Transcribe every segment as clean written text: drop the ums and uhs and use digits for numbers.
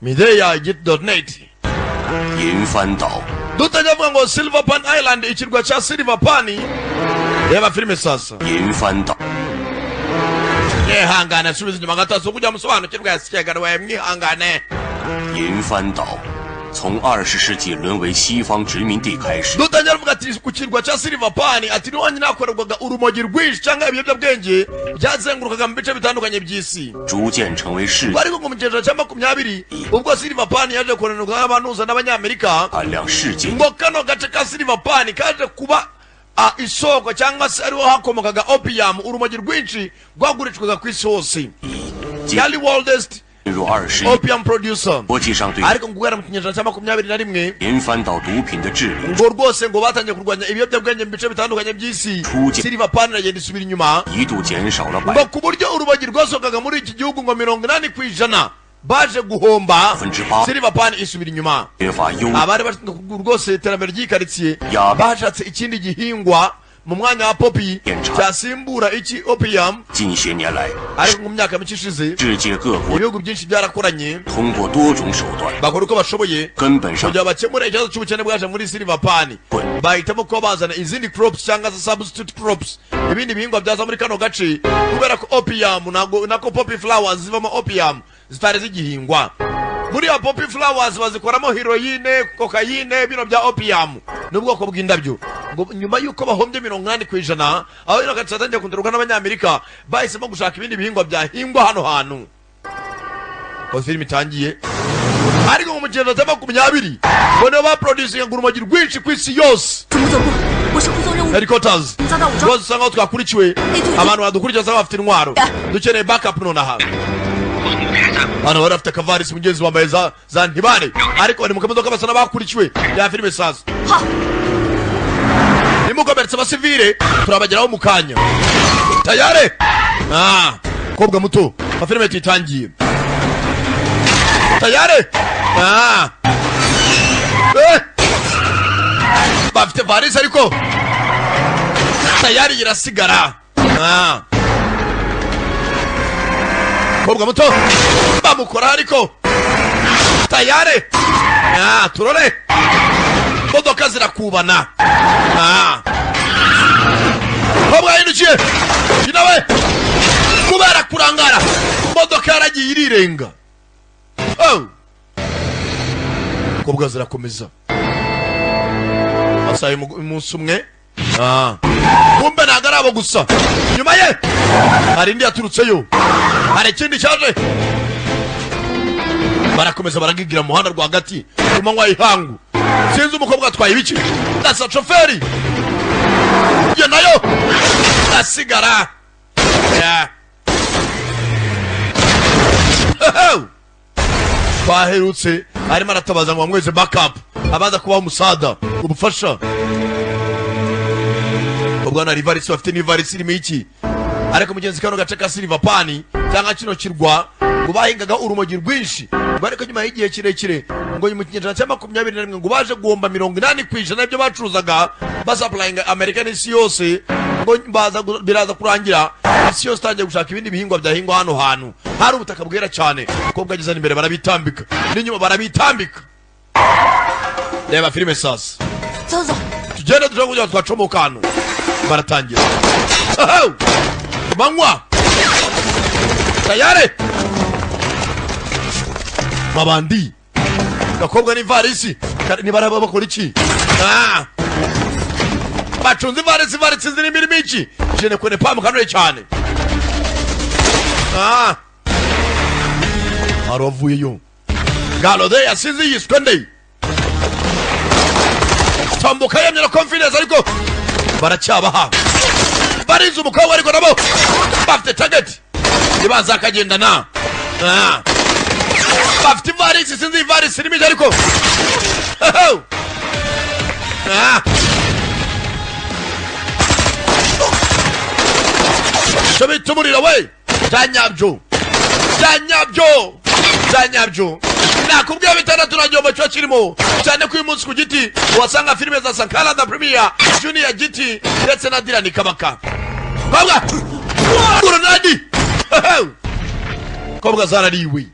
Mideya.net. 银帆岛。 Dutangira avuga ngo Silver Pan Island, ikirwa cya Silver Pan. Reba filime sasa. 银帆岛。 Mwihangane, asubiza inyuma gato kugira musobanukirwe yasigaye, mwihangane. 银帆岛从20世纪沦为西方殖民地开始， Dutangira avuga ati ku kirwa cya Silver Pan, ati niho honyine hakorerwaga urumogi rwinshi cyangwa ibiyobyabwenge byazengurukaga mu bice bitandukanye by'isi. 逐渐成为世 Ngo ariko ngo mu kinyejana cya 20 ubwo Silver Pan yaje konerwa n'abantuza n'Abanyamerika, 产量世界 ngo kano gace ka Silver Pan kaje kuba isoko cyangwa se ariho hakomokaga opium, urumogi rwinshi rwagurishwaga ku isi hose, yari worldest 进入21 opium producer. 国际上对 Ariko ngo guhera mu kinyejana cya 21, 银帆岛毒品的治理 ngo rwose ngo batangiye kurwanya ibiyobyabwenge mu bice bitandukanye by'isi, Silver Pan iragenda isubira inyuma, 一度减少了百 ngo ku buryo urumogi rwasohokaga muri iki gihugu ngo 80% baje guhomba. 分之八 Silver Pan isubira inyuma. 缺乏优 Abari bashinzwe rwose iterambere ry'ikaritsiye Ya. bashatse ikindi gihingwa mu mwanya wa poppy Yenca. cyasimbura iki opium. 近些年来， Ariko mu myaka mike ishize, 世界各国 ibihugu byinshi byarakoranye, 通过多种手段， bakora uko bashoboye 根本上 kugira bakemure ikibazo cy'ubukene bwaje muri Silver Pan. Bahitamo kuba bazana izindi crops cyangwa se substitute crops, ibindi bihingwa byaza muri kano gace, kubera ko opium ntabwo nako poppy flowers zivamo opium zitari zigihingwa. Buriya poppy flowers bazikoramo heroine, kokayine, bino bya opium n'ubwoko bw'indabyo. Ngo nyuma y'uko bahombye 80%, aho ino gace yatangiye kontororwa n'Abanyamerika, bahisemo gushaka ibindi bihingwa byahingwa hano hantu. Ko filime itangiye, ariko mu kinyejana cya 20 ngo nibo baproducinga urumogi rwinshi ku isi yose. 怎么走过？我是护送任务， Headquarters. 遭到武装 Rwose usanga aho twakurikiwe, abantu badukurikiye usanga bafite intwaro, dukeneye backup nonaha. Hano bari bafite akavarisi, mugenzi wambaye za ntibare, ariko bari mu kamodoka basa n'abakurikiwe. Ya filime sasa. 好， Nimukomeretse abasivile, turabageraho mu kanya. Tayare, ah, kobwa muto, afilime tuyitangiye. Tayare, ah, eh! Bafite varisi ariko tayari irasigara. Ah, kobwa muto bamukora, ariko tayare, ah, turore modoka zirakubana. Ah, kobwa yahindukiye nawe kubera kurangara, modoka yaragiye irirenga. Oh! Kobwa zirakomeza amasaha y'umunsi umwe. Ah. Kumbe ntabwo ari abo gusa, nyuma ye hari indi yaturutseyo, hari ikindi cyaje. Barakomeza baragigira mu muhanda rwagati ku manywa y'ihangu. Sinzi umukobwa atwaye ibiki, ndasa shoferi iyo nayo asigara. Yeah. Ehew! Twaherutse arimo aratabaza ngo bamweze backup, abaza kubaha umusada, ubufasha. Ubwo na ivarisi bafite n'ivarisi irimo iki? Ariko mugenzi, kano gace ka Silver Pan cyangwa kino kirwa ngo bahingaga urumogi rwinshi, ngo ariko nyuma y'igihe kirekire, ngo mu kinyejana cya 21, ngo baje guhomba 80% y'ibyo bacuruzaga basupplyinga Amerika n'isi yose. Ngo baza biraza kurangira isi yose itangiye gushaka ibindi bihingwa byahingwa hano hantu hari ubutaka bwera cyane. Ko bwageze imbere barabitambika, n'inyuma barabitambika. Reba filime sasa. 走走， Tugende dushobora kugira ngo twacomoka hano. Baratangira. Ahaw! Manywa tayare mabandi gakobwa n'ivarisi. Nibaraba bakora iki? Ah! Bacunze ivarisi, ivarisi zirimo irimo iki? Jene kone pamu kanure cyane. Ah! Hari uwavuyeyo galode yasize yiswe nde? Tambuka yemye na confidence, ariko baracyabaha barize umukobwa, ariko nabo bafite target nibaza akagendana. Ah. Bafite ivarisi, sinzi ivarisi irimo iki, ariko. Ah. Icyo bita umuriro we bya nyabyo, bya nyabyo, bya nyabyo. Nakubwiye bitandatu na gihombo kiba kirimo cyane ko uyu munsi ku giti wasanga filime za Sankara da Premier, Junior Giti ndetse na Dirani Kabaka. Kobwa grenade, kobwa zarariwe.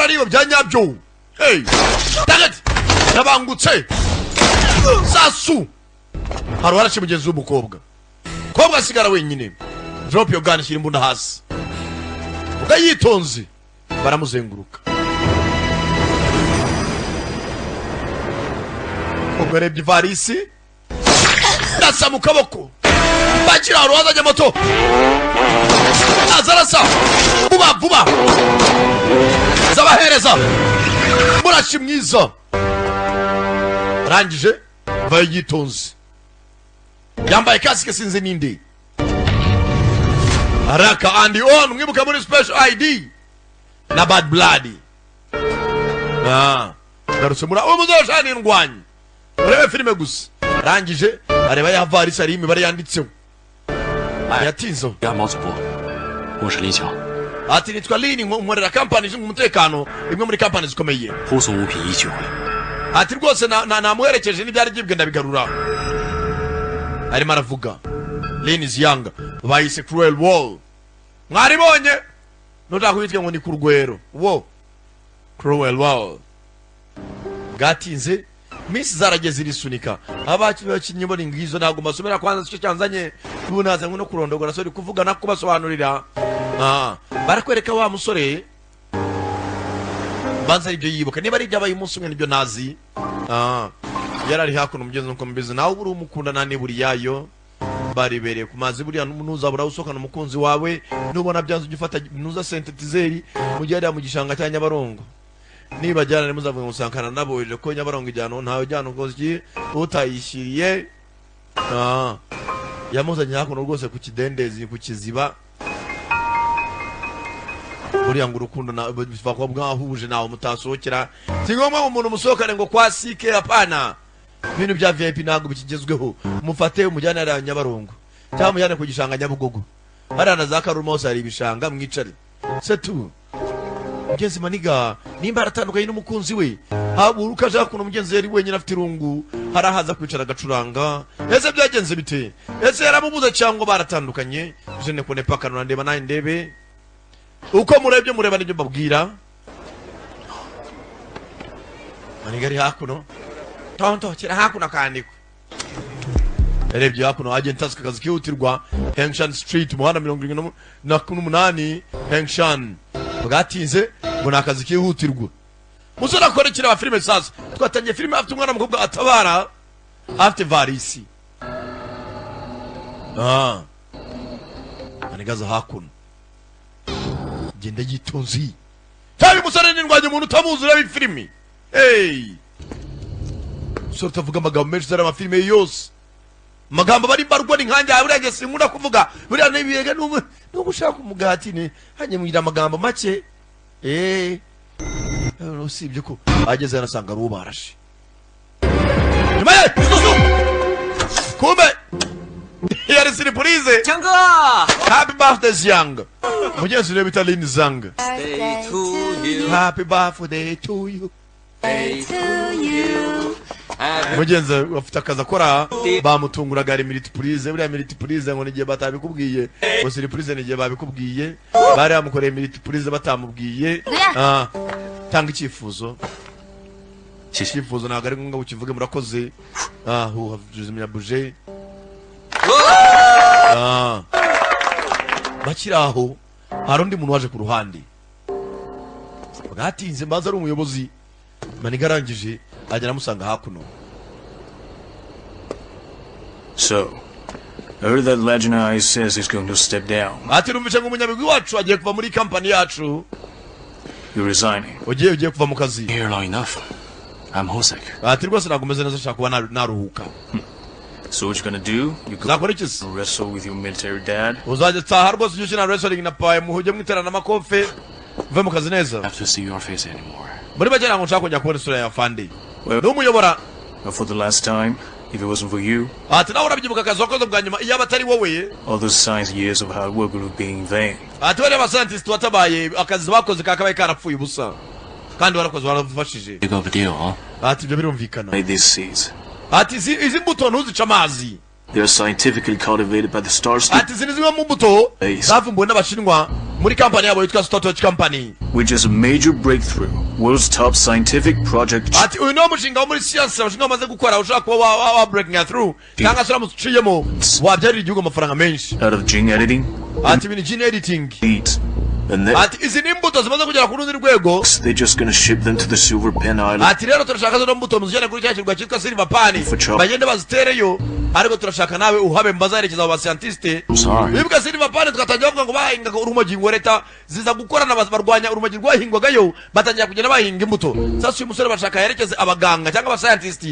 Byarariwe bya nyabyo. Hey, target yabangutse sasu. Hari uwarashe mugenzi w'umukobwa. Kobwa asigara wenyine. Drop your gun, shyira imbunda hasi. Vuga yitonze. Baramuzenguruka. Ubwo arebye ivarisi, ndasa mu kaboko. Bakira hari uwazanye moto, aza arasa vuba vuba, zabahereza murashi mwiza. Arangije vayo yitonze, yambaye kasike, sinzi ninde araka andi on mwibuka muri Special ID na Bad Blood. Ah, garutse muri uwo muzoshani ndwanyi, urebe filime gusa. Arangije areba ya varisi, ari imibare yanditseho yatinzeho. 安保总部，我是林强， Ati nitwa Lini, nkorera kampani ishinzwe umutekano, imwe muri kampani zikomeye. 护送物品已取回。 Ati rwose namuherekeje n'ibyari byibwe ndabigarura. Arimo aravuga Lini Ziyanga, bayise Cruel Wall, mwaribonye nutaka kubitwa ngo ni ku rwero wo Cruel Wall. Bwatinze, minsi zarageze irisunika. Abakinnyi bo ni ngizo, ntabwo mbasomera kwanza icyo cyanzanye ubu, nazanywe no kurondogora sori kuvuga no kubasobanurira. Ah, barakwereka wa musore banza aribyo yibuka, niba ari ibyabaye umunsi umwe nibyo ntazi. Ah, yari ari hakuno umugenzi, nuko mubizi nawe uri umukunda nta niburi yayo baribereye ku mazi. Buriya ntuzabura usohokana umukunzi wawe, nubona byanze ujye ufata nuza synthétiseur mujye hariya mu gishanga cya Nyabarongo. Nibajyana ntimuzavuge ngo Sankara naboheje ko Nyabarongo ijyana ntawe ujyana ukoze iki utayishyiriye. Ah, yamuzanye hakuno rwose ku kidendezi, ku kiziba. Buriya ngo urukundo biva kuba bwahuje, ntawe mutasohokera. Si ngombwa ngo umuntu musohokane ngo kwa sike, hapana. Ibintu bya VIP ntabwo bikigezweho. Mufate umujyane hariya Nyabarongo cyangwa mujyane ku gishanga Nyabugogo, hariya na za Karuma hose hari ibishanga, mwicare setu. Mugenzi maniga nimba aratandukanye n'umukunzi we, haba uko ashaka ukuntu mugenzi yari wenyine afite irungu, hari ahaza kwicara agacuranga. Ese byagenze bite? Ese yaramubuze cyangwa baratandukanye? Je ne connais pas. Kanura ndeba nawe ndebe uko murebye, mureba n'ibyo mbabwira. Maniga ari hakuno, tonto kira hakuno akandikwa. Yarebye hakuno, agent task, akazi kihutirwa, Hengshan Street, umuhanda 78 Hengshan. Bwatinze ngo ni akazi kihutirwa. Musore akora ikireba filime. Sasa twatangiye filime afite umwana w'umukobwa atabara, afite varisi. Ah, anigaza hakuno, genda yitonzi cyane umusore n'indwanya umuntu utamuzi ureba filimi. Hey, umusore utavuga amagambo menshi, uzareba amafilime ye yose amagambo aba ari mbarwa. Ni nkanjye buriya njye sinkunda kuvuga buriya n'ibiyega n'ubu ushaka umugati ni hanyuma mugira amagambo make. Usibye ko ageze hano asanga ari uwo barashe nyuma ye. Kumbe yari surprise. 强哥 Happy birthday Ziyang. Mugenzi we bita Lin Zang. ，Day to you, Happy birthday to you. day to you. Happy Mugenzi afite akazi akora, bamutunguraga ari multiprise. Buriya multiprise ngo nigihe batabikubwiye, ngo surprise nigihe babikubwiye. Bari bamukoreye multiprise batamubwiye. Ah, tanga icyifuzo. 谢谢。 Icyifuzo ntabwo ari ngombwa ukivuge, murakoze. Ah, huha juzimya buje. Ah, bakiri aho hari undi muntu waje ku ruhande. Bwatinze, mbanza ari umuyobozi. Maniga arangije agera amusanga hakuno. So, I heard that Legend Eye says he's going to step down. Ati numvise ngo umunyabigwi wacu agiye kuva muri kampani yacu. You're resigning. Ugiye kuva mu kazi. Here long enough. I'm homesick. Ati rwose ntabwo umeze neza, ashaka kuba naruhuka. So what you gonna do? You go Uzakora iki se? Wrestle with your military dad? Uzajya taha rwose ujye ukina wrestling na pawe, muhujye mwiterana amakofe, uve mu kazi neza. Have to see your face anymore. Muri make ntabwo nshaka kongera kubona isura ya fandi Well- n'umuyobora. But for the last time, if it wasn't for you, Ati nawe urabyibuka akazi wakoze bwa nyuma, iyaba atari wowe, all those science years of hard work would have been in vain. Ati bariya bascientist watabaye, akazi bakoze kakabaye karapfuye ubusa, kandi warakoze, waradufashije. Big of a deal, huh? Ati ibyo birumvikana. Made these seeds. Ati izi mbuto ntuzice amazi. They are scientifically cultivated by the stars. Ati izi ni zimwe mu mbuto Ace. zavumbuwe n'Abashinwa. Muri kampani yabo yitwa Stotwatch Company. Which is a major breakthrough, world's top scientific project. Ati uyu niwo mushinga wo muri siyansi, umushinga wamaze gukora ushobora kuba wa breaking through, cyangwa se uramutse uciyemo wabyarira igihugu amafaranga menshi. Out of gene editing, Ati ibintu gene editing. eat. And then Ati izi ni imbuto zimaze kugera ku rundi rwego. they're just gonna ship them to the Silver Pen Island. Ati rero turashaka zino mbuto muzijyane kuri cya kirwa cyitwa Silver Pan, For sure. bagende bazitereyo, ariko turashaka nawe uhabe mbazaherekeza abo bascientiste. Sorry. Bibuka Silver Pan, tugatangira bavuga ngo bahingaga urumogi, ngo leta ziza gukorana barwanya urumogi rwahingwagayo, batangira kugenda bahinga imbuto. Sasa uyu musore bashaka yerekeze abaganga cyangwa abascientist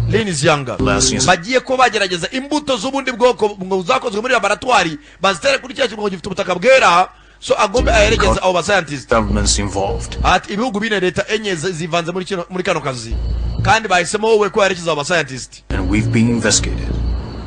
Lin Zianga Last bagiye ko bagerageza imbuto z'ubundi bwoko ngo zakozwe muri laboratwari, bazitere kuri cya kirwa gifite ubutaka bwera, so agombe aherekeze abo bascientist. Governments involved. Ati ibihugu bine, leta enye zivanze muri kano kazi, kandi bahisemo wowe ko yerekeza abo bascientist. And we've been investigated.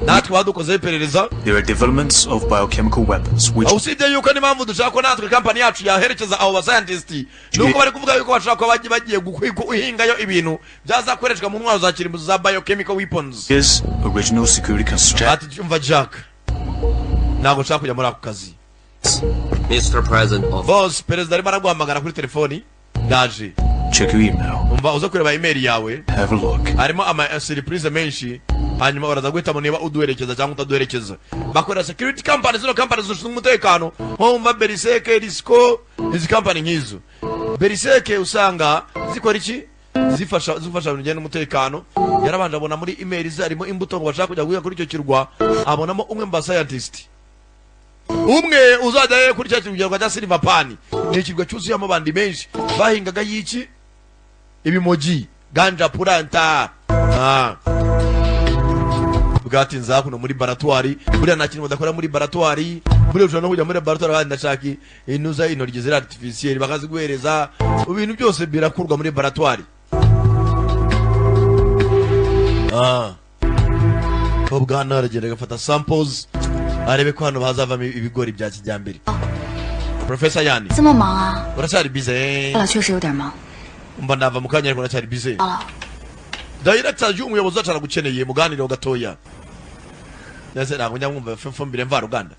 Natwe badukozeho iperereza. There are developments of biochemical weapons, which Aho usibye yuko n'impamvu dushaka ko natwe kampani yacu yaherekeza abo bascientist ni uko bari kuvuga yuko bashobora kuba bagiye guhingayo ibintu byazakoreshwa mu ntwaro za kirimbuzi za biochemical weapons. is original security concern. Ati umva Jack, ntabwo nshaka kujya muri ako kazi. Mr. President of Boss, perezida arimo araguhamagara kuri telefoni, ndaje. Check your email. Umva, uze kureba email yawe. Have a look. Harimo ama surprise menshi, hanyuma baraza guhitamo niba uduherekeza cyangwa utaduherekeza. Bakorera security company, zino company zishinzwe umutekano, nko wumva Beriseke, Risco, izi company nk'izo Beriseke usanga zikora iki, zifasha ibintu bijyanye n'umutekano. Yarabanje abona muri email ze harimo imbuto ngo bashaka kujya guhinga kuri icyo kirwa, abonamo umwe mu ba scientist umwe uzajya kuri cya kirwa cya Silver Pan. Ni ikirwa cyuzuyemo abandi benshi bahingaga y'iki ibimogi, ganja plant. Bwatinze hakuno muri laboratoire. Buriya nta kintu badakora muri laboratoire. Buriya ushobora no kujya muri laboratoire kandi ndashaka inuza intoryi ziri artificiel, bakaziguhereza. Ibintu byose birakurwa muri laboratoire. Ko bwana aragenda agafata samples, arebe ko hano hazavamo ibigori bya kijyambere. Professor Yani. 这么忙啊？ Uracyari busy? 了，确实有点忙。 Mba ndava mu kanya, ariko ndacyari busy. 好了， Director y'umuyobozi wacu aragukeneye, muganire gatoya. Nese ntabwo njya mwumva ifumbire mvaruganda.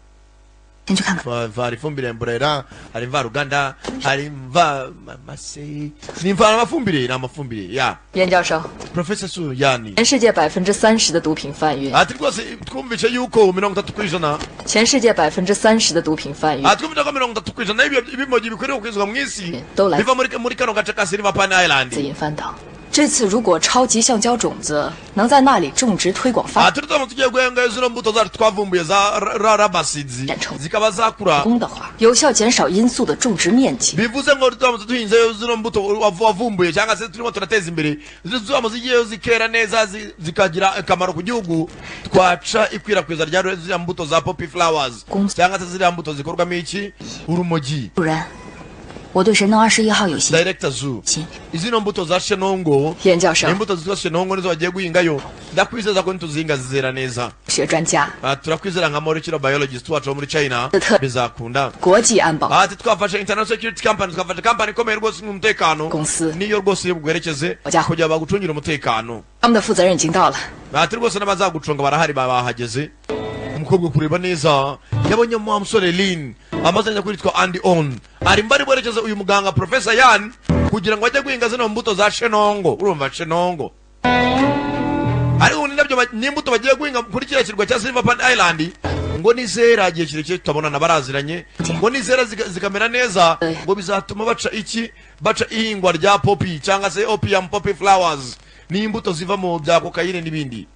先去看看。 Hari ifumbire mborera, hari mvaruganda, hari mva mase, ni mva amafumbire, ni amafumbire ya. 严教授， Professor Su Yani. 全世界30%的毒品贩运， Ati rwose twumvise yuko 30%. 全世界30%的毒品贩运 Ati twumvise ko 30% y'ibimogi bikwiriye kwizwa mu isi Dola. biva muri kano gace ka Silver Pan Island. 自引翻岛。这次如果超级橡胶种子能在那里种植推广发 Ati turamutse tugiye guhenga zino mbuto zacu twavumbuye za rubber seeds zikaba zakura 功的话，有效减少罂粟的种植面积。 bivuze ngo turamutse duhinze zino mbuto wavumbuye cyangwa se turimo turateza imbere, ziramutse zigiyeyo zikera neza, zikagira akamaro ku gihugu, twaca ikwirakwiza rya ziriya mbuto za poppy flowers cyangwa se ziriya mbuto zikorwamo iki, urumogi. 主任，我对神农21号有信 Director Zu, 心。 izino mbuto za shenongo, 严教授 ni imbuto zitwa shenongo, nizo bagiye guhingayo. Ndakwizeza ko nituzihinga zizera neza. 学专家， Ah, turakwizera nka molecular biologist wacu wo muri China, bizakunda. 国际安保 Ati twafashe international security company, twafashe company ikomeye rwose mu mutekano, 公司， niyo rwose iri buguherekeze Oja. kugira bagucungire umutekano. 他们的负责人已经到了。 Ati rwose n'abazagucunga barahari, bahageze. Umukobwa kureba neza yabonye wa musore Lin, amazina nyakuri yitwa Andy On, ari mbari bwerekeza uyu muganga Professor Yan kugira ngo ajye guhinga zino mbuto za shenongo. Urumva shenongo, ariko ni nabyo n'imbuto bagiye guhinga kuri kiriya kirwa cya Silver Pan Island, ngo nizera igihe kirekire tutabonana, baraziranye, ngo nizera zikamera neza, ngo bizatuma baca iki, baca ihingwa rya poppy cyangwa se opium, poppy flowers, ni imbuto ziva mu bya kokayine n'ibindi.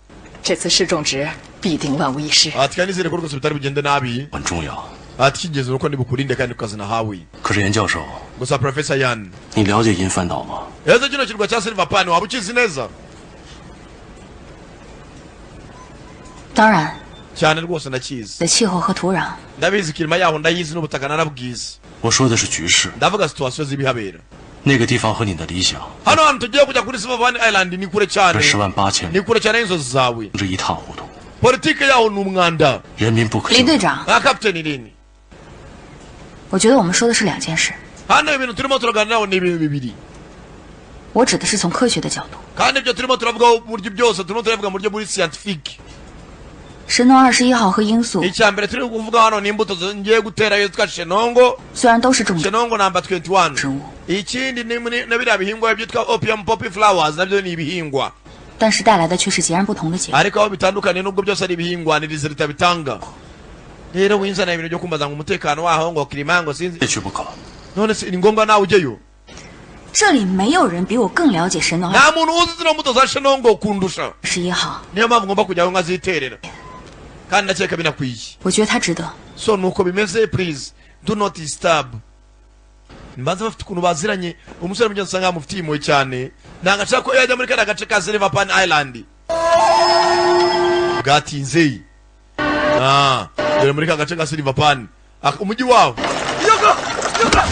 这次试种植必定万无一失。 Ati kandi nizere ko rwose bitari bugende nabi. 很重要。 Ati icy'ingenzi ni uko ndibukurinde kandi ukazinahawe. 可是严教授， Gusa Professor Yan, 你了解银帆岛吗？ ese kino kirwa cya Silver Pan waba ukizi neza? 当然， Cyane rwose ndakizi. 的气候和土壤， Ndabizi, climat yaho ndayizi, n'ubutaka narabwizi. 我说的是局势， Ndavuga situation z'ibihabera. 那个地方和你的理想 Hano hantu tugiye kujya kuri Silver Pan Island ni kure cyane, 10.8万 ni kure cyane y'inzozi zawe. 是一塌糊涂， Politike yaho ni umwanda. 人民不可 林队长， Nka Captain Lin, 我觉得我们说的是两件事。 hano ibintu turimo turaganiraho ni ibintu bibiri. 我指的是从科学的角度， Kandi ibyo turimo turavugaho mu buryo byose turimo turavuga mu buryo buri scientific. 神农21号和罂粟 Icya mbere turi kuvuga hano ni imbuto ngiye gutera yitwa Shenongo. 虽然都是种 Shenongo number 21. 植物， Ikindi ni na biriya bihingwa byitwa opium poppy flowers, nabyo ni ibihingwa, 但是带来的却是截然不同的结果。 ariko aho bitandukaniye, nubwo byose ari ibihingwa, ni résultat bitanga. Rero winzana ibintu byo kumbaza ngo umutekano waho, ngo climat, ngo sinzi. 非去不可。 None se ni ngombwa nawe ujyeyo? 这里没有人比我更了解神农 Nta muntu uzi zino mbuto za Shenongo kundusha. 十一号， Niyo mpamvu ngomba kujyayo nkaziterera, kandi ndakeka binakwiye. 我觉得他值得。 So nuko bimeze, please do not disturb. Mbanza bafite ukuntu baziranye. Umusore mugenzi usanga yamufitiye impuhwe cyane, ntabwo ashaka ko yajya muri kariya gace ka Silver Pan Island. Bwatinze. Ah, dore muri ka gace ka Silver Pan, umujyi wawo.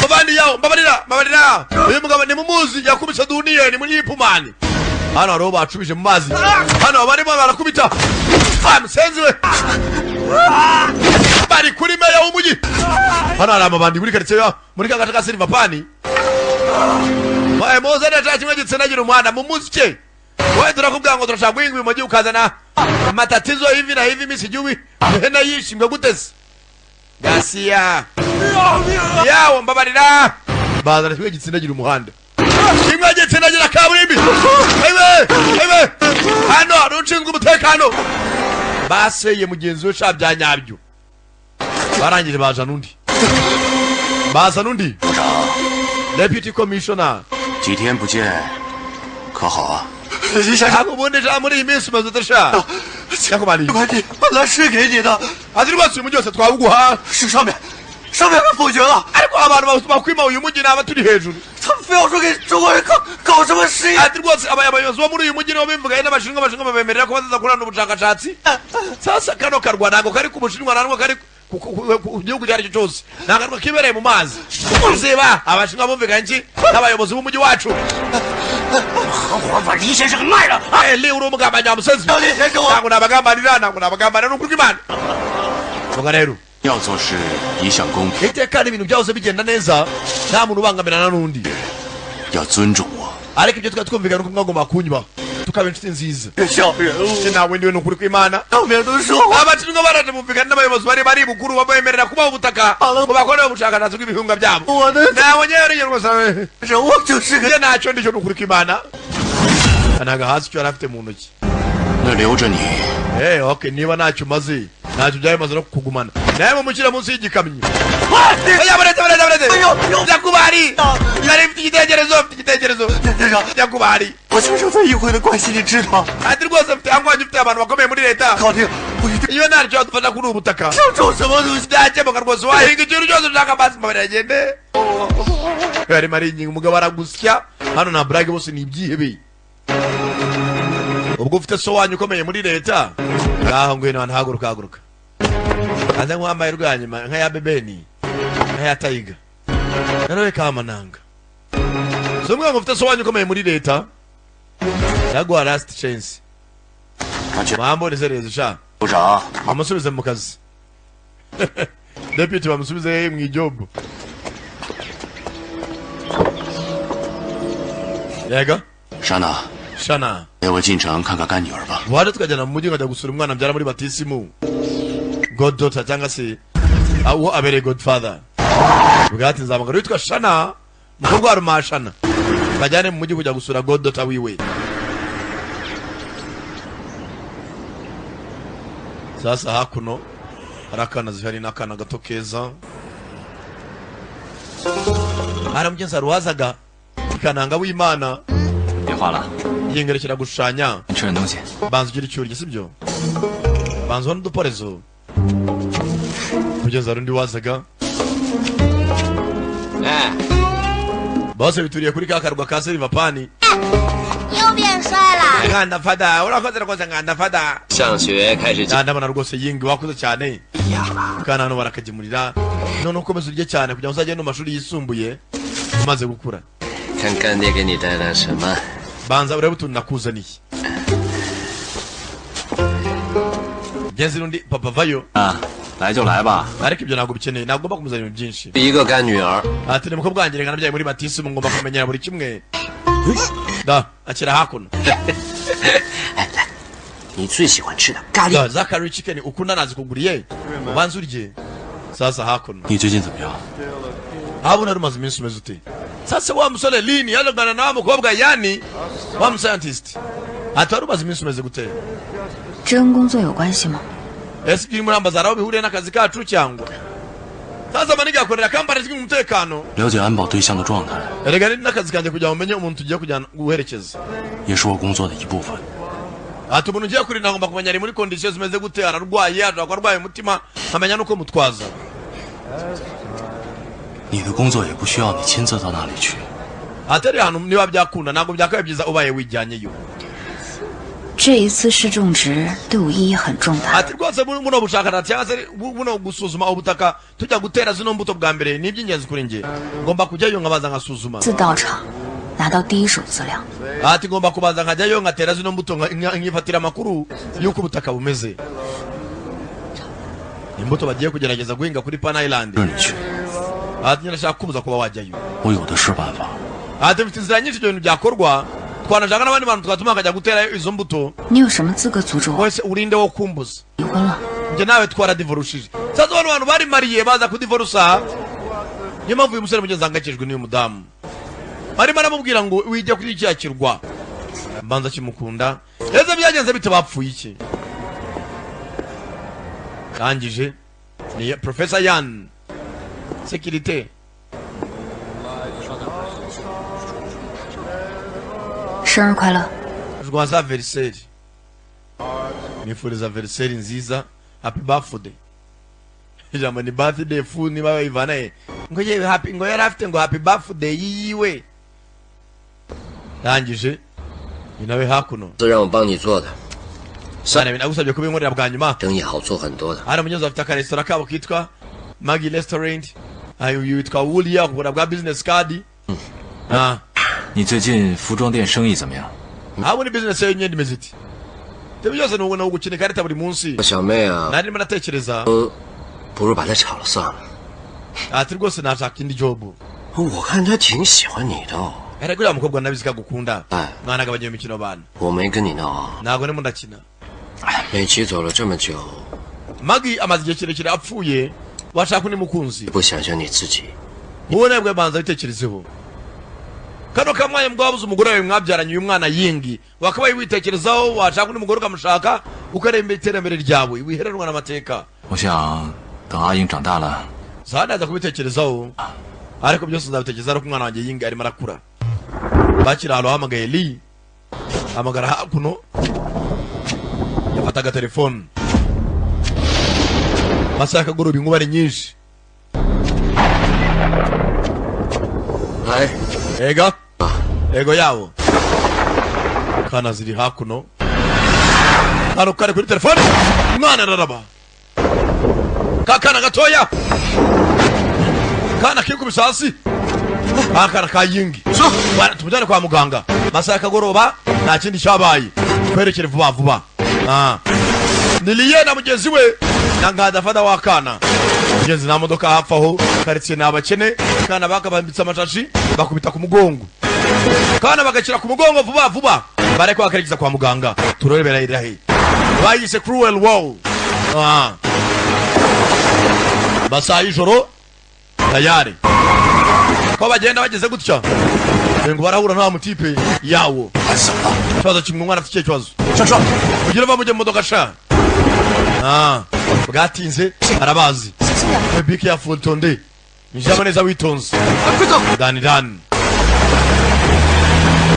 Mabandi yawo, mbabarira, mbabarira. Uyu mugabo ni mumuzi, yakubise duniye ni muri Ipumani. Hano hariho bacubije mu mazi, hano barimo barakubita. Ah, musenzi we, bari kuri meya w'umujyi. Hano hari amabandi muri karitsiye muri ka gace ka Silver Pan. Muze neza, kimwe gitsindagira umuhanda mu muzike. Wowe turakubwira ngo turashaka guhinga uyu mujyi, ukazana matatizo hivi na hivi. Misi jui hena yishimwe gute se? Gasiya yawo, mbabarira. Bazana kimwe gitsindagira umuhanda, kimwe gitsindagira kaburimbi. Ebe ebe, hano hari ushinzwe umutekano baseye mugenzi we sha bya nyabyo. Barangije bazana undi, bazana undi deputy commissioner. 几天不见，可好啊？ Ntabwo ubundi sha muri iyi minsi umaze ute sha nyakubahwa? 关系本来是给你的， Ati rwose uyu mujyi wose twawuguha. 是上面，上面被否决了。 Ariko abantu bakwima uyu mujyi ni abaturi hejuru. 他们非要说给中国人搞搞什么实验。 Ati rwose abayobozi bo muri uyu mujyi nibo bimvugaye n'Abashinwa. Abashinwa babemerera ko bazaza kurana ubushakashatsi. Sasa kano karwa ntabwo kari ku Bushinwa, ntabwo kari ku gihugu icyo ari cyo cyose, ni akarwa kibereye mu mazi. Ziba Abashinwa bumvikanye iki n'abayobozi b'umujyi wacu? 合伙把黎先生给卖了。 Eh, li uri umugambanyi wa musozi. 李先生，我 Ntabwo nabagambanira, ntabwo nabagambanira, ni ukuri kw'Imana. Vuga rero. 要做事一向公平， Iteka ibintu byahoze bigenda neza, nta muntu ubangamirana n'undi. 要尊重我。 Ariko ibyo twari twumvikana ko mwagomba kunywa tukaba inshuti nziza. 小人物， Njye ntawe ndiwe, ni ukuri kw'Imana. 上面都说我 Abashinwa baraje bumvikana n'abayobozi bari bukuru, babemerera kubaha ubutaka ngo bakore ubushakashatsi bw'ibihingwa byabo. 我的 Ntabwo ngewe nigeze rwose. 人物就是个 Njye ntacyo ndicyo, ni ukuri kw'Imana. Ntago hasi icyo yari afite mu ntoki. 那留着你， Eh, okay, niba ntacyo umaze, ntacyo byaba bimaze no kukugumana. Nawe mumushyira munsi y'igikamyo. Oya, buretse, buretse, buretse. Nyakubahari, nari mfite igitekerezo, mfite igitekerezo. 先生， Nyakubahari. 我就是在议会的关系，你知道。 Ati rwose mfite angwanjye, ufite abantu bakomeye muri leta. 考虑我一定 Iyo ntacyo wadufasha kuri ubu butaka, 要种什么东西。 byakemuka rwose, wahinga ikintu cyose ushaka. Basi mbabarira agende. Arimo aringinga umugabo, aragusya. Hano nta burage, bose ni ibyihebe. Ubwo ufite so wanyu ukomeye muri leta, ngaho ngwino hano, haguruka, haguruka. Aza nk'uwambaye rwanyuma nka ya bebeni, nka ya tayiga nawe kamananga. So umwe ngo ufite so wanyu ukomeye muri leta, ndaguha last chance. 他去 Mwambone sereza sha. 部长， Bamusubize mu kazi, deputy, bamusubize mu ijob. Yego. 莎娜， Shana, 带我进城看看干女儿吧。 waje tukajyana mu mujyi nkajya gusura umwana mbyara muri batisimu, goddaughter, cyangwa se uwo abereye godfather. Bwati nzamagara witwa Shana, mukobwa wa Rumashana, bajyane mu mujyi kujya gusura goddaughter wiwe. Sasa hakuno hari akana zihari n'akana gato keza. Hari mugenzi hari uwazaga ikananga w'Imana. 别画了， Yingerekera gushushanya. 你吃点东西。 Banza ugire icyo urya, sibyo? Banza ubone uduporezo. Kugeza hari undi wazaga. 哎， Bose bituriye kuri ka karwa ka Silver Pan. 又变帅了。 Nkanda fada, urakoze rwose, nkanda fada. 上学开始 Ah, ndabona rwose yingi wakuze cyane. Kana hano barakagemurira. None ukomeza urye cyane kugira ngo uzajye no mu mashuri yisumbuye umaze gukura. 看干爹给你带了什么。 Banza urebe utuntu nakuzaniye. Genzi n'undi papa vayo. 啊，来就来吧。 Ariko ibyo ntabwo bikeneye, ntabwo ugomba kumuzanira ibintu byinshi. 一个干女儿， Ati ni mukobwa wanjye reka nabyaye muri batisimu, ngomba kumenyera buri kimwe. Da akira hakuno. 你最喜欢吃的咖喱。 Za curry chicken ukunda nazikuguriye, ubanza urye. Sasa hakuno. 你最近怎么样？ Habona rumaze iminsi umeze ute? Sasa wa musore Lini yaje na wa mukobwa Yani wa scientist, ati wari umaze iminsi umeze gute? 这跟工作有关系吗？ Ese ibyo urimo urambaza hari aho bihuriye n'akazi kacu cyangwa? Sasa maniga akorera kampani izwi mu mutekano. 了解安保对象的状态 Erega ni n'akazi kanjye kugira ngo umenye umuntu tugiye kujyana guherekeza. 也是我工作的一部分。 Ati umuntu ugiye kurinda ngomba kumenya ari muri condition zimeze gute, ararwaye, ashobora kuba arwaye umutima, nkamenya n'uko mutwaza. 你的工作也不需要你亲自到那里去。 Atari ahantu niba byakunda ntabwo byakabaye byiza ubaye wijyanyeyo. 这一次试种植对我意义很重大。 Ati rwose buno bushakashatsi cyangwa se buno gusuzuma ubutaka tujya gutera zino mbuto bwa mbere ni iby'ingenzi kuri njye, ngomba kujyayo nkabanza nkasuzuma. 自到场，拿到第一手资料。 Ati ngomba kubanza nkajyayo nkatera zino mbuto nkifatira amakuru y'uko ubutaka bumeze. Imbuto bagiye kugerageza guhinga kuri Pan Island. 让你去， Ati ndashaka kubuza kuba wajyayo. 我有的是办法。 Ati mfite inzira nyinshi ibyo bintu byakorwa, twanashaka n'abandi bantu twatuma bakajya gutera izo mbuto. 你有什么资格阻止我？ Wese urinde wo kumbuza? 离婚了， Njye nawe twaradivorushije. Sasa bano bantu bari mariye baza kudivorusa, niyo mpamvu uyu musore mugenzi ahangayikishijwe n'uyu mudamu arimo aramubwira ngo wijya kuri kiriya kirwa, mbanza kimukunda. Ese byagenze bite? Bapfuye iki? Rangije ni Professor Yan sécurité. 生日快乐！ Rwaza anniversaire, nifuriza anniversaire nziza, happy birthday. Ijambo ni birthday fu niba bayivana he ngo yewe happy ngo yari afite ngo happy birthday yiwe. Rangije ni nawe hakuno. 这让我帮你做的， Sana nagusabye kubinkorera bwa nyuma. 生意好做很多的。 Hari umunyuzi afite akaresitora kabo kitwa Maggie Restaurant. Ayo uyu witwa Wulia kubura bwa business card. Ah, 你最近服装店生意怎么样？ abo ni business yayo imyenda imeze iti. Ibyo byose ni ubona gukina ikarita buri munsi. 小妹啊， Nari ndimo ndatekereza 不如把她炒了算了。 ati rwose nashaka indi job. 我看她挺喜欢你的哦。 Erega uriya mukobwa nabizi ko agukunda. 哎， Mwana agabanya iyo mikino bana. 我没跟你闹啊。 Ntabwo ndimo ndakina. 美琪走了这么久， Maggie amaze igihe kirekire apfuye, washaka undi mukunzi. 不想想你自己， Wowe nabwo banza bitekerezeho. Kano kamwanya mbwa wabuze umugore wawe mwabyaranye uyu mwana Yingi, wakabaye witekerezaho, washaka undi mugore ukamushaka, ukareba iterambere ryawe wiheranwa n'amateka. 我想等阿英长大了， Sanaza kubitekerezaho, ariko byose nzabitekereza ariko umwana wanjye Yingi arimo arakura. Bakiri ahantu hamagaye Lee, hamagara hakuno, yafataga telefone. Amasaha y'akagoroba inkuba ari nyinshi. 哎， Ega ego yabo kana ziri hakuno, hano kari kuri telefone, umwana araraba ka kana gatoya, kana kikubise hasi, akana ka Yingi. Bwana, tumujyane kwa muganga masaha y'akagoroba, nta kindi cyabaye, twerekere vuba vuba. Ah. Niliye na mugenzi we na nkadafada w'akana mugenzi nta modoka hafi aho, karitsiye ni abakene, kana bakabambitse amashashi bakubita ku mugongo, kana bagashyira ku mugongo vuba vuba, bareko bakerekeza kwa muganga. Turorebera irahe bayise cruel world. Ah. Masaha y'ijoro tayari ko bagenda bageze gutya ngo barahura nta mutipe yawo. Ikibazo kimwe, umwana afite ikihe kibazo? Kugira va mujye mu modoka sha. Ah, bwatinze arabazi. Be careful tonde, njyamo neza witonze. Dani dani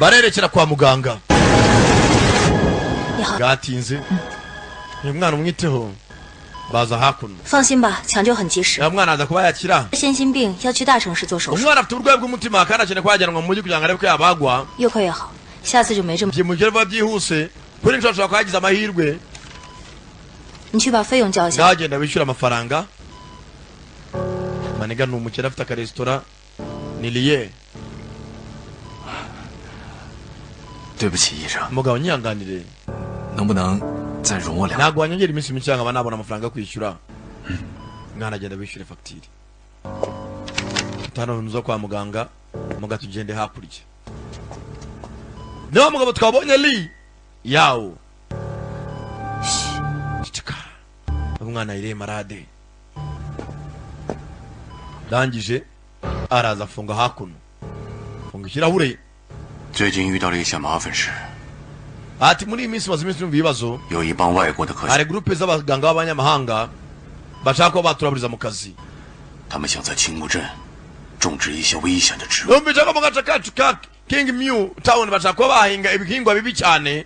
barerekera kwa muganga. Bwatinze uyu mwana umwiteho, baza hakuno. 放心吧，抢救很及时。 Ya mwana aza kuba yakira. 先心病要去大城市做手术， Umwana afite uburwayi bw'umutima kandi akeneye kuba yajyanwa mu mujyi kugira ngo arebe ko yabagwa. 越快越好，下次就没这么。 Byimukire vuba byihuse, kuri inshuro ashobora kuba yagize amahirwe. 你去把费用交一下。 Ngagenda wishyura amafaranga. Maniga ni umukene afite akaresitora ni liye. 对不起，医生， Mugabo nyihanganire, 能不能再容我两？ ntabwo wanyongera iminsi mike nkaba nabona amafaranga yo kwishyura? Mwana agenda wishyure fagitire. Tano zo kwa muganga muga tugende hakurya niba mugabo twabonye li yawo. Umwana yireye marade, ndangije araza afunga hakuno, funga ikirahure. 最近遇到了一些麻烦事， Ati muri iyi minsi maze iminsi numva ibibazo. 有一帮外国的科学， Hari groupe z'abaganga b'abanyamahanga bashaka kuba baturaburiza mu kazi. 他们想在青木镇种植一些危险的植物。 Numvise ko mu gace kacu ka King Mew Town bashaka kuba bahinga ibihingwa bibi cyane.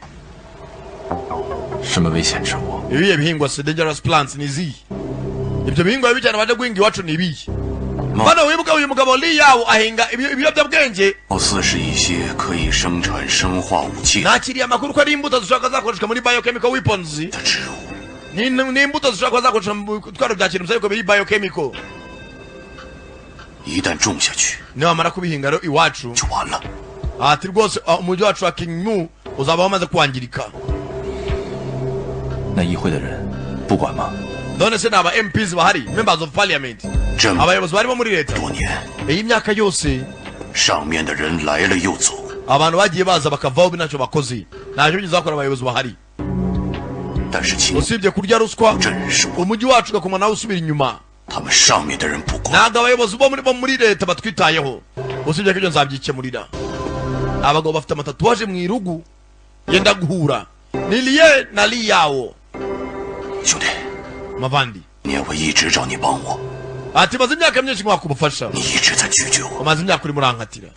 什么危险植物？ Ibihe bihingwa se? Dangerous plants ni izihe? Ibyo bihingwa bibi cyane baje guhinga iwacu ni ibihe? Bano wibuka uyu mugabo Li Yao ahinga ibiyobyabwenge. 貌似是一些可以生产生化武器的 Nakiriye amakuru ko ari imbuto zishobora kuba zakoreshwa muri biochemical weapons. 植物。 Ni imbuto zishobora kuba zakoreshwa mu bitwaro bya kirimbuzi ariko biri biochemical. 一旦种下去， Nibamara kubihinga rero iwacu 就完了。 ati rwose umujyi wacu wa King Mu uzaba wamaze kwangirika. 那议会的人不管吗？ None se ni aba MPs bahari, members of parliament, 这么 abayobozi barimo muri leta 多年， iyi myaka yose, 上面的人来了又走， abantu bagiye baza bakavaho ntacyo bakoze, ntacyo bigeze bakora abayobozi bahari, 但是青 usibye kurya ruswa. 镇是我 Umujyi wacu ugakuma nawe usubira inyuma. 他们上面的人不管。 Ntabwo abayobozi bo muri leta batwitayeho, usibye ko ibyo nzabyikemurira. Abagabo bafite amatatouage mu irugu yenda guhura ni Liye na Liyawo. 兄弟， Mavandi, 年我一直找你帮我， ati maze imyaka myinshi nkwaka ubufasha, 你一直在拒绝我。 umaze imyaka urimo urankatira.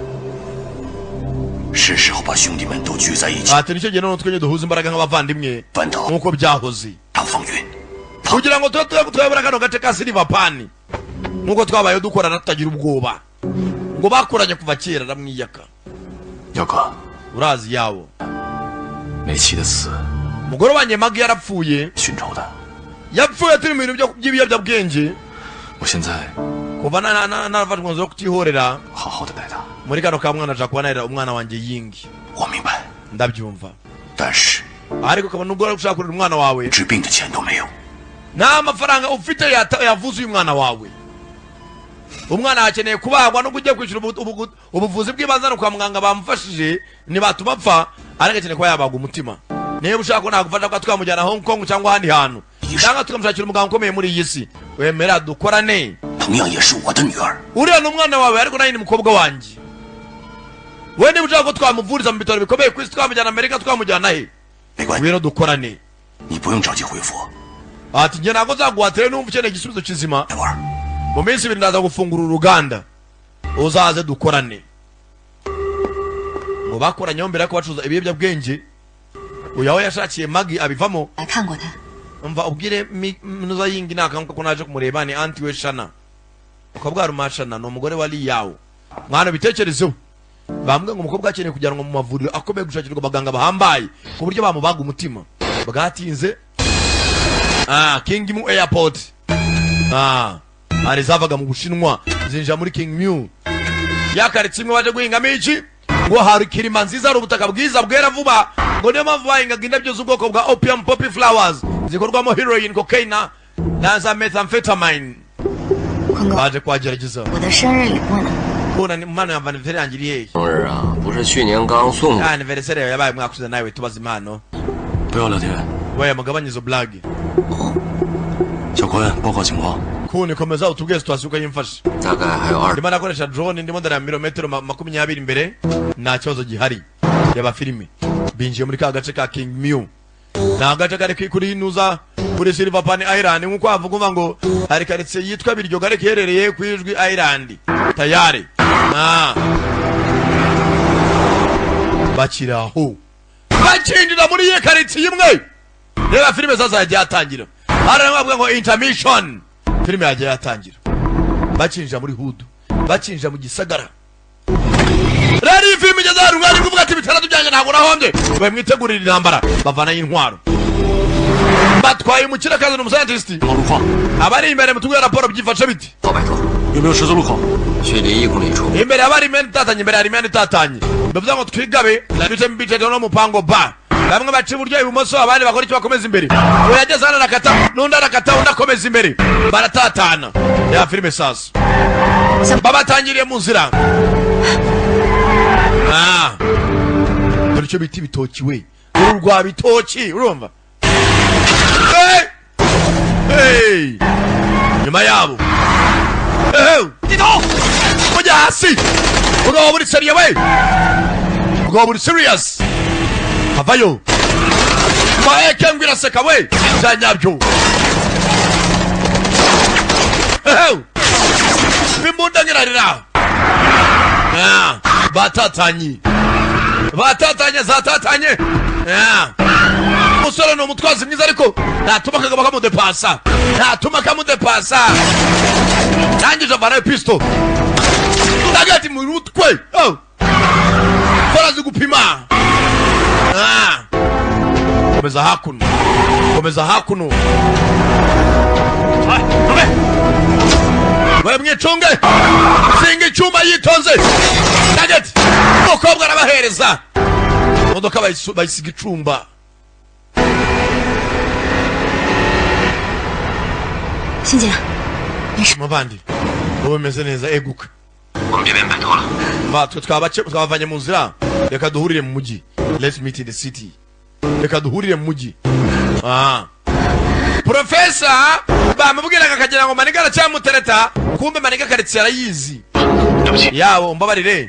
是时候把兄弟们都聚在一起， Ati nicyo gihe noneho twenge duhuza imbaraga nk'abavandimwe 翻倒 nk'uko byahoze, 大风云。 kugira ngo tube twayobora kano gace ka Silver Pan nk'uko twabayeho dukorana tutagira ubwoba. Ngo bakoranye kuva kera, aramwiyaka. 耀哥， Urazi yawo, 美琪的死 umugore wanjye Magi yarapfuye. 寻仇的， Yapfuye turi mu bintu by'ibiyobyabwenge. 我现在 Kuva narafashe umwanzuro wo kutihorera 好好的待他。 muri kano ka mwana, ashaka kuba narera umwana wanjye Yingi. 我明白， Ndabyumva, 但是 ariko ukabona nubwo wari ushaka kurera umwana wawe, 治病的钱都没有。 nta mafaranga ufite yavuze uyu mwana wawe. Umwana akeneye kubagwa, nubwo ugiye kwishyura ubuvuzi bw'ibanze hano kwa muganga bamufashije ntibatuma apfa, ariko akeneye kuba yabagwa umutima. Niba ushaka ko nagufasha kuba twamujyana Hong Kong cyangwa ahandi hantu, cyangwa tukamushakira umuganga ukomeye muri iyi si, wemera dukorane. 同样也是我的女儿， Uriya ni umwana wawe, ariko nawe ni umukobwa wanjye. We niba ushaka ko twamuvuriza mu bitaro bikomeye ku isi, twamujyana Amerika, twamujyana he, 没关系， ngwino dukorane. 你不用着急回复。 Ati njye ntabwo nzaguhatira, numva ukeneye igisubizo kizima, 来玩， mu minsi 2 ndaza gufungura uruganda, uzaze dukorane. Ngo bakoranyeho mbere yuko bacuruza ibiyobyabwenge. Uyu aho yashakiye Magi abivamo. 来看过他， Mva ubwire Minuza Yingi nakanguka ko naje kumureba. Ni aunty we Shana, ukaba bwarumashana ni umugore wa Liyawo. Mwana, bitekerezeho, bambwiye ngo umukobwa akeneye kujyanwa mu mavuriro akomeye, gushakirwa abaganga bahambaye ku buryo bamubaga umutima. Bwatinze, King Mu Airport, hari zavaga mu Bushinwa zinjira muri King Mu ya karitsiye imwe baje guhingamo iki. Ngo hari kirima nziza, hari ubutaka bwiza bwera vuba, ngo niyo mpamvu bahingaga indabyo z'ubwoko bwa opium poppy flowers zikorwamo heroin, cocaine na za methamphetamine. 坤哥， Baje kuhagerageza. 我的生日礼物呢？ Kubona ni impano ya anniversaire yanjye iri hehe? 生日啊，不是去年刚送的。 Anniversaire yabaye umwaka ushize, nawe tubaza impano. 不要聊天。 We mugabanye izo blague. 小坤，报告情况。 Kuni, komeza utubwiye situation uko yimfashe. 大概还有二 Ndimo ndakoresha drone, ndimo ndareba mirometero 20 imbere, nta kibazo gihari. Yaba filime binjiye muri ka gace ka King Mew, ni agace kari kuri nuza kuri Silver Pan Island, nk'uko havuga uvuga ngo hari karitsiye yitwa Biryo gare iherereye ku Ijwi Island tayari. Bakiri aho bakinjira muri iyo karitsiye imwe, reba filime sasa yagiye yatangira. Hari bavuga ngo intermission, filime yagiye yatangira. Bakinjira muri hood, bakinjira mu gisagara. Rero iyi filime igeze ahantu mwari kuvuga ati bitandatu byanjye ntabwo nahombye. Bamwitegurira intambara, bavanayo intwaro, batwaye umukire akazana umuscientist. 路况 Abari imbere mutubwire raporo, byifashe biti? 老白头， 有没有十字路口？ 距离1公里处。 Imbere haba hari imyenda itatanye, imbere hari imyenda itatanye, bivuze ngo twigabe duce mu bice no mupango ba bamwe baca iburyo, ibumoso, abandi bakora icyo, bakomeza imbere. Uwo yageze hano arakata, n'undi arakata, undi akomeza imbere, baratatana. Ya filime sasa babatangiriye mu nzira. Dore icyo bita ibitoki we, uru rwa bitoki urumva. Hey! Hey! Nyuma yabo mujya hasi. Mugabo muri sérieux we, mugabo muri serious avayo maeke ngwira seka we bya nyabyo. Bimbunda ngirarira batatanye batatanye zatatanye. Umusore ni umutwazi mwiza ariko ntatuma akagabo kamudepasa, ntatuma kamudepasa. Ndangije avanayo pisto ndagati mu mutwe farazi gupima. Komeza hakuno, komeza hakuno, we mwicunge. Singa icyuma yitonze ndagati umukobwa arabahereza imodoka bayisiga icumba. Muvandi wowe umeze neza eguka. Twe twabavanye mu nzira, reka duhurire mu mujyi. Let's meet in the city. Reka duhurire mu mujyi. Profesa bamubwiraga akagira ngo Maniga aracyamutereta, kumbe Maniga karitsiye arayizi. Yawo mbabarire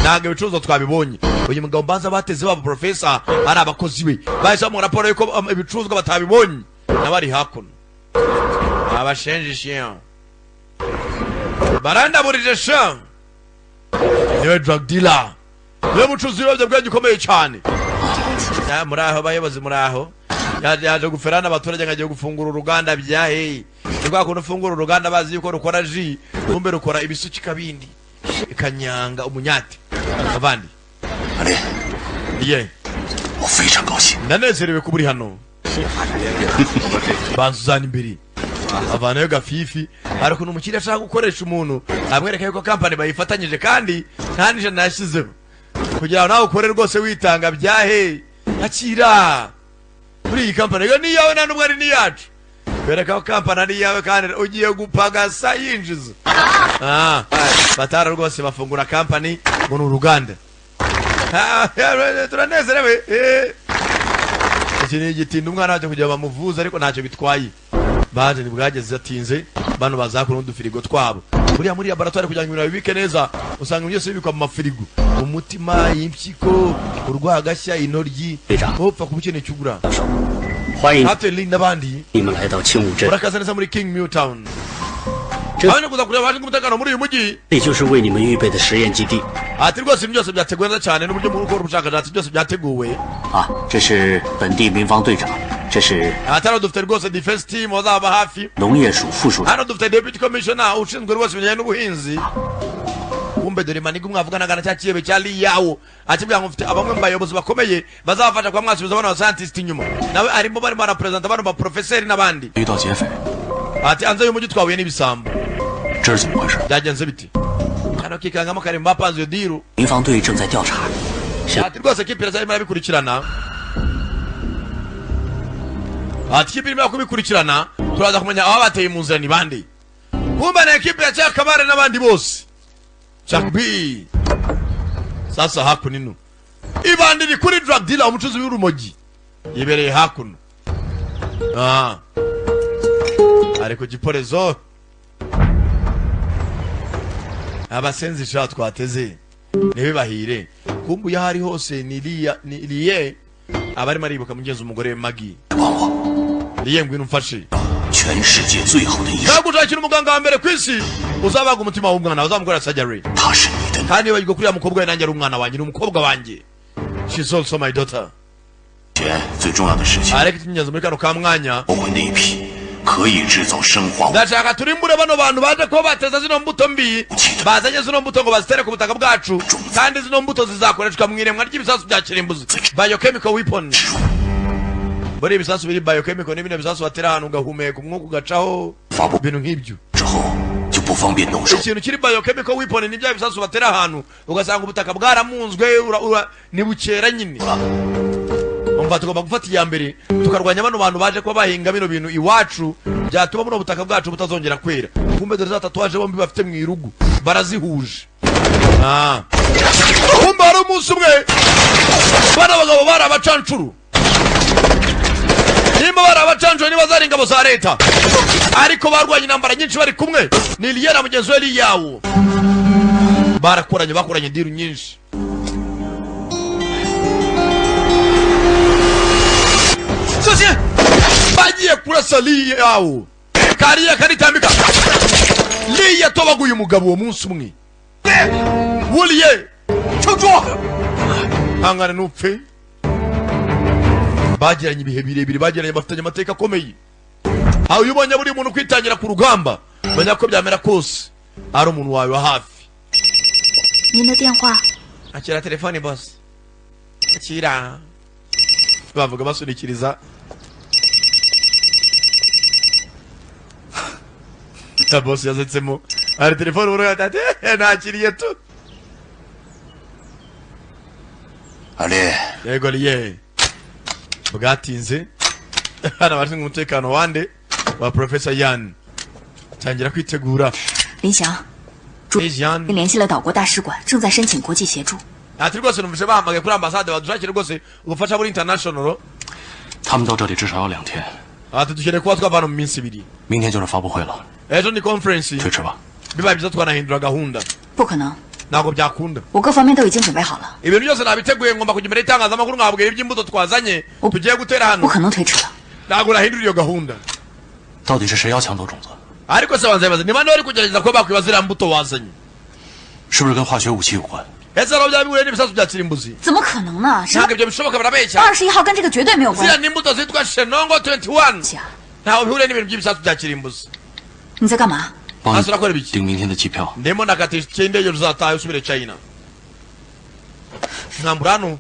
ntabwo ibicuruzwa twabibonye. Uyu mugabo mbanza bateze babo profesa ari abakozi be bahise bamuha raporo yuko ibicuruzwa batabibonye, nabari hakuno abashenje sha barandaburije sha. Niwe drug dealer, niwe mucuruzi w'ibiyobyabwenge ukomeye cyane. Muri aho bayobozi, muri aho yaje guferana abaturage ngo agiye gufungura uruganda bya hey. Ni kwa kuntu ufungura uruganda bazi yuko rukora ji, kumbe rukora ibisukika bindi ikanyanga umunyati. Abandi ye ndanezerewe kuba uri hano. Banzuzana imbere avanayo gafifi. Ariko umukiriya ashaka gukoresha umuntu amwereka yuko company bayifatanyije kandi nta n'ijana yashyizeho kugira ngo nawe ukore rwose witanga byahe. Akira muri iyi company ni iyawe nta n'ubwo ari n'iyacu. Bereka ko company ari iyawe kandi ugiye gupagasa yinjiza. Batara rwose bafungura company ngo ni uruganda. Turanezerewe. Iki ni igitinda umwana waje kugira bamuvuze ariko ntacyo bitwaye. Baje ntibwageze atinze bano bazakora udufirigo twabo. Buriya muri laboratoire kugira ngo ibintu babibike neza usanga byose bibikwa mu mafirigo. Umutima, impyiko, urwagashya, intoryi, upfa kuba ukeneye icyo ugura. Hatel n'abandi murakaza neza muri King New Town. Abanye kuza kureba abashinzwe umutekano muri uyu mujyi. Ati rwose ibintu byose byateguwe neza cyane n'uburyo bwo gukora ubushakashatsi byose byateguwe. Ati hano dufite rwose defense team bazaba hafi. Hano dufite deputy commissioner ushinzwe rwose ibijyanye n'ubuhinzi. Kumbe dore Maniga mwavuganaga na cya kiyebe cya Liyawo akibwira ngo mfite abamwe mu bayobozi bakomeye bazabafasha kuba mwasubiza bano ba scientist inyuma. Nawe arimo barimo arapresenta bano ba professeur n'abandi. Ati anze y'umujyi twahuye n'ibisambo. Byagenze biti? Kano kikangamo kare mbapanze iyo diru. Ati rwose kipe irimo irabikurikirana. Ati kipe irimo kubikurikirana turaza kumenya aho bateye mu nzira ni bande. Kumbe na ekipe ya Cyakabare n'abandi bose. Jack B. Sasa hakuno ino. Ibandi ni kuri drug dealer umucuzi w'urumogi. Yibereye hakuno. Ariko giporezo abasenzi sha twateze ntibibahire. Kumbu yahari hose ni liye abarimo aribuka mugenzi umugore we Maggie. Liye ngwino umfashe. Nagushakira umuganga wa mbere ku isi uzabaga umutima w'umwana uzamukora surgery. Kandi wibagirwa kuriya mukobwa we nanjye ari umwana wanjye, ni umukobwa wanjye. She's also my daughter. Ariko icy'ingenzi muri kano ka mwanya ndashaka turimbure bano bantu baje kuba bateza zino mbuto mbi, bazanye zino mbuto ngo bazitere ku butaka bwacu, kandi zino mbuto zizakoreshwa mu iremwa ry'ibisasu bya kirimbuzi, biochemical weapon. Buri ibisasu biri biochemical ni bino bisasu batera ahantu ugahumeka umwuka ugacaho, ibintu nk'ibyo. Ikintu kiri biochemical weapon ni bya bisasu batera ahantu ugasanga ubutaka bwaramunzwe nibukera nyine. Umva tugomba gufata iya mbere tukarwanya bano bantu baje kuba bahinga bino bintu iwacu byatuma buno butaka bwacu butazongera kwera. Kumbe dore za tatuwaje bombi bafite mu irugu barazihuje. Kumbe hari umunsi umwe bano bagabo bari abacancuru. Nimba bari abacanshuro, niba zari ingabo za leta, ariko barwanye intambara nyinshi bari kumwe. Ni Liye na mugenzi we Liyawo, barakoranye, bakoranye deal nyinshi. Bagiye kurasa Liyawo, kariya karitambika. Liye yatobaguye umugabo uwo munsi umwe. Wuliye hangane nupfe. Bagiranye ibihe birebire, bagiranye, bafitanye amateka akomeye. Aho iyo ubonye buri muntu kwitangira ku rugamba, menya ko byamera kose ari umuntu wawe wa hafi. 您的电话。 Akira telefone boss, akira. Bavuga basunikiriza. Ta boss yazetsemo hari telefone ubu ati nakiriye tu. 阿丽， Yego Liye, bwatinze. Hano abashinzwe umutekano wande wa Professor Yan tangira kwitegura. 林翔，主 Yan 联系了岛国大使馆，正在申请国际协助。 Ati rwose numvise bahamagaye kuri ambasade, badushakire rwose ubufasha buri international. 他们到这里至少要2天， Ati dukeneye kuba twavana mu minsi 2. 明天就是发布会了， Ejo ni conference. 推迟吧。 Bibaye byiza twanahindura gahunda. 不可能， Ntabwo byakunda. 我各方面都已经准备好了， Ibintu byose nabiteguye, ngomba kujya imbere y'itangazamakuru nkababwira iby'imbuto twazanye tugiye gutera hano. 不可能推迟了。 Ntabwo nahindura iyo gahunda. 到底是谁要抢走种子？ Ariko se banza bibaze niba bari kugerageza kuba bakwiba ziriya mbuto wazanye. 是不是跟化学武器有关？ Ese aho byaba bihuriye n'ibisasu bya kirimbuzi? 怎么可能呢？什么 Ntabwo ibyo bishoboka, barabeshya. 21号跟这个绝对没有关 Ziriya 系。 ni imbuto zitwa Shenongo 21, ntaho bihuriye n'ibintu by'ibisasu bya kirimbuzi. 你在干嘛？ 帮 Hasi urakora 你 ibiki? 订明天的机票。 Ndimo ndakata itike y'indege, uzataha usubire China. Mwambura hano.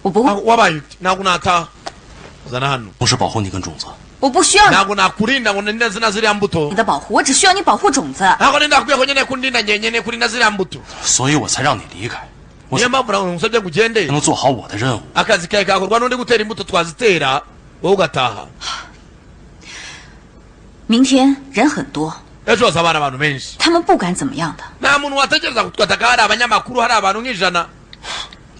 我不会， Wabaye ute? Ntabwo nataha, zana hano. 不是保护你跟种子， 我不需要你 Ntabwo nakurinda ngo ninde zina ziriya mbuto. 的保护，我只需要你保护种子。 Ntabwo nenda kubwiye ko nkeneye kundinda njye, nkeneye kurinda ziriya mbuto. 所以我才让你离开，我 Niyo 才 mpamvu nawe ngusabye ngo ugende. 能做好我的任务。 Akazi kawe kakorwa n'undi gutera imbuto, twazitera wowe ugataha. 明天人很多， Ejo hazaba hari abantu benshi. 他们不敢怎么样的。 Nta muntu watekereza kutwataka, hari abanyamakuru, hari abantu nk'ijana.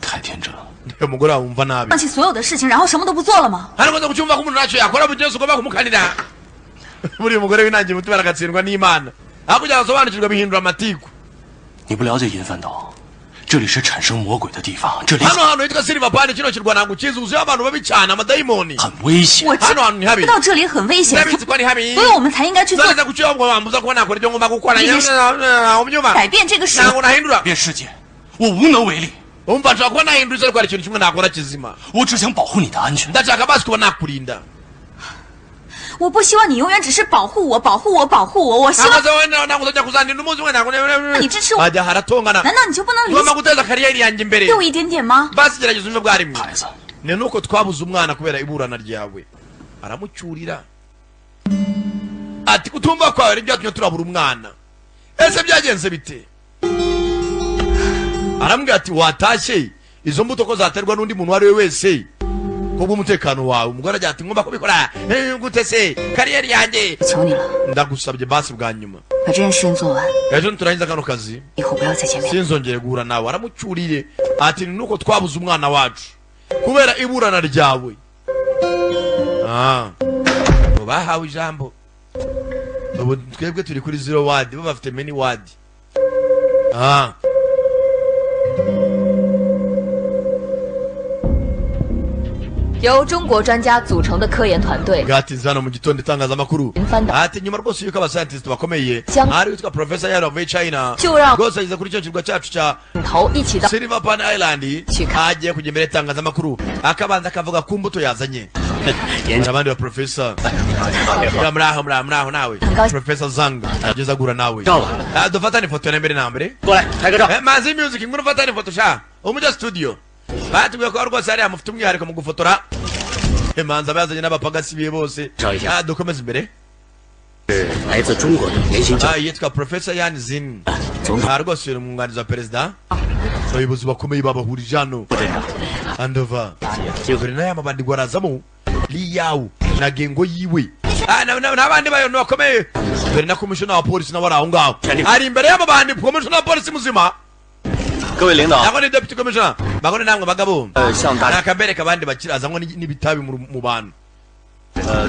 太天真了， Uyu mugore wawe wumva nabi. 放弃所有的事情，然后什么都不做了吗？ Hano umaze kucyumva ko umuntu ntacyo yakora mu gihe cyose ugomba kumukanira. Buriya umugore winangira umutima aragatsindwa n'Imana, aho kugira ngo asobanukirwe bihindura amatiku. 你不了解银帆岛，这里是产生魔鬼的地方，这里 Hano hantu hitwa Silver Pan, kino kirwa ntabwo ukizi, wuzuyeho abantu babi cyane, amadayimoni. 很危险。 我知 Hano hantu ni habi. 道这里很危险， Ndabizi ko ari habi. 所以我们才应该去做 Nzageza ku cyo ngo bambuza kuba nakora ibyo ngomba gukora. 这些事， Ubyumva? 改变这个世 Ntabwo nahindura. 变世界，我无能为力。 Umva, nshobora kuba nahindura isi, ariko hari ikintu kimwe nakora kizima. 我只想保护你的安全。 Ndashaka basi kuba nakurinda. 我不希望你永远只是保护我，保护我，保护我。我希望 Ntabwo wenda ntabwo uzajya kuzandinda umunsi umwe, ntabwo. 你支持我， Ajya haratongana. 难道你就不能理 Ugomba 解 guteza kariyeri yanjye imbere. 我一点点吗？ Basi gerageza umve bwa rimwe. 孩子， Ni nuko twabuze umwana kubera iburana ryawe. Aramucyurira ati kutumva kwawe nibyo byatumye turabura umwana. Ese byagenze bite? Aramubwira ati watashye izo mbuto ko zaterwa n'undi muntu uwo ari we wese kubw'umutekano wawe. Umugore agira ati ngomba kubikora. Gute se kariyeri yanjye? 求你了， Ndagusabye basi bwa nyuma, 把这件事情做完， ejo niturangiza kano kazi, 以后不要再见面。 sinzongere guhura nawe. Aramucyurire ati ni nuko twabuze umwana wacu kubera iburana ryawe. Ah. Ngo bahawe ijambo, ubu twebwe turi kuri zero word, bo bafite many word. Ah. 由中国专家组成的科研团队 Bwatinze hano mu gitondo itangazamakuru 翻岛 ati nyuma rwose yuko abascientist bakomeye Cyangwa- hari witwa Professor Yaro wavuye China 就让 rwose ageze kuri icyo kirwa cyacu cya 头一起到 Silver Pan Island, Chika. agiye kujya imbere y'itangazamakuru akabanza akavuga ku mbuto yazanye. Hari abandi ba professor. Ya, muraho muraho muraho nawe. Ngaho. Professor Zhang ageze agura nawe. 照了， Ah, dufatane ifoto na mbere na mbere. 过来拍个照。 Manzi Music, ngwino ufatane ifoto sha umujya studio. Batubwiye ko rwose hariya mufite umwihariko mu gufotora. Manzi aba yazanye n'abapagasi biwe bose. Ciao, ciao. Ah, dukomeze imbere. 来自中国的年轻教 Ah, yitwa Professor Yan Zin. 总统 Ah, rwose uyu ni umwunganizi wa perezida. Abayobozi bakomeye babahurije hano. 部镇长， Andova dore n'aya mabandi ngo arazamo Liyawu na gengo yiwe. Ah, n'abandi bayo bakomeye, dore na komishona wa polisi nawe ari aho ngaho, ari imbere y'amabandi, komishona wa polisi muzima. 各位领导， Nako ni deputy commissioner, bagore namwe bagabo. 向大 Nakabereka abandi bakira azanywa n'ibitabi mu bantu.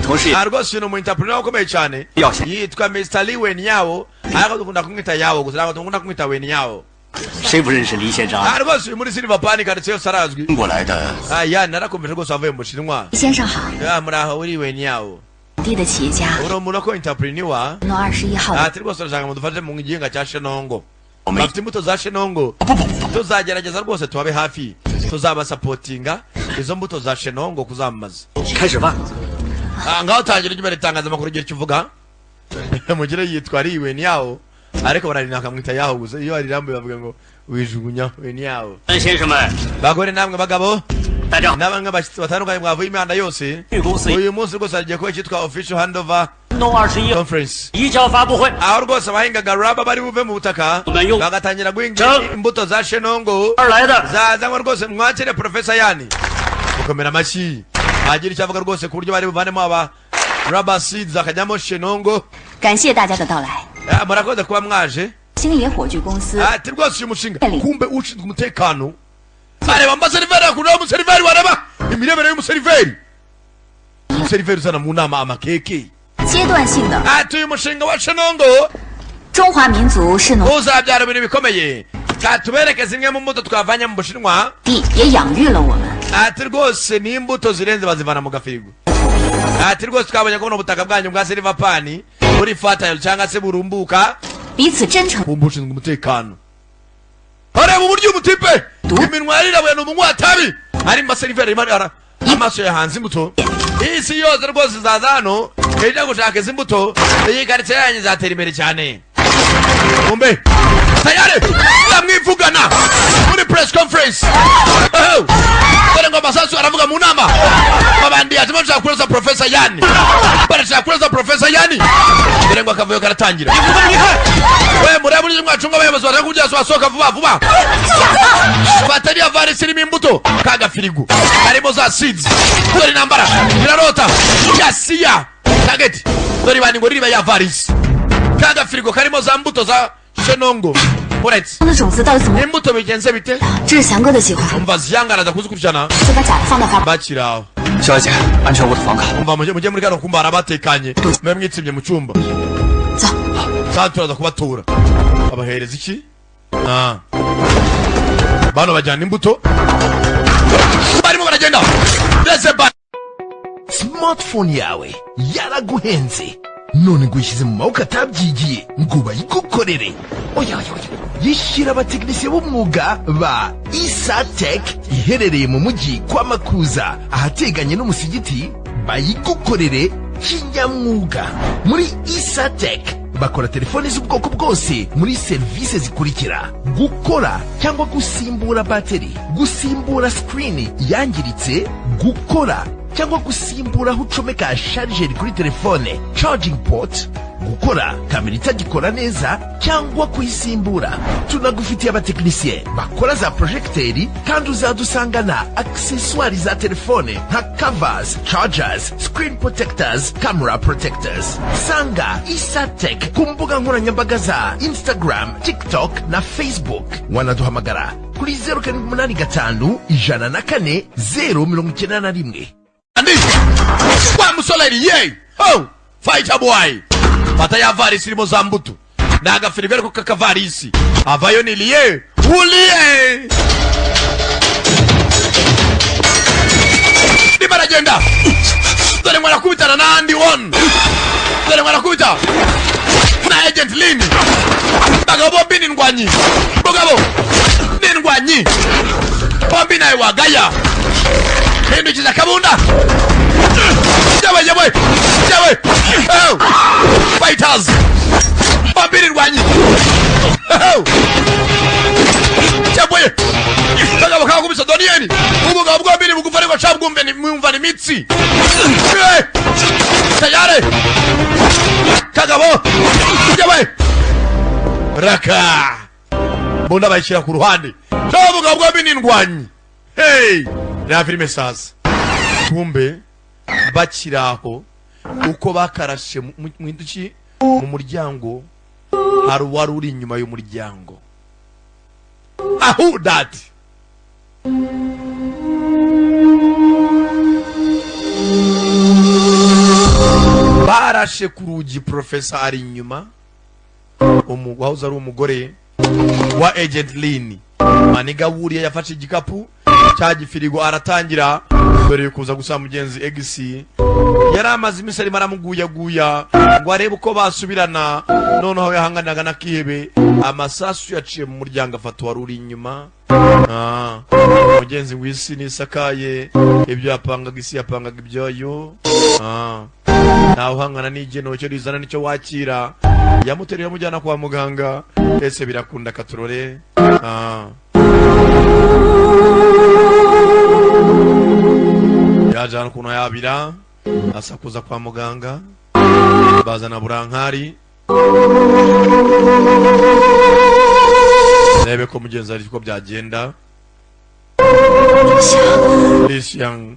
同时也 Ah, rwose uyu ni umu entrepreneur ukomeye cyane, yitwa Mr. Lee Wen Yao, ariko dukunda kumwita Yao gusa, ntabwo dukunda kumwita Wen Yao. 谁不认识李县长？ Ah, rwose uyu muri Silver Pan karitsiye yose arazwi. 过来的 Ah, ya narakomeje rwose, wavuye mu Bushinwa. 先生好， Ya, muraho, uri Wen Yao. 本地的企业家， Uri umuntu ko entrepreneur. 诺21号的 Ati rwose urashaka mudufashe mu gihinga cya Shenongo, bafite imbuto za Shenongo, tuzagerageza rwose tubabe hafi, tuzabasapotinga izo mbuto za Shenongo kuzamamaza. 开始吧。 Ah, ngaho tangira ujye ubera itangazamakuru ugira icyo uvuga. Mugire yitwa ari Wen Yao, ariko bararina bakamwita Yao gusa. Iyo arirambuye bavuga ngo wijugunya Wen Yao. 先生们， Bagore namwe bagabo 大家好。 n'abamwe bashyitsi batandukanye mwavuye imihanda yose, 公司 uyu munsi rwose hagiye kuba icyitwa official handover 东21 conference, 移交发布会。 aho rwose abahingaga raba bari buve mu butaka bagatangira guhinga imbuto za Shenongo 而来的 zazanywe. Rwose mwakire Profesa Yani, mukomera amashyi, agira icyo avuga rwose ku buryo bari buvanemo aba rubber seeds akajyamo Shenongo. 感谢大家的到来。 Ah, murakoze kuba mwaje. 星野火炬公司 Ati rwose uyu mushinga, kumbe ushinzwe umutekano areba amaseriveri, akunda umuseriveri, wareba imirebere y'umuseriveri, umuseriveri uzana mu nama amakeke. 阶段性的 Ati uyu mushinga wa Shenongo 中华民族是农 uzabyara ibintu bikomeye, katubereke zimwe mu mbuto twavanye mu Bushinwa. 地，也养育了我们。 Ati rwose ni imbuto zirenze, bazivana mu gafirigo. Ati rwose twabonye ko buno butaka bwanyu bwa Silver Pan buri fertile cyangwa se burumbuka. 彼此真诚 Kumva ushinzwe umutekano areba uburyo umutipe iminwa yarirabuye, ni umunywa-tabi, ari mu baseriveri, arimo amaso yahanze imbuto. Isi yose rwose izaza hano ijya gushaka izi mbuto, iyi karitsiye yanyu izatera imbere cyane. Kumbe tayari ndamwivugana muri press conference. Oh! Dore ngo amasasu aravuga mu nama, babandi ati bashaka kurasa Profesa Yani, barashaka kurasa Profesa Yani. Dore ngo akavuyo karatangira. We murebe uburyo mwacunga abayobozi, bashaka kugira basohoka vuba vuba. Fata niya varisi irimo imbuto, kagafirigo harimo za seeds. Dore intambara irarota yasiya target. Dore ibandi ngo ririba ya varisi, kagafirigo karimo za mbuto za Shenongo uretse 的种子到底怎么？ imbuto bigenze bite? 这是翔哥的计划， Umva, ziyangaraza kuzikurikirana. 就把假的放到发 Bakiri aho, 小姐，安全屋的房卡。 umva, mujye muri kano kumba harabatekanye, mube mwitsibye mu cyumba. 走。 Saa turaza kubatura. Abahereza iki? Ah. Bano bajyana imbuto, barimo baragenda ndetse ba Smartphone yawe yaraguhenze, none ngo uyishyize mu maboko atabyigiye ngo bayigukorere? Oya, oya, oya! Yishyira abatekinisiye b'umwuga ba Isatec, iherereye mu mujyi kwa Makuza, ahateganye n'umusigiti, bayigukorere kinyamwuga. Muri Isatec bakora telefoni z'ubwoko bwose muri serivisi zikurikira: gukora cyangwa gusimbura bateri, gusimbura screen yangiritse, gukora cyangwa gusimbura aho ucomeka charger kuri telefone, charging port, gukora kamera itagikora neza cyangwa kuyisimbura. Tunagufitiye abatekinisiye bakora za projecteur, kandi uzadusangana accessoires za telefone nka covers, chargers, screen protectors, camera protectors. Sanga Isatec ku mbuga nkoranyambaga za Instagram, TikTok na Facebook. Wanaduhamagara kuri 0785 104 091. Andi wa musore ye, oh fighter boy, fata ya varisi irimo za mbuto, ni agafirigo ariko k'akavarisi avayo ni liye uliye. Ndimo aragenda, dore ngo arakubitana n'andi one, dore ngo arakubita na agent Lin. Bagabo bombi ni ndwanyi, bagabo ni ndwanyi bombi, nawe wagaya hindukiza akabunda. Yewe, yewe, yewe! Oh! Fighters bombi ni ndwanyi. Oh! Yewe, kagabo kakubise Doniyeni, ubugabo bwombi ni bugufa, ariko cabwumve ni mwumva ni imitsi. Eh! Tayari kagabo, yewe, raka mbona bayishyira ku ruhande. Ubugabo bwombi ni ndwanyi. Hey, reba filime sasa. Kumbe bakiri aho, uko bakarashe mu iduki mu muryango, hari uwari uri inyuma y'umuryango ahu dati. Yarashe ku rugi, professor ari inyuma. Wahoze ari umugore wa Agent Lin Maniga wuriye yafashe igikapu cya gifirigo aratangira. Dore kuza gusa mugenzi ex yari amaze iminsi arimo aramuguyaguya ngo arebe uko basubirana. Noneho yahanganaga n'akihebe, amasasu yaciye mu muryango afata uwari uri inyuma. Mugenzi w'isi nisakaye, ibyo yapangaga isi yapangaga ibyayo. Ntawe uhangana n'igeno cyo rizana nicyo wakira. Yamuteruye amujyana kwa muganga. Ese birakunda katurore? Yaje hano ukuntu yabira asakuza kwa muganga, bazana burankari rebe ko mugenzi ari uko byagenda. Lisiang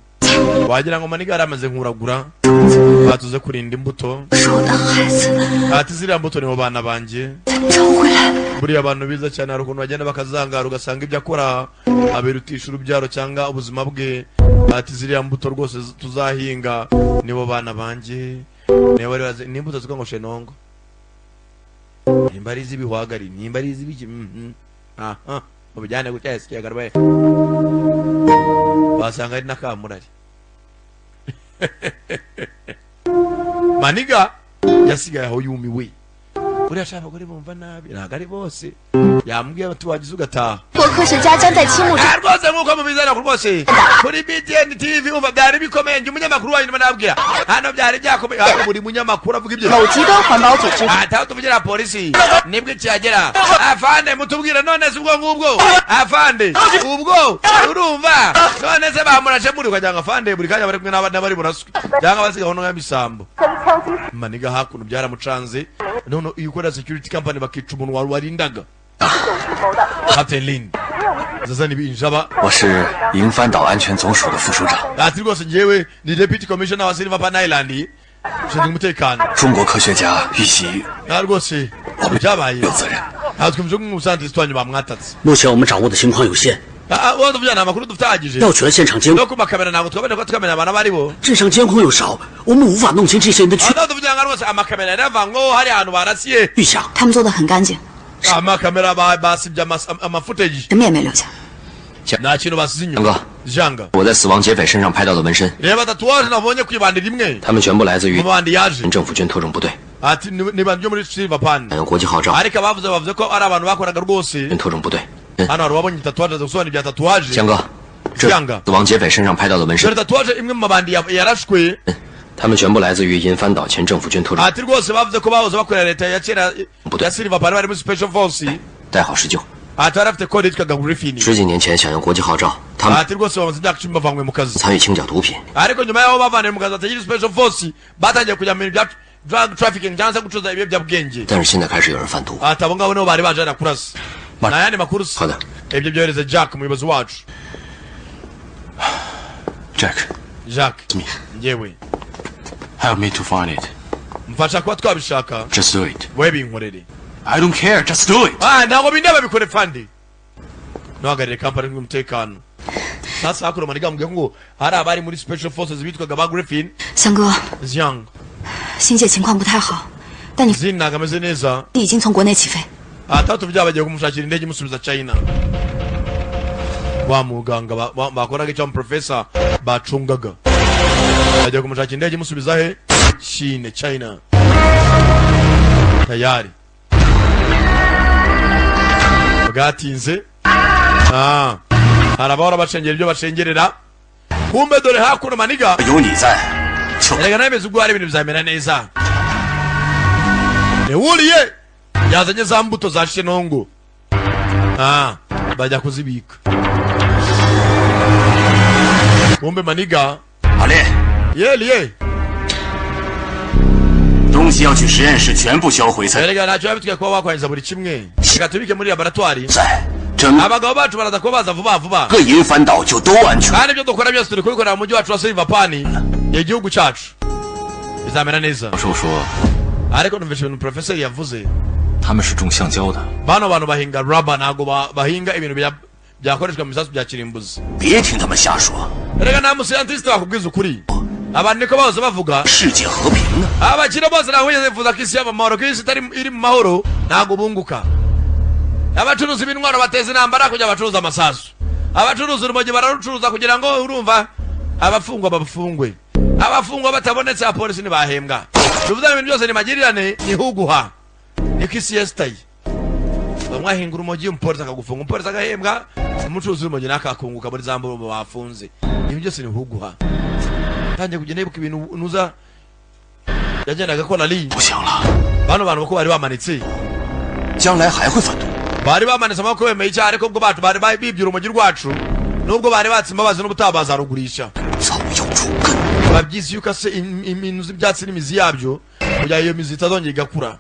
wagira ngo Maniga yaramaze nkuragura batuze kurinda imbuto. Ati ziriya mbuto nibo bana banjye. Buriya abantu biza cyane hari ukuntu bagenda bakazangara ugasanga ibyo akora abirutisha urubyaro cyangwa ubuzima bwe. Ati ziriya mbuto rwose tuzahinga nibo bana banjye. Niba bari bazi ni imbuto zitwa ngo shenongo, nimba ari iz'ibihwagari, nimba ari iz'ibiki, aha ubujyane gutya yasikiye garwaye basanga ari nakamurari. Maniga yasigaye aho yumiwe. Uriya ashaka abagore bumva nabi, ntabwo ari bose. Yambwiye ati wagize ugataha. Rwose nk'uko mubizana rwose kuri BTN TV umva byari bikomeye. Njye umunyamakuru wanyu ndimo nababwira hano byari byakomeye. Buri munyamakuru avuga ibyo. Ataho tuvugira polisi nibwo ikihagera. Afande mutubwira none se ubwo ngubwo, afande ubwo urumva none se bamurashe muri ukagira ngo afande buri kanya bari kumwe n'abari buraswe cyangwa basigaho n'amisambo. Maniga hakuno byaramucanze. None iyo ukora security company bakica umuntu wari warindaga. Captain Lin zazana ibinjaba. 我是营番岛安全总署的副署长。 Ati rwose njyewe ni deputy commissioner wa Silver Pan Island ushinzwe umutekano. 中国科学家遇袭 rwose byabaye 有责任。 Natwe muje nk'umusantisite wanyu bamwatatse. 目前我们掌握的情况有限。 Wowe tuvugana amakuru dufite ahagije. 要取现场监 no ku makamera ntabwo twabanje kuba twamenya abantu abo ari bo. 镇上监控又少，我们无法弄清这些人的去。 tuvugira ngo rwose amakamera yaravango hari ahantu barasiye. 去向。 他们做的很干净。 Amakamera basibye amafuteji. 什么也没留下。 Nta kintu basize inyuma. 杨哥，我在死亡劫匪身上拍到的纹身。 Reba tatuwaje nabonye ku ibandi rimwe. 他们全部来自于 Mu bandi yaje. 政府军特种部队。 Ati ni bandi yo muri Silver Pan. 国际号召。 Ariko abavuze bavuze ko ari abantu bakoraga rwose. 特种部队。 Hano hari uwabonye tatuwaje aza gusobanura ibya tatuwaje. 江哥，这死亡劫匪身上拍到的纹身。 Dore tatuwaje imwe mu mabandi yarashwe. 他们全部来自于银番岛前政府军特种。 Ati rwose bavuze ko bahoze bakorera leta ya kera ya Silver Pan bari muri Special Force. 代号施救。 Ati bari bafite kode yitwaga Griffin. 十几年前响应国际号召，他们 Ati rwose bamaze imyaka 10 bavanywe mu kazi. 参与清剿毒品。 Ariko nyuma y'aho bavaniwe mu kazi batagira Special Force batangiye kujya mu bintu bya drug trafficking cyangwa se gucuruza ibiyobyabwenge. 但是现在开始有人贩毒。 Ati abo ngabo nibo bari baje hariya kurasa. Nta yandi makuru se. Ibyo byohereze Jack umuyobozi wacu. Jack. Jack. Njyewe. Help me to find it. Mfasha kuba twabishaka. Just do it. Wowe binkorere. I don't care. Just do it. Ntabwo bindeba bikore fandi. Ntuhagarire kampani y'umutekano. Sasa hakuno Maniga ambwiye ngo hari abari muri Special Forces bitwaga ba Griffin. 三哥。 Ziang. 新界情况不太好，但你 Zin ntabwo ameze neza. 已经从国内起飞。 Atatu byabagiye kumushakira indege imusubiza China. Wa muganga bakoraga icyo professor bacungaga. Bagiye kumushakira indege imusubiza he? Chine, China. Tayari. Bwatinze. Hari abahora bacengera ibyo bacengerera. Kumbe dore hakuno Maniga. Erega nemeze ubwo hari ibintu bizamera neza. Newuriye yazanye za mbuto za shenongo. Bajya kuzibika. Kumbe Maniga. Ale. Yeliye. 东西要去实验室全部销毁才。 Erega ntacyo biba bitwaye kuba wakwangiza buri kimwe. Reka tubike muri laboratoire. Abagabo bacu baraza kuba baza vuba vuba. 各银番岛就都安全。 Kandi ibyo dukora byose turi kubikorera mu mujyi wacu wa Silver Pan, igihugu cyacu. Bizamera neza. 教授说， Ariko numvise ibintu professor yavuze. 他们是种橡胶的。 Bano bantu bahinga rubber ntabwo bahinga ibintu byakoreshwa mu bisasu bya kirimbuzi. 别听他们瞎说。 Erega nta muscientist wakubwiza ukuri. Abantu niko bahoze bavuga. 世界和平呢。Abakire bose ntabwo bigeze bifuza ko isi yaba amahoro, ko isi itari iri mu mahoro ntabwo bunguka. Abacuruzi b'intwaro bateza intambara kugira bacuruze amasasu, abacuruza urumogi bararucuruza kugira ngo urumva abafungwa bafungwe, abafungwa batabonetse abapolisi ntibahembwa. Bivuze ngo ibintu byose ni magirirane, ni huguha, niko isi yesitaye. Bamwe ahinga urumogi, umupolisi akagufunga, umupolisi agahembwa, umucuruzi w'urumogi nawe akakunguka muri za mbuga bafunze. Ibintu byose ni huguha. Tangiye kugenda yibuka ibintu nuza yagendaga akora ari 不行了， bano bantu bako bari bamanitse, 将来还会贩毒。 Bari bamanitse amaboko bemeye icyaha, ariko ubwo bacu bari bibye urumogi rwacu, nubwo bari batse imbabazi n'ubutaha bazarugurisha. 早有除根。 Babyize iyo ukase ibintu z'ibyatsi n'imizi yabyo kugira iyo mizi itazongera igakura.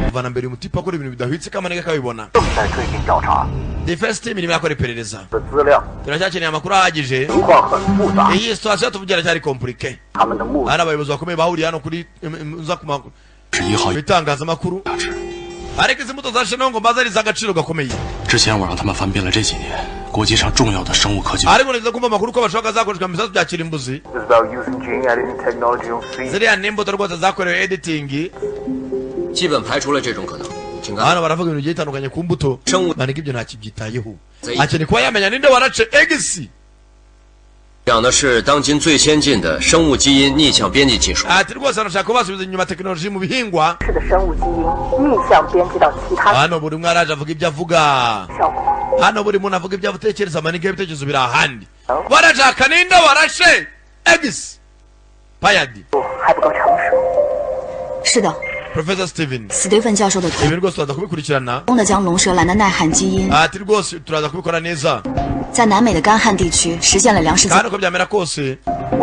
Kuva na mbere uyu mutipe akora ibintu bidahwitse, kamanega akabibona. 正在推进调查， Defense team irimo irakora iperereza, 的资料 turacyakeneye amakuru ahagije. 情况很复杂， Iyi situation tuvugira cyari compliqué. 他们的目的 Hari abayobozi bakomeye bahuriye hano kuri uza ku 是一号 bitangazamakuru, 价值。 ariko izi mbuto za shenongo mbaza ari iz'agaciro gakomeye. 之前我让他们翻遍了这几年国际上重要的生物科技， Ariko nigeze kumva amakuru ko bashobora zakoreshwa mu bisasu bya kirimbuzi. is about using gene editing technology on seeds. Ziriya ni imbuto rwose zakorewe editing. 基本排除了这种可能。请看， Hano baravuga ibintu bigiye bitandukanye ku mbuto. 生物 Manega ibyo ntakibyitayeho, akeneye kuba yamenya ninde warace egisi. 讲的是当今最先进的生物基因逆向编辑技术。 Ati rwose arashaka kubasubiza inyuma tekinoloji mu bihingwa. 式的生物基因逆向编辑到其他 Hano buri umwe araje avuga ibyo avuga. 效果。 Hano buri muntu avuga ibyo atekereza, manega ibitekerezo biri ahandi. Barashaka ninde warashe egisi payadi. 还不够成熟。 是的， Professor Steven, 斯蒂芬教授的团 ibi rwose turaza kubikurikirana. 功的将龙舌兰的耐旱基因 Ati rwose turaza kubikora neza. 在南美的干旱地区实现了粮食自 Kandi uko byamera kose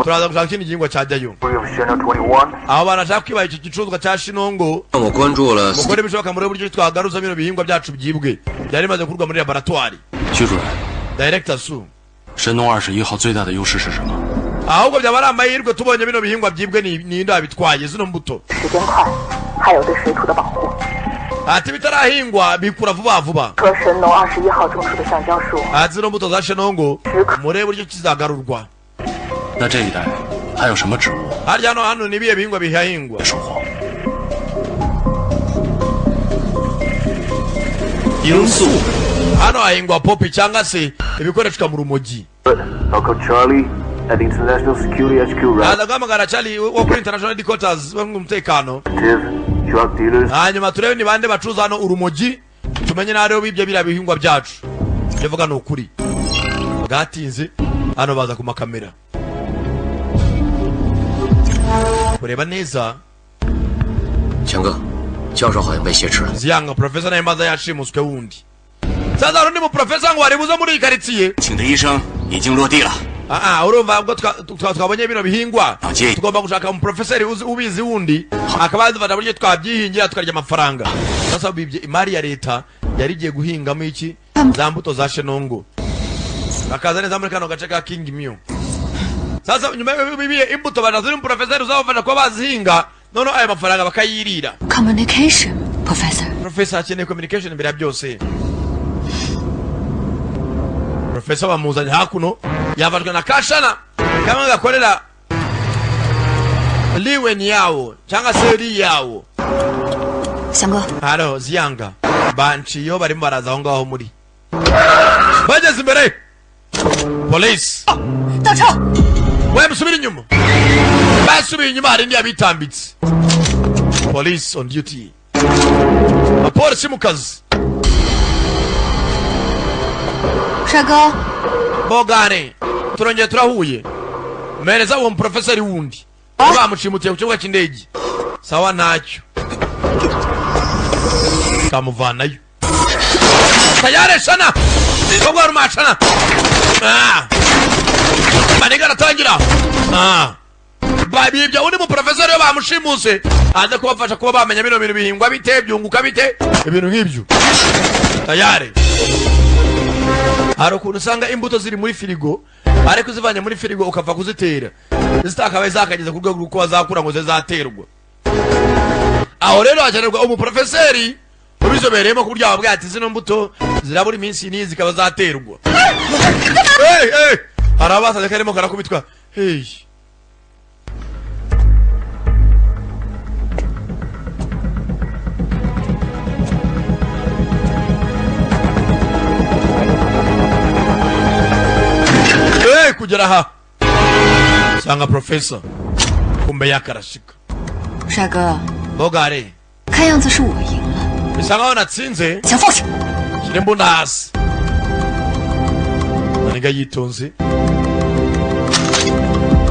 turaza gushaka ikindi gihingwa cyajyayo. We of Channel 21 Aho banashaka kwibaha icyo gicuruzwa cya shinongo, 让我关注了斯 mukore ibishoboka muri buryo twagaruza bino bihingwa byacu byibwe byari bimaze gukurwa muri laboratwari. 徐主任， Director Su, 神农21号最大的优势是什么？ Ahubwo byaba ari amahirwe tubonye bino bihingwa byibwe, ni ninde wabitwaye zino mbuto? 时间快，还有对水土的保护。 Ati bitarahingwa bikura vuba vuba. 说神农二十一号种出的橡胶树， Ati zino mbuto za shenongo murebe uburyo kizagarurwa. 那这一带还有什么植物 Harya hano ni ibihe bihingwa bihahingwa? 收获？ 罂粟。 Hano hahingwa poppy cyangwa se ibikoreshwa mu rumogi. I'll call Charlie at the International Security HQ Aza guhamagara Charlie wo kuri International Headquarters wo mu mutekano, relative drug dealers. Hanyuma turebe ni bande bacuruza hano urumogi, tumenye n'ariho bibye biriya bihingwa byacu. Ibyo mvuga ni ukuri. Bwatinze, hano baza ku makamera kureba neza. 强哥，教授好像被挟持了。 Ziyanga, profesa nawe mbanza yashimuswe wundi. Sasa hari undi muprofesa ngo wari buze muri iyi karitsiye. 请的医生已经落地了。 Ah, ah, urumva ubwo twabonye bino bihingwa, Aje. tugomba gushaka umuprofeseri ubizi wundi akaba yadufasha buryo twabyihingira tukarya amafaranga. Sasa bibye imari ya leta yari igiye guhingamo iki za mbuto za shenongo, bakaza neza muri kano gace ka King Mew. Sasa nyuma bibiye imbuto banaza uri umuprofeseri uzabafasha kuba bazihinga, noneho ayo mafaranga bakayirira. Communication, Professor. Professor akeneye communication imbere ya byose. Professor bamuzanye hakuno, yafashwe na kashana kamwe gakorera liweni yawo cyangwa se ri yawo. 翔哥， Haro ziyanga banciyo barimo baraza aho ngaho muri bageze imbere police. 倒车！ We musubire inyuma. Basubiye inyuma, hari indi yabitambitse. Police on duty, abapolisi mu kazi. 帅哥， Bogane, turongeye turahuye. Mpereza uwo muprofeseri wundi bamushimutiye ku kibuga cy'indege. Sawa, ntacyo kamuvanayo tayari shana kobwa rumashana. Ah. Maniga aratangira. Ah. Babibye undi muprofeseri we bamushimuse aze kubafasha kuba bamenya bino bintu bihingwa bite, byunguka bite, ibintu nk'ibyo. Tayari hari ukuntu usanga imbuto ziri muri firigo, ariko uzivanye muri firigo ukapfa kuzitera zitakabaye zakageze ku rwego rw'uko bazakura ngo zibe zaterwa. Aho rero hakenerwa umuprofeseri ubizobereyemo ku buryo wababwira ati zino mbuto zirabura iminsi n'iyi zikaba zaterwa. Hey, hey! Hari abasaze karimo karakubitwa. Hey. Kugera aha sanga professor kumbe yakarashika. 帅哥， Bogare. 看样子是我赢了， Bisa nkaho natsinze. 想放下。 Shyira imbunda hasi. Maniga yitonze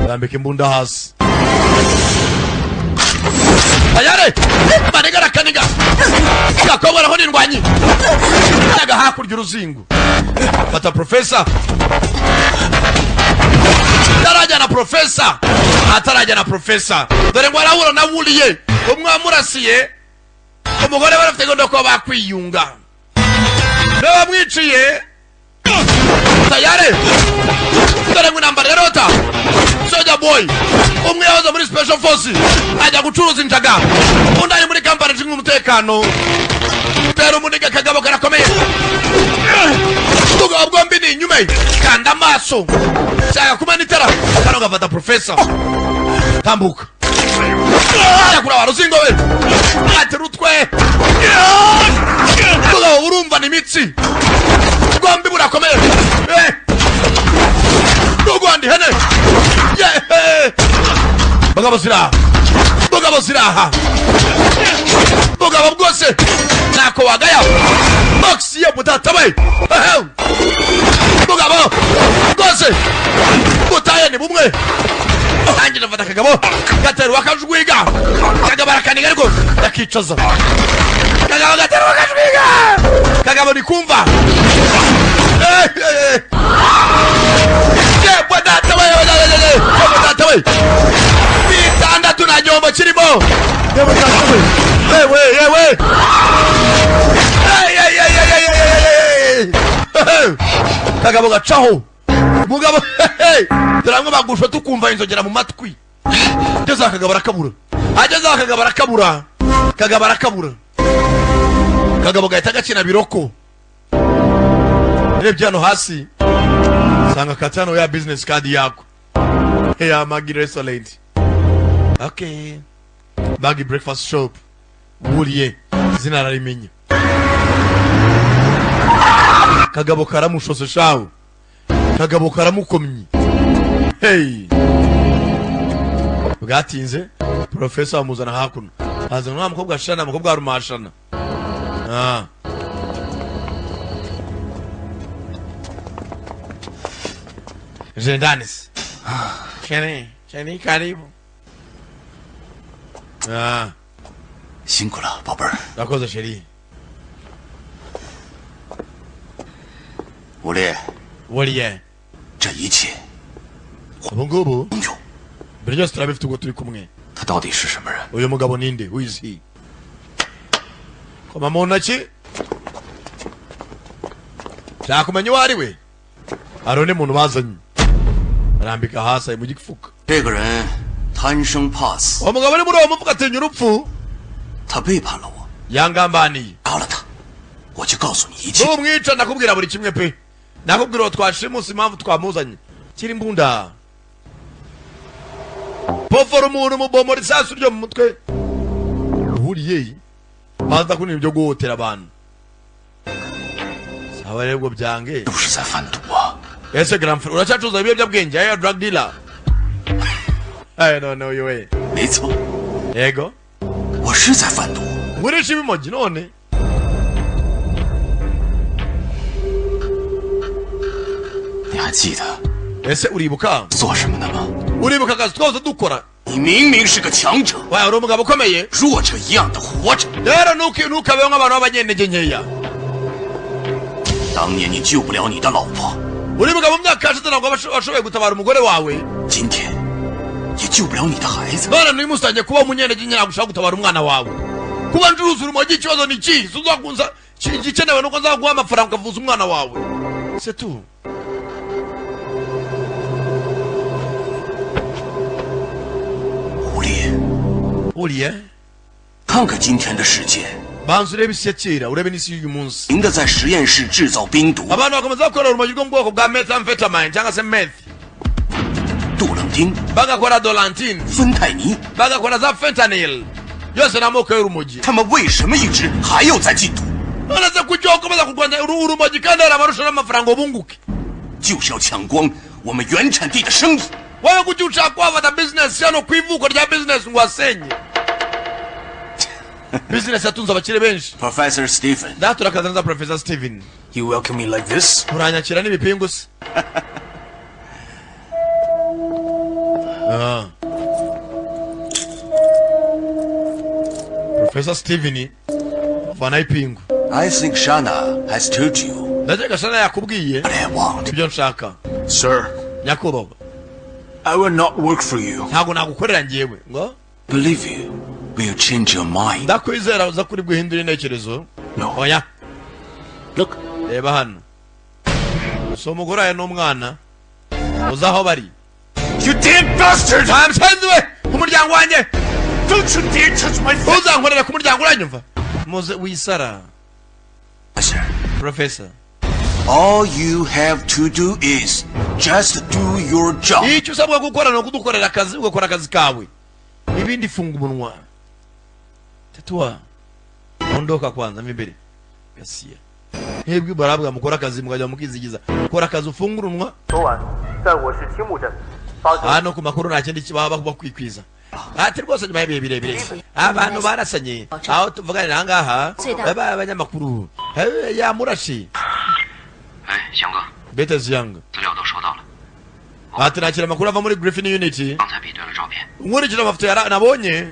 arambika imbunda hasi. Tayari maniga arakaniga gakobwa naho nindwanyi naga hakurya uruzingo fata profesa atarajyana profesa atarajyana profesa dore ngo arahura na wuriye umwe wamurasiye umugore barafite gahunda ko bakwiyunga niba bamwiciye tayari dore ngo intambara yarota soja boy umwe yahoze muri special force ajya gucuruza injaga undi ari muri kampani ishinzwe umutekano tera umuniga kagabo karakomeye ubugabo bwombi ni inyuma ye kanda amaso shaka kumena itara kano gafata profesa tambuka yakura wa ruzingo we atera utwe ubugabo burumva ni imitsi bwombi burakomeye n'urwanda ihene yeee bagabo ziraha bugabo ziraha bugabo bwose ntako wagaya box ye mutatabaye bugabo bwose butaye ni bumwe nanjye ndafata akagabo gaterwa akajwiga kagabo arakaniga ariko ndakicaza kagabo gaterwa akajwiga kagabo nikumva yebwe databaye yebwe databaye bitandatu nta gihombo kirimo yewe databaye yewe yewe kagabo gacaho mugabo turamwe bagusha tukumva inzogera mu matwi ageze akagabo arakabura ageze akagabo arakabura kagabo arakabura kagabo gahita gakina biroko urebye hano hasi sanga katano ya business card yako ya Maggie restaurant. Okay, Maggie breakfast shop wuriye izina ararimenye kagabo karamushose shawo kagabo karamukomye hey bwatinze professor amuzana hakuno azana wa mukobwa ashana mukobwa arumashana ah Jendanis Shani Shani karibu ah 辛苦了，宝贝儿。 Urakoze sheri. 吴烈， 吴烈， 这一切 ubu ngubu mbere byose turabifite ubwo turi kumwe. 他到底是什么人？ Uyu mugabo ninde? Who is he? Koma mu ntoki nshaka kumenya uwo ari we. Hari undi muntu bazanye arambika hasi ari mu gifuka. 这个人贪生怕死。 Uwo mugabo ari muri uwo mufuka atinya urupfu. 他背叛了我。 Yangambaniye. 杀了他，我就告诉你一切。 Numwica ndakubwira buri kimwe pe. Nakubwira uwo twashimuse impamvu twamuzanye. Kiri imbunda. Pofora umuntu mubomora isasu ryo mu mutwe. Uhuriye banza kunira ibyo guhotera abantu. Sawa rero ubwo byange. Ese grand frère uracyacuruza ibiyobyabwenge ayo drug dealer. I don't know you way. 没错。 Yego. 我是在贩毒。 Ngurisha ibimogi none. 你还记得 Ese uribuka 做什么的吗？ Uribuka akazi twose dukora? 你明明是个强者， Wa uri umugabo ukomeye, 弱者一样的活着。 Rero ntukabeho nk'abantu b'abanyentege nkeya. 当年你救不了你的老婆， Uribuka mu myaka yashize ntabwo washoboye gutabara umugore wawe. 今天也救不了你的孩子。 None n'uyu munsi utangiye kuba umunyentege nke ntabwo ushobora gutabara umwana wawe. Kuba ncuruza urumogi ikibazo ni iki? Uzakunza igikenewe nuko nzaguha amafaranga ukavuza umwana wawe. C'est tout. 狐狸， Uriye 看看今天的世界， banza urebe isi ya kera urebe n'isi y'uyu munsi. 赢的在实验室制造冰毒， Abantu bakomeza bakora urumogi rwo mu bwoko bwa methamphetamine cyangwa se meth, 杜冷丁、 bagakora dolantine, 芬太尼， bagakora za fentanyl, yose ni amoko y'urumogi. 他们为什么一直还要在禁毒？ None se kuki wakomeza kurwanya urumogi kandi hari abarusha n'amafaranga ngo bunguke? 就是要抢光我们原产地的生意。 Wowe kuki ushaka kuhafata business hano ku ivuko rya business ngo wasenye business yatunze abakire benshi. Professor Stephen. Data urakaza neza Professor Stephen. You welcome me like this? Uranyakira n'ibipingu se? Ah. Professor Stephen vana ipingu. I think Shana has told you. Ndakeka Shana yakubwiye ibyo nshaka. Sir. Nyakubahwa. I will not work for you. Ntabwo nagukorera njyewe ngo. Believe you will change your mind. Ndakwizera uza kuri guhindura intekerezo. No. Oya. Look. Reba hano. So umugore wawe n'umwana uzi aho bari. You damn bastard! Ntamusanzwe ku muryango wanjye. Don't you dare touch my face. Uzankorera ku muryango uranyumva? Muze wisara. Sir. Professor. All you have to do is just do your job. Icyo usabwa gukora ni ukudukorera akazi, ugakora akazi kawe. Ibindi funga umunwa. Tatua. Ondoka kwanza mimbere. Gasia. Hebwe barabwa mukora akazi mukajya mukizigiza. Kora akazi ufungura umunwa. Hano ku makuru nta kindi baba bakwikwiza. Ati rwose nyuma y'ibihe birebire abantu barasanye aho tuvuganira aha ngaha baba abanyamakuru yamurashi. Beta Ziyanga. Ati nakira amakuru ava muri Griffin Unity. Nkurikije amafoto nabonye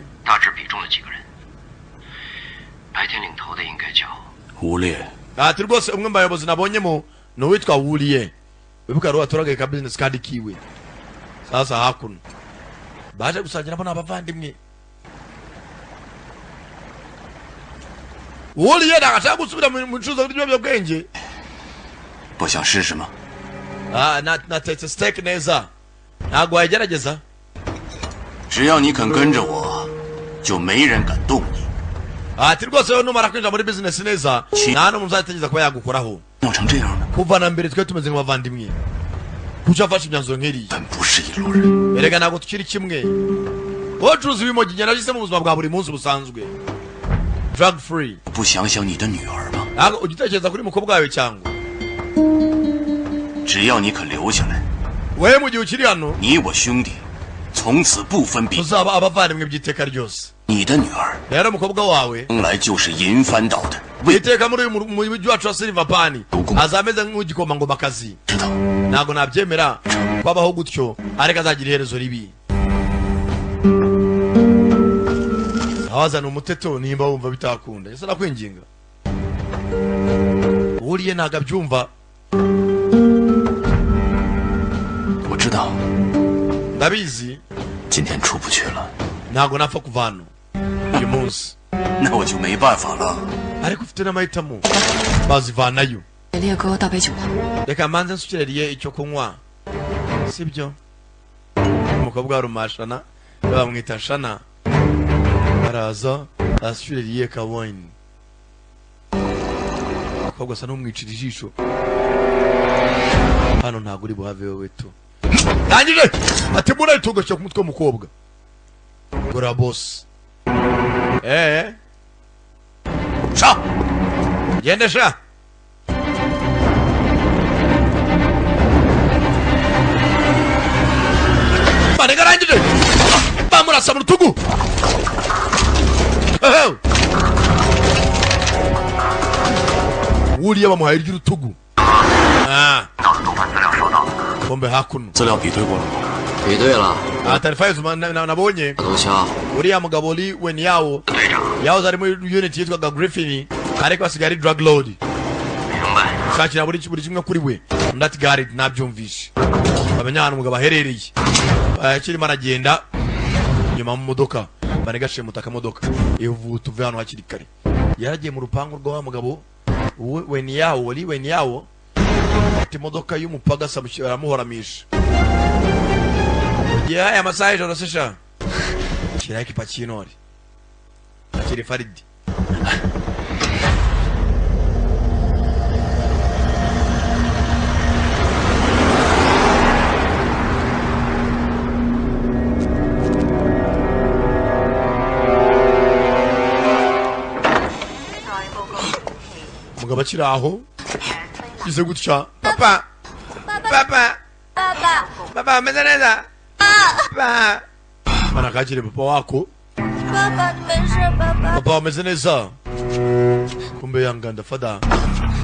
Ati rwose umwe mu bayobozi nabonyemo ni uwitwa Wuliye. Wibuka rero aturage ka business card kiwe. Sasa hakuno baje gusangira bo n'abavandimwe. Wuliye ndashaka gusubira mu ncuzo ry'ibiyobyabwenge. 不想试试吗？ Ah, natetse steak neza. Ntabwo wayigerageza. 只要你肯跟着我，就没人敢动你。 Ati rwose wowe numara kwinjira muri business neza, nta n'umuntu uzatekereza kuba yagukoraho. 弄成这样呢？ Kuva na mbere twe tumeze nk'abavandimwe. Kuki wafashe imyanzuro nk'iriya? 不是一路人。 Erega ntabwo tukiri kimwe. Wowe ucuruza ibimogi njye nabishyize mu buzima bwa buri munsi busanzwe. Drug free. 不想想你的女儿吗？ Ntabwo ujya utekereza kuri mukobwa wawe cyangwa? 只要你肯留下来， wewe mu gihe ukiri hano, 你我兄弟从此不分别。 tuzaba abavandimwe by'iteka ryose. 你的女儿 rero umukobwa wawe 将来就是银帆岛的。 iteka muri uyu mujyi wacu wa Silver Pan azameze nk'igikomangomakazi. Ntabwo nabyemera kwabaho gutyo, ariko azagira iherezo ribi. Awazana umuteto nimba wumva bitakunda. Ese nakwinginga. Uriye ntabwo abyumva. 我知道 Ndabizi. 今天出不去了。 Ntabwo napfa kuva hano uyu munsi. 那我就没办法了。 Ariko ufite n'amahitamo bazivanayo. 给烈哥倒杯酒吧。 Reka mbanze nsukireriye icyo kunywa, sibyo? Umukobwa wa Rumashana bamwita Shana araza asukireriye ka wine. Umukobwa asa n'umwicira ijisho. Hano ntabwo uri buhave wowe tu. Ndangije ati mbona ritogoshe ku mutwe w'umukobwa. Gora boss. Sha. Gende sha. Banegarangije. Bamurasa mu rutugu. Wuriye bamuhaye iry'urutugu. Ah. Bombe hakuno. 资料比对过了吗？ 比对了。 Taarifa nabonye. 头枪。 Uriya mugabo Li Weniyao yahoze ari muri unit yitwaga Griffin, ariko asigaye ari drug lord. Shakira buri kimwe kuri we. Ndati gari nabyumvishe. Bamenya ahantu umugabo aherereye. Akirimo aragenda nyuma mu modoka baregashe mutaka modoka. Ivu tuve hano hakiri kare. Yaragiye mu rupangu rwa wa mugabo Weniyao, Li Weniyao. Ati imodoka y'umupaga aramuhoramisha. Gihe aya masaha y'ijoro se sha. Shyiraho ipaki y'intore. Akiri Faridi. Umugabo akiri aho. Ize gutya. Papa. Papa. Papa. Papa ameze neza. Pa bana kakire papa wako. 爸爸，你没事吧？爸， Papa ameze neza. Kumbe yanganda fada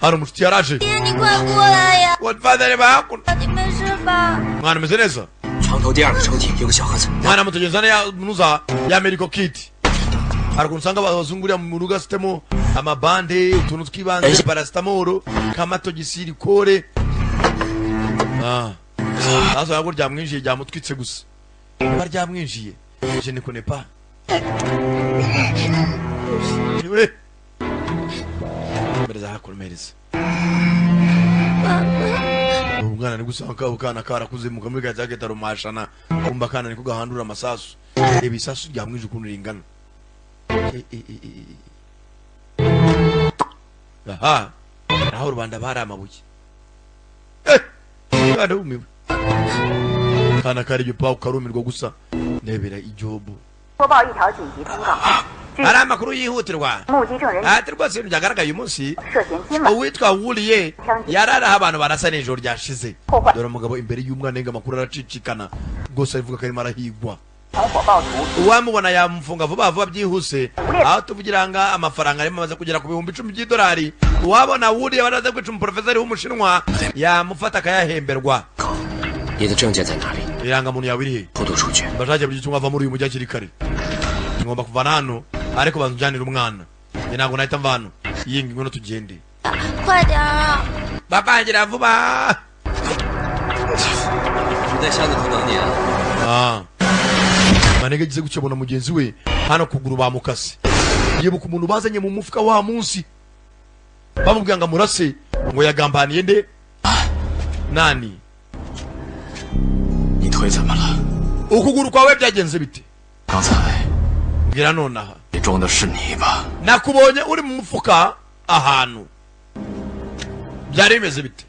hano umushuti yaraje. 爹，你快过来呀！ Godfather reba hakuno. 你没事吧？ Mwana ameze neza. 床头第二个抽屉有个小盒子， Mwana mutegerezane ya nuza ya medical kit. Hari ukuntu usanga abazungu uriya mu rugo afitemo amabande, utuntu tw'ibanze, paracetamol, kamatogisiri kore. Ah, sasa ntabwo ryamwinjiye, ryamutwitse gusa. Niba ryamwinjiye, je ne connais pas. We mereza hakuno, mereza. Umwana ni gusanga akana karakuze mu kamwe kajya rumashana, kumva akana niko gahandura amasasu. Reba isasu ryamwinjiye ukuntu ringana. Eh, eh, eh, eh. Aha naho rubanda bari amabuye. Eh, rubanda bumiwe. Kana kari igipawu karumirwa gusa. Ndebera ijobu. 播报一条紧急通告， Hari amakuru yihutirwa. 目击证人 Ati rwose ibintu byagaragaye uyu munsi, 涉嫌今晚 uwitwa Wuriye yarari aho abantu barasa nijoro ryashize. Dore umugabo imbere y'umwana yiga amakuru aracicikana rwose, avuga ko arimo arahigwa. 团伙暴徒 Uwamubona yamufunga vuba vuba byihuse. Aho tuvugira nga amafaranga arimo amaze kugera ku 10,000 by'idolari. Uwabona Wuriye baraza kwica umuprofeseri w'umushinwa yamufata akayahemberwa. 你的证件在哪里？ Irangamuntu yawe iri he? 偷渡出去。 Bashake buri kimwe ava muri uyu mujyi hakiri kare. Ngomba kuvana hano, ariko banza unjyanire umwana. Njye ntabwo nahita mva hano. Iyi ngwino tugende. 快点啊！ Bapangira vuba. 我在箱子头等你啊。 Ah. Manege agize gutya abona mugenzi we hano kuguru bamukase, yibuka umuntu bazanye mu mufuka wa munsi bamubwira ngo amurase, ngo yagambaniye nde nani. 你腿怎么了？ Ukuguru kwawe byagenze bite? 刚才 Mbwira nonaha. 你装的是泥巴， Nakubonye uri mu mufuka ahantu, byari bimeze bite?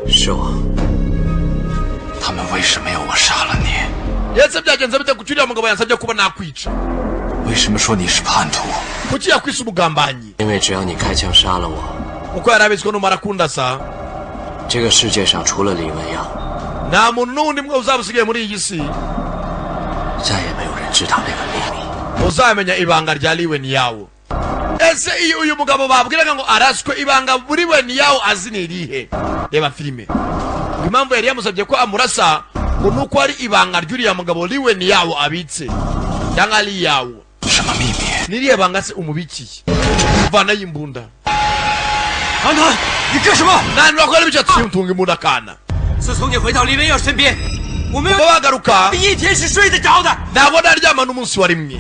是我， 他们为什么要我杀了你？ Ndetse byagenze bite? Kuki uriya mugabo yansabye kuba nakwica? 为什么说你是叛徒？ Kuki yakwise umugambanyi? 因为只要你开枪杀了我， Kuko yari abizi ko numara kundasa, 这个世界上除了李文耀， nta muntu n'undi mwe uzaba usigaye muri iyi si 再也没有人知道那个秘密。 uzamenya ibanga rya liwe niyawo. Ese iyo uyu mugabo babwiraga ngo araswe, ibanga buri we niyawo azi ni irihe? Reba filime. Ngo impamvu yari yamusabye ko amurasa ngo ni uko ari ibanga ry'uriya mugabo liwe niyawo abitse, cyangwa ari iyawo. 什么秘密？ N'iriya banga se umubikiye? Vanayo imbunda. 安团，你干什么？ Nani wakora ibyo? Tunga imbunda akana. 自从你回到李文耀身边，我没有 Kuba bagaruka 一天是睡得着的。 ntabwo naryama n'umunsi wa rimwe.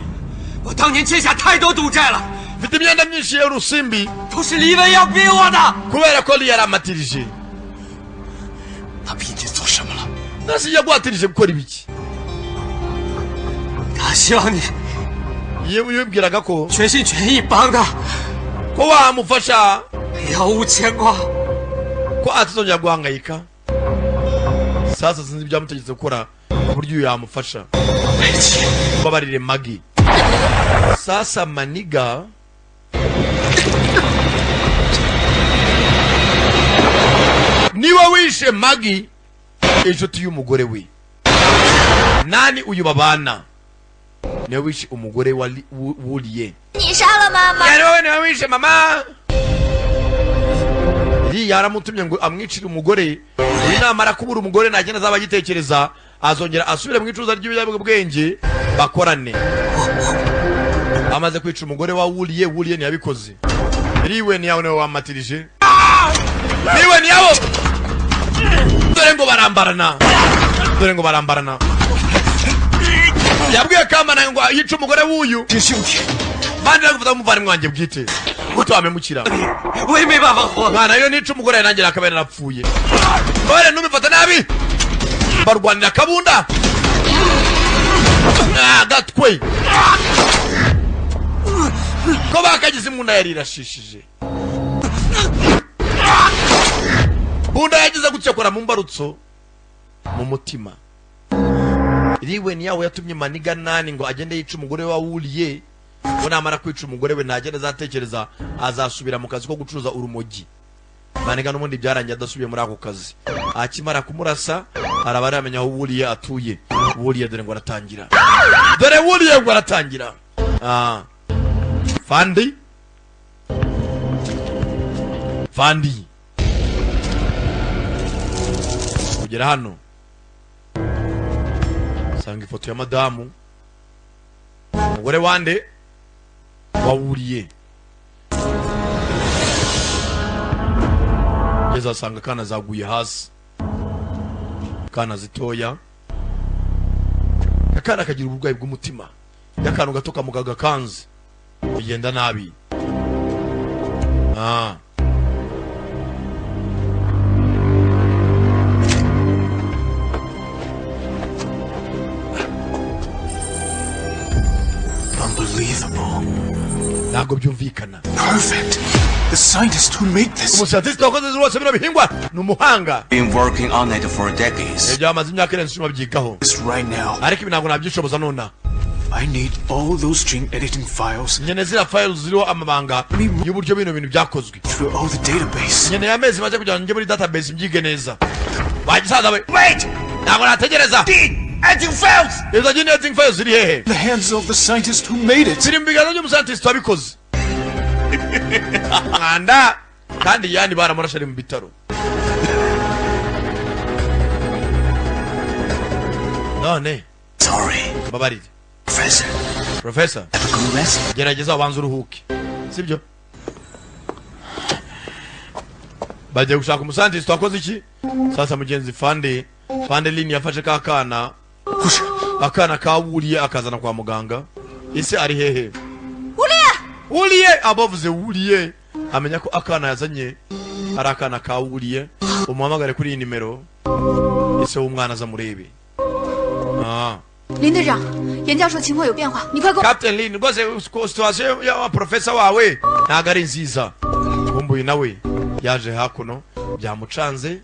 我当年欠下太多赌债了， Mfite imyenda myinshi y'urusimbi. 都是李文耀逼我的。 Kubera ko yari yaramatirije. 他逼你做什么了？ Nasi yaguhatirije gukora ibiki? 他希望你 Iyo yibwiraga ko 全心全意帮他， ko wamufasha, 了无牵挂。 ko atazongera guhangayika. Sasa sinzi ibyo yamutegetse gukora ku buryo uyu yamufasha. Babarire Magi. Sasa maniga niwe wishe Magi, inshuti y'umugore we. Nani uyu babana niwe wishe umugore wa Wuriye. 你杀了妈妈！ Yani wowe niwe wishe mama. Iriya yaramutumye ngo amwicire umugore. Uyu namara kubura umugore ntagenda azaba agitekereza, azongera asubire mu icuruza ry'ibiyobyabwenge bakorane. Amaze kwica umugore wa Wuriye, Wuriye ntiyabikoze. Riwe niyawe niwe wamatirije, riwe niyabo. Dore ngo barambarana, dore ngo barambarana. Yabwiye Kamana ngo yice umugore w'uyu bandi gufata umuvandimwe wanjye bwite guto wamemukira. 我也没办法活。 Mwana iyo nica umugore nanjye akaba yarapfuye. Bare numifata nabi. Barwanira akabunda. Ah, gatwe ko bakagize imbunda yari irashishije. Bunda yagize gutya akora mu mbarutso mu mutima. Riwe niyawe yatumye maniga nani ngo agende yica umugore wa Wuriye, ngo namara kwica umugore we ntagenda azatekereza, azasubira mu kazi ko gucuruza urumogi. Maniga n'ubundi byarangiye adasubiye muri ako kazi. Akimara kumurasa araba aramenya aho Wuriye atuye. Wuriye dore ngo aratangira. Dore Wuriye ngo aratangira. Ah. Fandi. Fandi. Kugera hano. Sanga ifoto ya madamu. Umugore wande wawuriye. Yeza asanga kana zaguye hasi. Kana zitoya. Akana kagira uburwayi bw'umutima. Yakanu gato kamugaga kanze. Bigenda nabi. Ah. Unbelievable. Ntabwo byumvikana. Perfect. The scientist who made this. Umuscientist wakoze rwose bino bihingwa ni umuhanga. Been working on it for decades. Ibyo amaze imyaka irenze 10 babyigaho. Right now. Ariko ibi ntabwo nabyishoboza nona. I need all those gene editing files. Nyene zira files ziriho amabanga y'uburyo bino bintu byakozwe. Through all the database. Nyene amezi make kugira ngo njye muri database mbyige neza. Bagisaza we. Wait! Ntabwo nategereza. Editing files. Izo gene editing files ziri hehe? The hands of the scientist who made it. Ziri mu biganza by'umuscientist wabikoze. Mwanda kandi yani baramurashe ari mu bitaro. None. Sorry. Babarire. Professor. Professor. Have a good rest. Gerageza ubanze uruhuke. Sibyo? Bagiye gushaka umuscientist wakoze iki? Sasa mugenzi Fande, Fande Lini yafashe ka kana. Akana kawuriye akazana kwa muganga. Ese ari hehe? Uriye! Uriye abavuze uriye amenya ko akana yazanye ari akana kawuriye. Umuhamagare kuri iyi nimero. Ese w'umwana azamurebe. Ah. 林队长，严教授情况有变化，你快给我。 Captain Lin rwose situation ya professor wawe ntabwo ari nziza. Kumbuye nawe yaje hakuno byamucanze,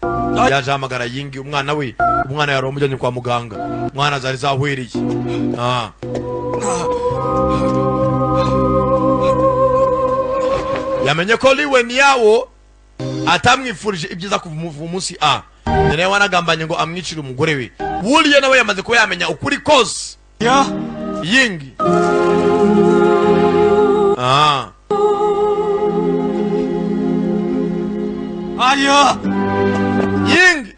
yaje ahamagara Yingi umwana we, umwana yari amujyanye kwa muganga, umwana zari zahwereye. Ah. Yamenye ko Liwe niyawo atamwifurije ibyiza kuva umunsi a nyene wanagambanye ngo amwicire umugore we. Wuriye nawe yamaze kuba yamenya ukuri kose. Ya Yingi. Ah. Aya Yingi.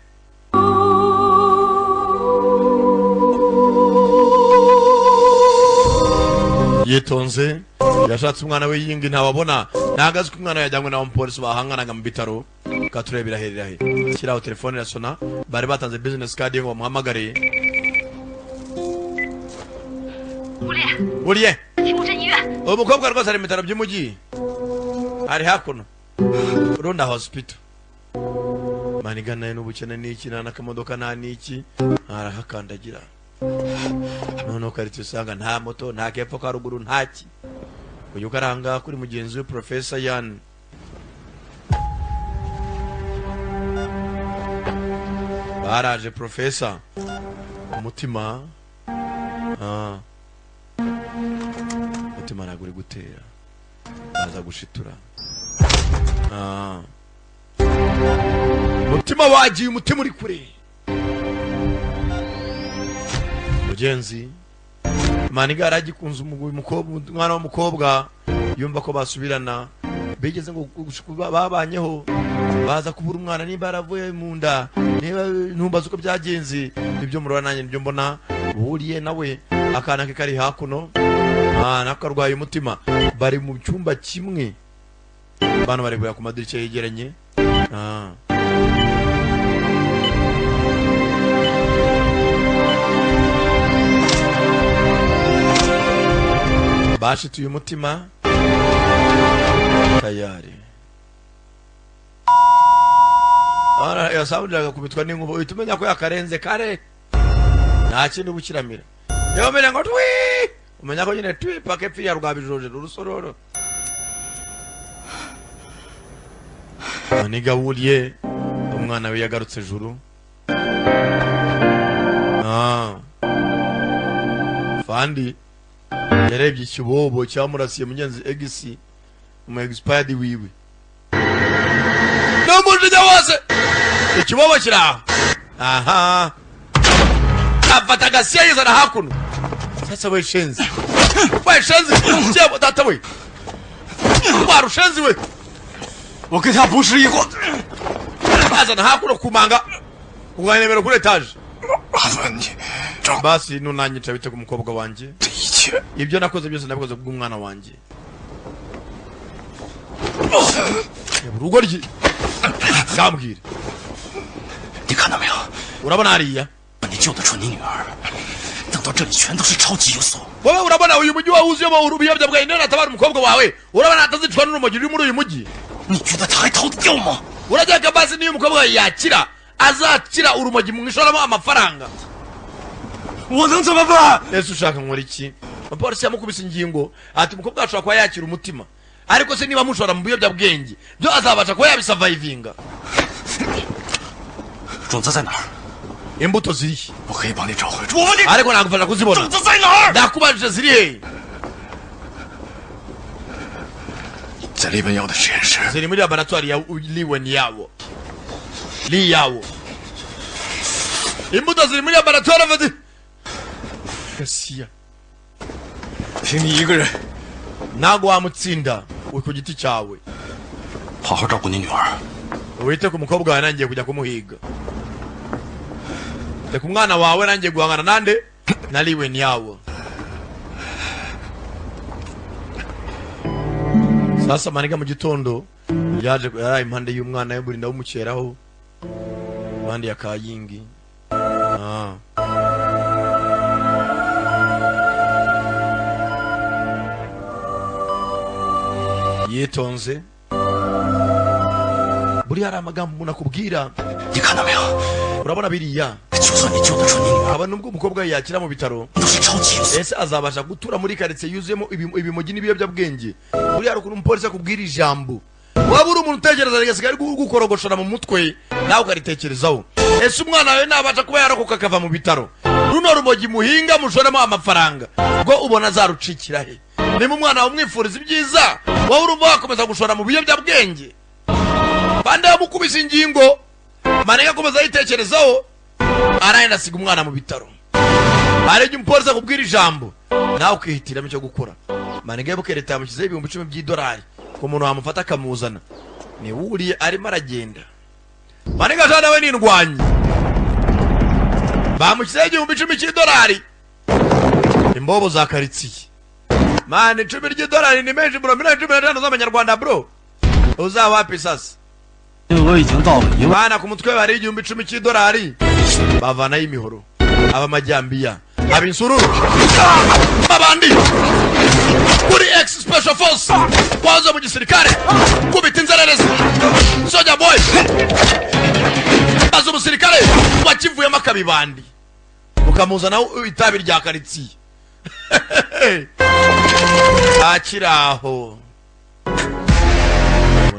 Yitonze yashatse umwana we Yingi ntababona, nagazi ko umwana yajyanywe na umupolisi bahanganaga mu bitaro. Katurebera herera he. Shyiraho telefone irasona, bari batanze business card ngo bamuhamagare. Uriye. Umukobwa rwose ari mu bitaro by'umujyi. Ari hakuno. Runda hospital. Manigana n'ubukene n'iki nta nakamodoka nta n'iki arahakandagira. Noneho karite usanga nta moto nta kepfo ka ruguru ntaki. Uyu karanga kuri mugenzi we Professor Yan. Baraje Professor. Umutima umutima naguri gutera. Baza gushitura. Umutima wagiye, umutima uri kure. Mugenzi Maniga aragikunze umukobwa, umwana w'umukobwa yumva ko basubirana. Bigeze ngo babanyeho baza kubura umwana niba aravuye mu nda, niba ntumbaza uko byagenze, ibyo murora nanjye nibyo mbona. Buriye nawe akana ke kari hakuno, nako arwaye umutima. Bari mu cyumba kimwe, abantu bari ku madirishya yegeranye. Bashituye umutima tayari. Ara yasaburaga kubitwa n'inkuba uhita umenya ko yakarenze kare. Nta kintu bukiramira. Yo menya ngo twi, umenya ko nyine twi pake pfi ya rwabijoje urusororo. Maniga wuriye umwana we yagarutse juru. Fandi yarebye ikibobo cyamurasiye mugenzi Egisi mu expired wiwe. N'umujinya wose, ikibobo kiri aho. Aha afata agasiya yizana hakuno. Sasa we shenzi, we shenzi, jebo data we, warushenzi we. 我跟他不是一伙。 Azana hakuno kumanga kuganira kuri etaje. Basi nunanyica bite ku mukobwa wanjye? Ibyo nakoze byose nabikoze kubw'umwana wanjye. Urugo rye ngambwira. 你看到没有？ Urabona hariya? 你救得出你女儿，等到这里全都是超级有素。 Wowe urabona uyu mujyi wawuzuyemo ibiyobyabwenge, niyo natabara umukobwa wawe, urabona atazicwa n'urumogi ruri muri uyu mujyi? 你觉得他还逃得掉吗？ Urajyaga basi niyo umukobwa wawe yakira, azakira urumogi mwishoramo amafaranga? 我能怎么办？ Ese ushaka nkora iki? Umupolisi yamukubise ingingo ati umukobwa ashobora kuba yakira umutima, ariko se niba mushora mu biyobyabwenge byo azabasha kuba yabisavayivinga? 种子在哪儿？ Imbuto zirihe? 我可以帮你找回。我问你， Ariko nagufasha kuzibona. 种子在哪儿？ Ndakubajije ziri he? 在李本耀的实验室。 Ziri muri laboratwari ya Liwen yawo li yawo. Imbuto ziri muri laboratwari afite gasiya. 凭你一个人， Ntabwo wamutsinda uri ku giti cyawe. 好好照顾你女儿。 Wite ku mukobwa wawe, nangiye kujya kumuhiga. Reka umwana wawe, nangiye guhangana nande na Liwen yawo. Sasa maniga mu gitondo yaje yaraye impande y'umwana we, burinda bumukeraho impande ya kayingi. Ah. Yitonze, buriya hari amagambo umuntu akubwira. 你看到没有？ Urabona biriya? 就算你救得出你女儿， Aba nubwo umukobwa we yakira mu bitaro, 都是超级有素。 ese azabasha gutura muri karitsiye yuzuyemo ibimogi n'ibiyobyabwenge? Buriya hari ukuntu umupolisi akubwira ijambo, waba uri umuntu utekereza rigasigaye ari gukorogoshora mu mutwe, nawe ukaritekerezaho. Ese umwana wawe nabasha kuba yarokoka akava mu bitaro, runo rumogi muhinga mushoramo amafaranga ubwo ubona azarucikira he? Niba umwana wawe umwifuriza ibyiza, wowe urumva wakomeza gushora mu biyobyabwenge? Bande yamukubise ingingo, manega akomeza yitekerezaho, aragenda asiga umwana mu bitaro. Hari igihe umupolisi akubwira ijambo nawe ukihitiramo icyo gukora. Manega yabuke leta yamushyizeho 10,000 by'idolari ku muntu wamufata akamuzana. Ni wuriye arimo aragenda. Manega aje nawe ni indwanyi, bamushyizeho 10,000 cy'idolari. Imbobo za karitsiye mani, 10 ry'idolari ni menshi bro, miliyoni 15 z'amanyarwanda bro, uzaba wapi sasa? 金额已经到了一万， Bana ku mutwe bari 10,000 cy'idolari, bavanayo imihoro, abamajyambiya, abinsururu, abandi kuri ex special force waza mu gisirikare, kubita inzererezi soja boy aza umusirikare wakivuyemo akabibandi, ukamuzanaho itabi rya karitsiye akiri aho.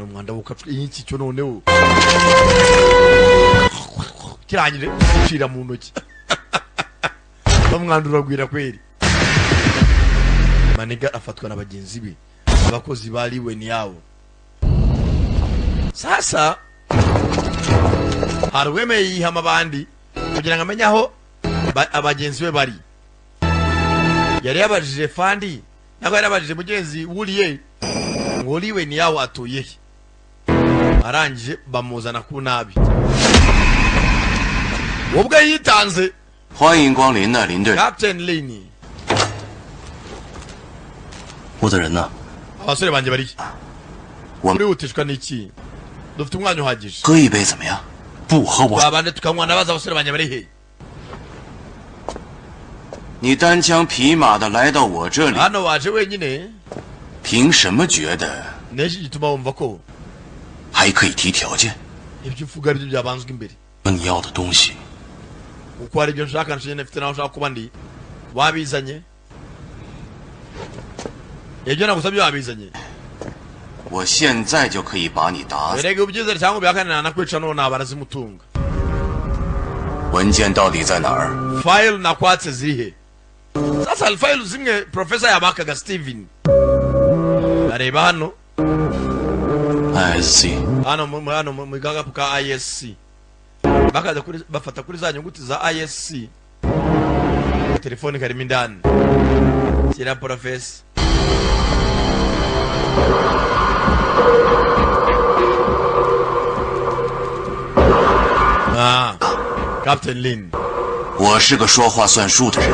Umwanda wukapfa iki cyo noneho kirangije gucira mu ntoki, bamwandura uragwira kweri. Maniga afatwa na bagenzi be, abakozi ba Liwen yawo. Sasa hari uwemeye yihama abandi kugira ngo amenye aho abagenzi be bari. Yari yabajije fandi, nako yari yabajije mugenzi wuriye ngo Liwen yawo atuye he. Arangije bamuzana ku nabi, ubwo yitanze. 欢迎光临呢，林队。 Captain Lin, 我的人呢？ Abasore banjye bari he? 我们 Urihutishwa n'iki? Dufite umwanya uhagije. 喝一杯怎么样？ 不喝我 Babande tukanywa, nabaza abasore banjye bari he? 你单枪匹马的来到我这里， Hano waje wenyine, 凭什么觉得 niki gituma wumva ko 还可以提条件？ ibyo uvuga aribyo byabanzwe imbere? 你要的东西， Kuko hari ibyo nshaka nshinge mfite naho nshaka kuba ndi, wabizanye? Ibyo nagusabye wabizanye? 我现在就可以把你打死。 Erega ubyizere cyangwa ubihakane, nanakwica none barazimutunga. 文件到底在哪儿？ File nakwatse ziri he? Sasa hari file zimwe professor yabakaga Steven, areba hano. ISC Hano mu gakapu ka ISC bakaza kuri bafata kuri za nyuguti za ISC. Telefone karimo indani shyira porofesi. Ah, Captain Lin. 我是个说话算数的人，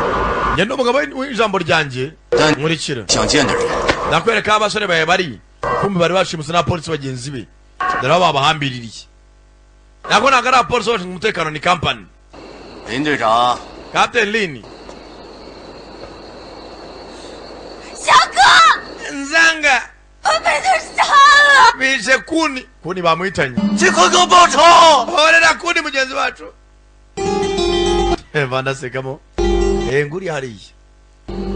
Njye ndi umugabo w'ijambo ryanjye nkurikira. 想见的人 Ndakwereka aho abasore bawe bari. Kumbe bari bashimuse n'abapolisi bagenzi be, dore aho babahambiririye. Ntabwo ntabwo ari abapolisi bashinzwe umutekano, ni kampani. 林队长， Captain Lin. 小哥， Nzanga 我被他杀了！ bishe Kuni. Kuni bamuhitanye. 这快给我报仇！ Horera Kuni mugenzi wacu. Vandasekamo nguri hariya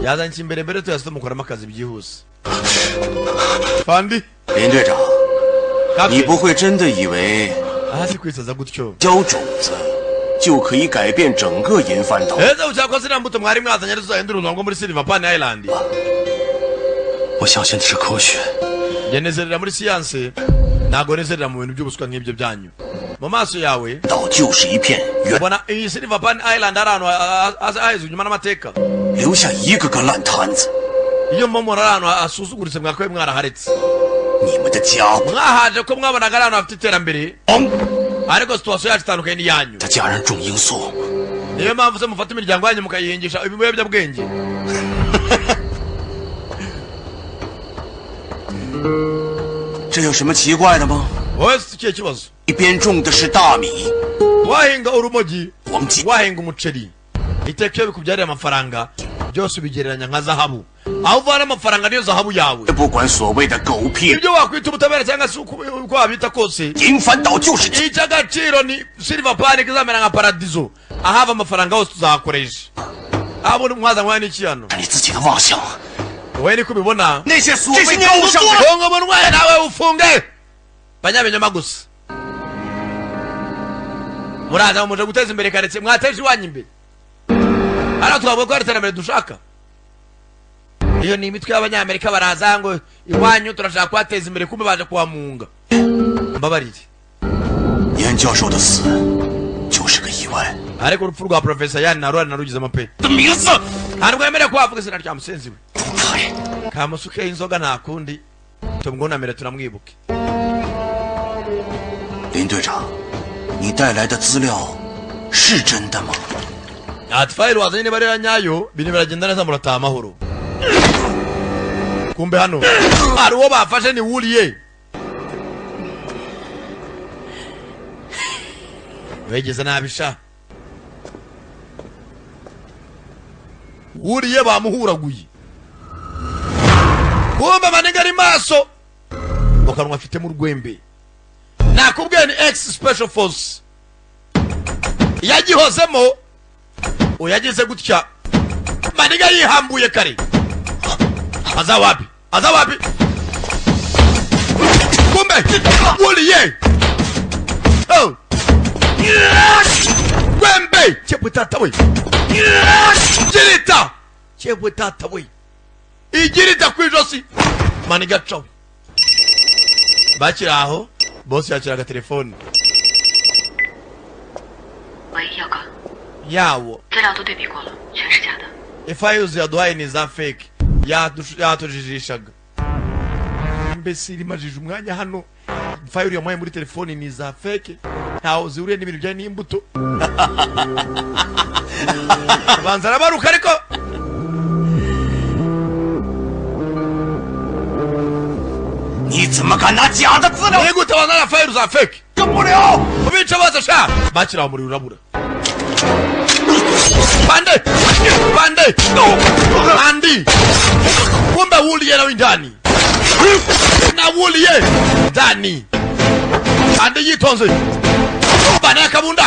yazanye imbere mbere tuyase tumukoramo akazi byihuse. Fandi 林队长，你不会真的以为 hasi kwisaza gutyo 浇种子就可以改变整个银帆岛？ Ese ushaka ko ziriya mbuto mwari mwazanye arizo zahindura uruntu rwo muri Silver Pan Island? 我相信的是科学。 Njye nezerera muri siyanse, ntabwo nezerera mu bintu by'ubuswa nk'ibyo byanyu. Mu maso yawe 岛就是一片原， ubona iyi Silver Pan Island ari ahantu haheze inyuma n'amateka. 留下一个个烂摊子。 Iyo mbona ari ahantu hasuzuguritse mwakabaye mwaraharetse. 你们的家 Mwahaje ko mwabonaga ari ahantu hafite iterambere, ariko situwasiyo yacu itandukanye n'iyanyu. 的家人种罂粟， Niyo mpamvu se mufata imiryango yanyu mukayihingisha ibiyobyabwenge. 这有什么奇怪的吗？ Wowe si ikihe kibazo? 一边种的是大米， Wahinga urumogi, 黄金， wahinga umuceri, iteka iyo bikubyariye amafaranga byose ubigereranya nka zahabu. Aho uvana amafaranga niyo zahabu yawe. 不管所谓的狗屁， Ibyo wakwita ubutabera cyangwa se uko wabita kose, 银帆岛就是 icy'agaciro ni Silver Pan izamera nka paradizo. Ahava amafaranga hose tuzahakoresha. Abo mwazanywa n'iki hano? 你自己的妄想。 Wowe niko ubibona. 那些所谓高尚的 Funga umunwa nawe ufunge. Banyabinyoma gusa. Muraza muje guteza imbere karitsiye, mwateje iwanyu imbere. Hano twavuga ko ari iterambere dushaka. Iyo ni imitwe y'abanyamerika baraza ngo iwanyu turashaka kuhateza imbere, kumbe baje kuhamunga. Mbabarire. 严教授的死就是个意外。 Ariko urupfu rwa Professor Yani narura narugizemo pe. 的名字， Ntabwo yemerewe kuhavuga izina rya musenzi we. Kamusuke inzoga nta kundi. Tumwunamire turamwibuke. 林队长，你带来的资料是真的吗？ Ati fayili wazanye niba ari iya nyayo, ibintu biragenda neza murataha amahoro. Kumbe hano hari uwo bafashe ni wuriye. Wegeze nabi sha. Wuriye bamuhuraguye. Kumbe maniga ari maso. Mu kanwa afitemo urwembe. Nakubwiye ni ex special force. Yagihozemo uyagize gutya maniga yihambuye kare. Aza wapi? Aza wapi? Kumbe wuriye. Oh. Gwembe chepwe tata we. Girita chepwe tata we. Igirita ku ijosi. Maniga cawe. Bakiri aho boss yakiraga telefone. 喂，耀哥， Yawo. 资料都对比过了，全是假的。 Files yaduhaye ni za fake. Yatujijishaga. Mbese irimajije umwanya hano. File yamuhaye muri telefone ni za fake. Ntaho zihuriye n'ibintu bijyanye n'imbuto. Abanza arabaruka ariko. 你怎么敢拿假的资料？ Ni gute wazana file za fake? 跟不了！ Ubica bose sha. Bakiri aho umuriro urabura. Pande! Pande! Andi! Kumbe wuliye nawe indani. Na wuliye ndani. Andi yitonze. Bana kabunda.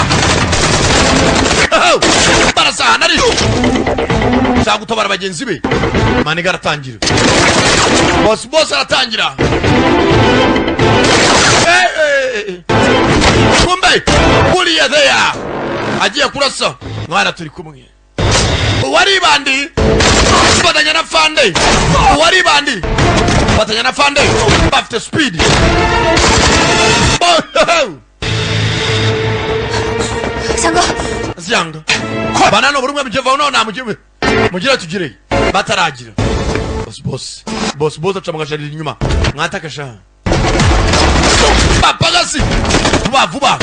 Barasahana ari. Shaka gutabara bagenzi be. Maniga aratangira. Boss boss aratangira. Eh eh. Kumbe wuliye there. Agiye kurasa. Mwana turi kumwe. Uwaribandi fatanya na fande. Uwaribandi fatanya na fande. Bafite speed. Ziyanga. Banano buri umwe mujeva uno na mujye mugira tugire bataragira. Boss boss boss boss aca mugasharira inyuma mwatakasha. Papagasi vuba vuba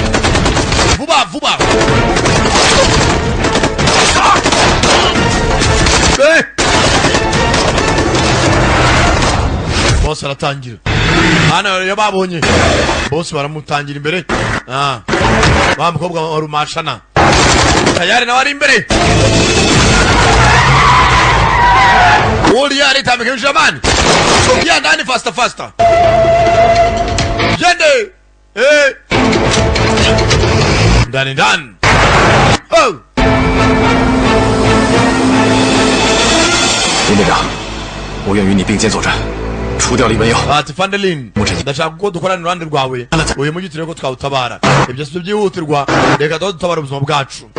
vuba vuba. Hey! Boss aratangira. Hano yababonye. Boss baramutangira imbere. Ah. Wa mukobwa wa rumashana. Tayari na wari imbere. Uri yari tamike jamani. Ya ndani faster faster. Jende. Eh. Ndani ndani. Oh. 林队长，我愿与你并肩作战，除掉李文耀。 Ati Fandelin, ndashaka ko dukorana iruhande rwawe. Uyu mujyi turebe ko twawutabara. Ibyo si byihutirwa, reka dutabara ubuzima bwacu.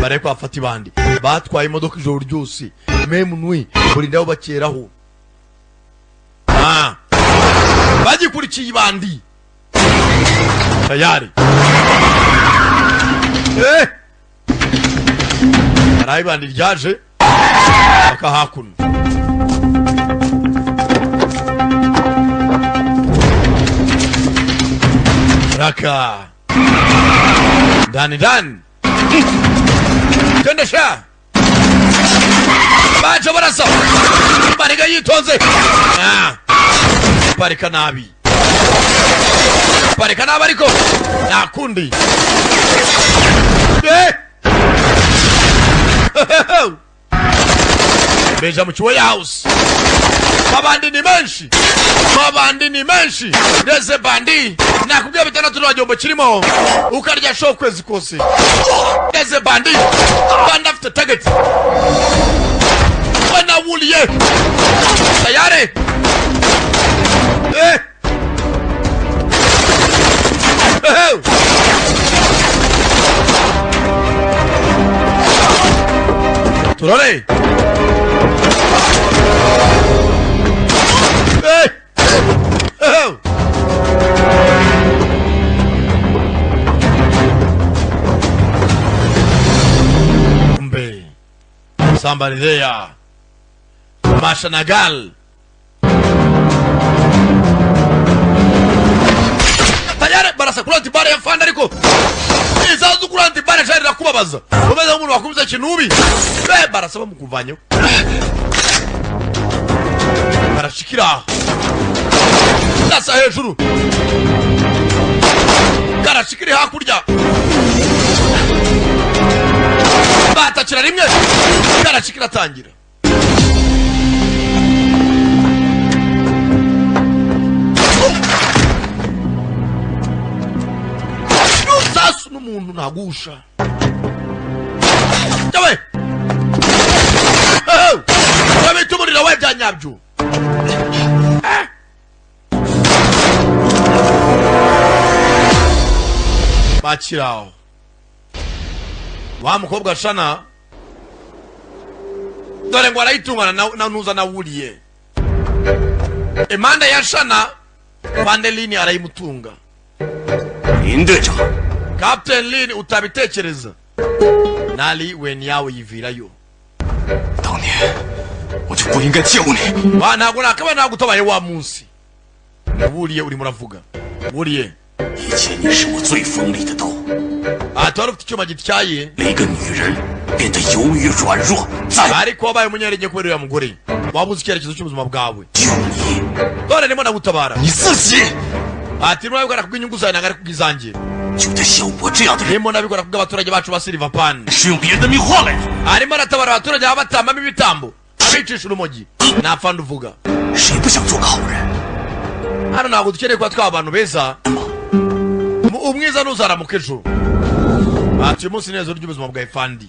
Bareko bafata ibandi. Batwaye imodoka ijoro ryose. Memunwi burinda aho bakeraho. Ah. Bagikurikiye ibandi. Tayari. Eh! Arayibandi ryaje. Hakuno raka ndani ndani tende sha baje barasa barika yitonze parika nabi parika nabi ariko nakundi Beja mu warehouse. Mabandi ni menshi. Mabandi ni menshi. Reze bandi. Nakubwiye bitandatu n'abajombo kirimo. Ukarya show kwezi kose. Reze bandi. Band after target. Wana wuliye. Tayari. Eh. Eh. Turore. Hey! Oh! Kumbe. Somebody there. Mashanagal. Tayari barasa kulanti bare ya fanda ariko. Izazu kulanti bare shari rakubabaza. Umeze nk'umuntu wakubiza kinubi. Be barasa bamukuvanyeho. Barashikira. Nasa hejuru. Karashikiri hakurya. Batakira rimwe. Karashikira tangira. Sasu n'umuntu nagusha. Jawe. Babitumurira we byanyabyo. Bakiraho wa mukobwa shana dore ngo arayitungana na nuza na wuliye imanda ya shana Vandelini arayimutunga. Captain Lin utabitekereza nali wen yawe yivirayo. Wa ntabwo nakaba nagutabaye wa munsi. Wuriye urimo uravuga. Wuriye 以前你是我最锋利的刀， atari ufite icyuma gityaye. 一个女人变得犹豫软弱，再 ariko wabaye umunyarenge kubera uriya mugore wabuze icyerekezo cy'ubuzima bwawe. Dore ndimo ndagutabara. 你自己 Ati nabikora kubw'inyungu zawe ntabwo ari kubw'izanjye. 就得像我这样的人， Ndimo nabikora kubw'abaturage bacu ba Silver Pan. 是用别人的命换来的。 Arimo aratabara abaturage abatambamo ibitambo abicisha urumogi. Napfa nduvuga. 谁不想做个好人？ Hano ntabwo dukeneye kuba twaba abantu beza. Umwiza ntuzaramuka ejo. Ati uyu munsi neza ry'ubuzima bwa Efandi.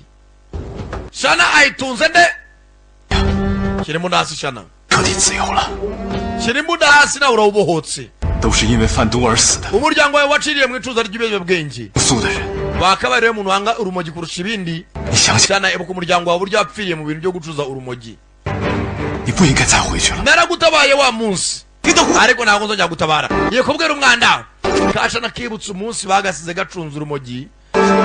Shana ayitunze nde? Kirimo hasi Shana. 彻底自由了， Kirimo hasi nawe urawubohotse. 都是因为贩毒而死的 Umuryango wawe waciriye mu icuza ry'ibiyobyabwenge. 素的人， Wakabaye rero umuntu wanga urumogi kurusha ibindi. Shana ibuka umuryango wawe buryo wapfiriye mu bintu byo gucuza urumogi. 你不应该再回去了。 Naragutabaye wa munsi, ariko ntabwo nzongera gutabara. Ye kubwira umwanda Kashana kibutse umunsi bagasize gacunza urumogi,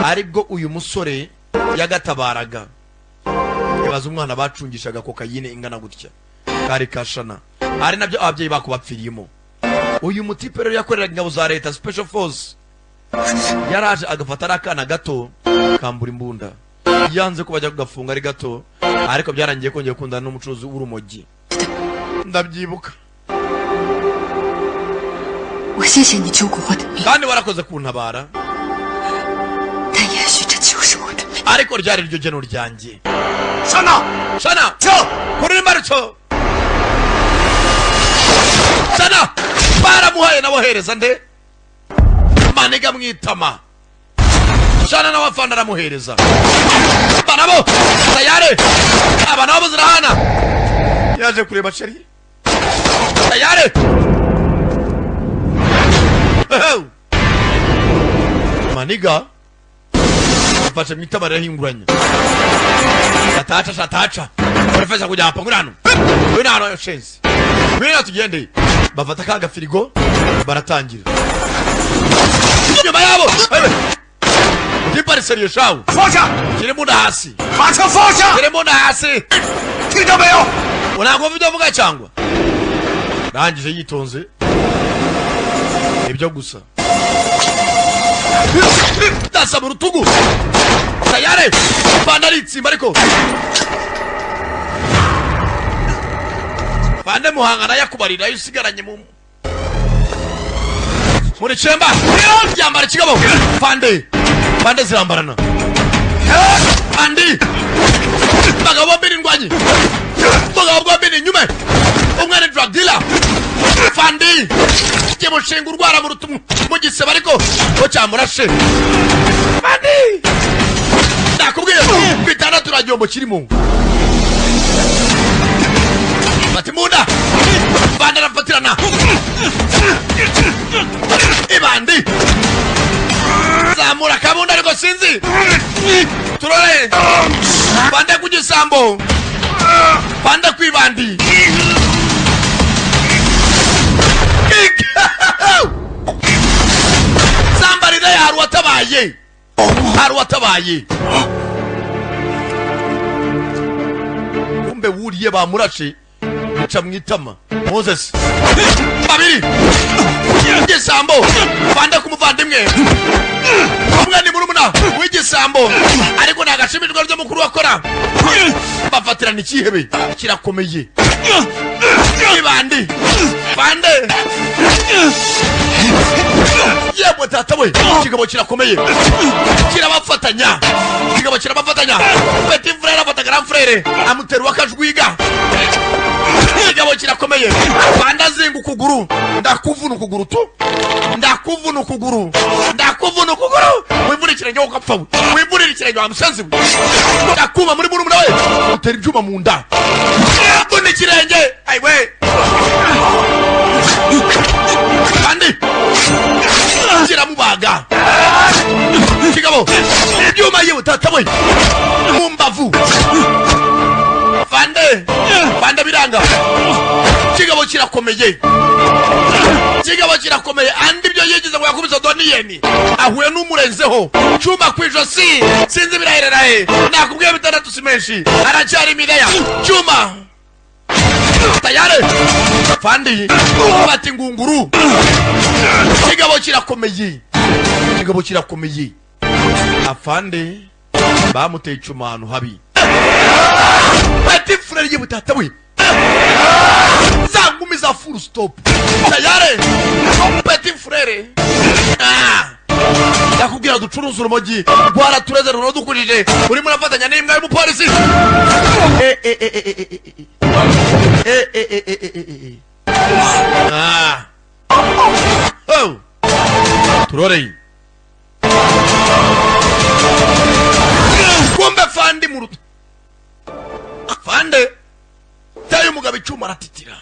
aribwo uyu musore yagatabaraga. Ibaza umwana bacungishaga kokayine ingana gutya kari Kashana, ari nabyo ababyeyi bako bapfiriyemo. Uyu mutipe rero yakoreraga ingabo za leta special force, yaraje agafata ari akana gato kambura imbunda, yanze ko bajya kugafunga ari gato, ariko byarangiye kongera gukundana n'umucuruzi w'urumogi. Ndabyibuka. 我谢谢你救过我的命， kandi warakoze kuntabara, 但也许这就是我的命。 ariko ryari ryo geno ryanjye. Shana! Shana! Kuri imbarutso! Shana! Baramuhaye nabohereza nde? Maniga mwitama. Shana nawe afana aramuhereza. Banabo! Tayare! Aba nabo zirahana! Yaje kureba Sheri. Tayare! Maniga mfashe mwitama arahinguranya. Atacha atacha. Profesa kuja hapa ngurano. Wewe nano shenzi. Wewe tugende. Bafata kaga firigo baratangira. Nyuma yabo. Tipari seriyo shawo. Fosha. Kirimo hasi. Bacha fosha. Kirimo hasi. Tinda meyo. Unako vidovuga cyangwa. Rangije yitonze. Ibyo gusa. Dasa mu rutugu. Tayare. Bandaritsi mariko. Bande muhangana yakubarira yusigaranye mu muri chemba yambara kigabo pande pande zirambarana andi bagabo mbiri ndwanyi bagabo mbiri nyume umwe ni drug dealer fandi kimushinga urwara mu rutumu mu gisebe ariko ko cyamurashe fandi ndakubwiye bitandatu ragiyombo kirimo Batimunda Banda rafatirana Ibandi Zamura kabunda ariko sinzi Turore Banda kugisambo Banda kwibandi Somebody there haruwatabaye Haruwatabaye Kumbe wuriye bamurashe Cha mwitama Moses babiri igisambo banda kumuvandimwe umwe ni murumuna w'igisambo ariko nagashimijwe ryo mukuru wakora bafatirana ikihebe kirakomeye ibandi bande yebo tata we kigabo kirakomeye kirabafatanya kigabo kirabafatanya petit frère afata grand frère amutera wakajwiga kigabo kirakomeye bandazinga ukuguru ndakuvuna ukuguru tu ndakuvuna ukuguru ndakuvuna ukuguru wivura ikirenge ukapfa we wivurira ikirenge wa musenzi we ndakuma muri murumuna we utera ibyuma mu nda vuna ikirenge ayiwe kandi kiramubaga kigabo ibyuma yewe tata we mu mbavu Bande bande biranga kigabo kirakomeye kigabo kirakomeye andi byo yigize ngo yakubise Doniyeni ahuye n'umurenzeho cyuma kwijosi sinzi biraherera he nakubwiye bitandatu simenshi aracyari midaya cyuma tayare fandi bati ngunguru kigabo kirakomeye kigabo kirakomeye afande bamuteye icyuma ahantu habi Petit frère yibutata we zangumiza full stop tayare petit frère yakubwira ducuruza urumogi rwaratureze ruradukujije urimo urafatanya n'imbwa y'umupolisi Oh turoreye kumbe fandi muruto Fande tayo mugabo icyuma aratitira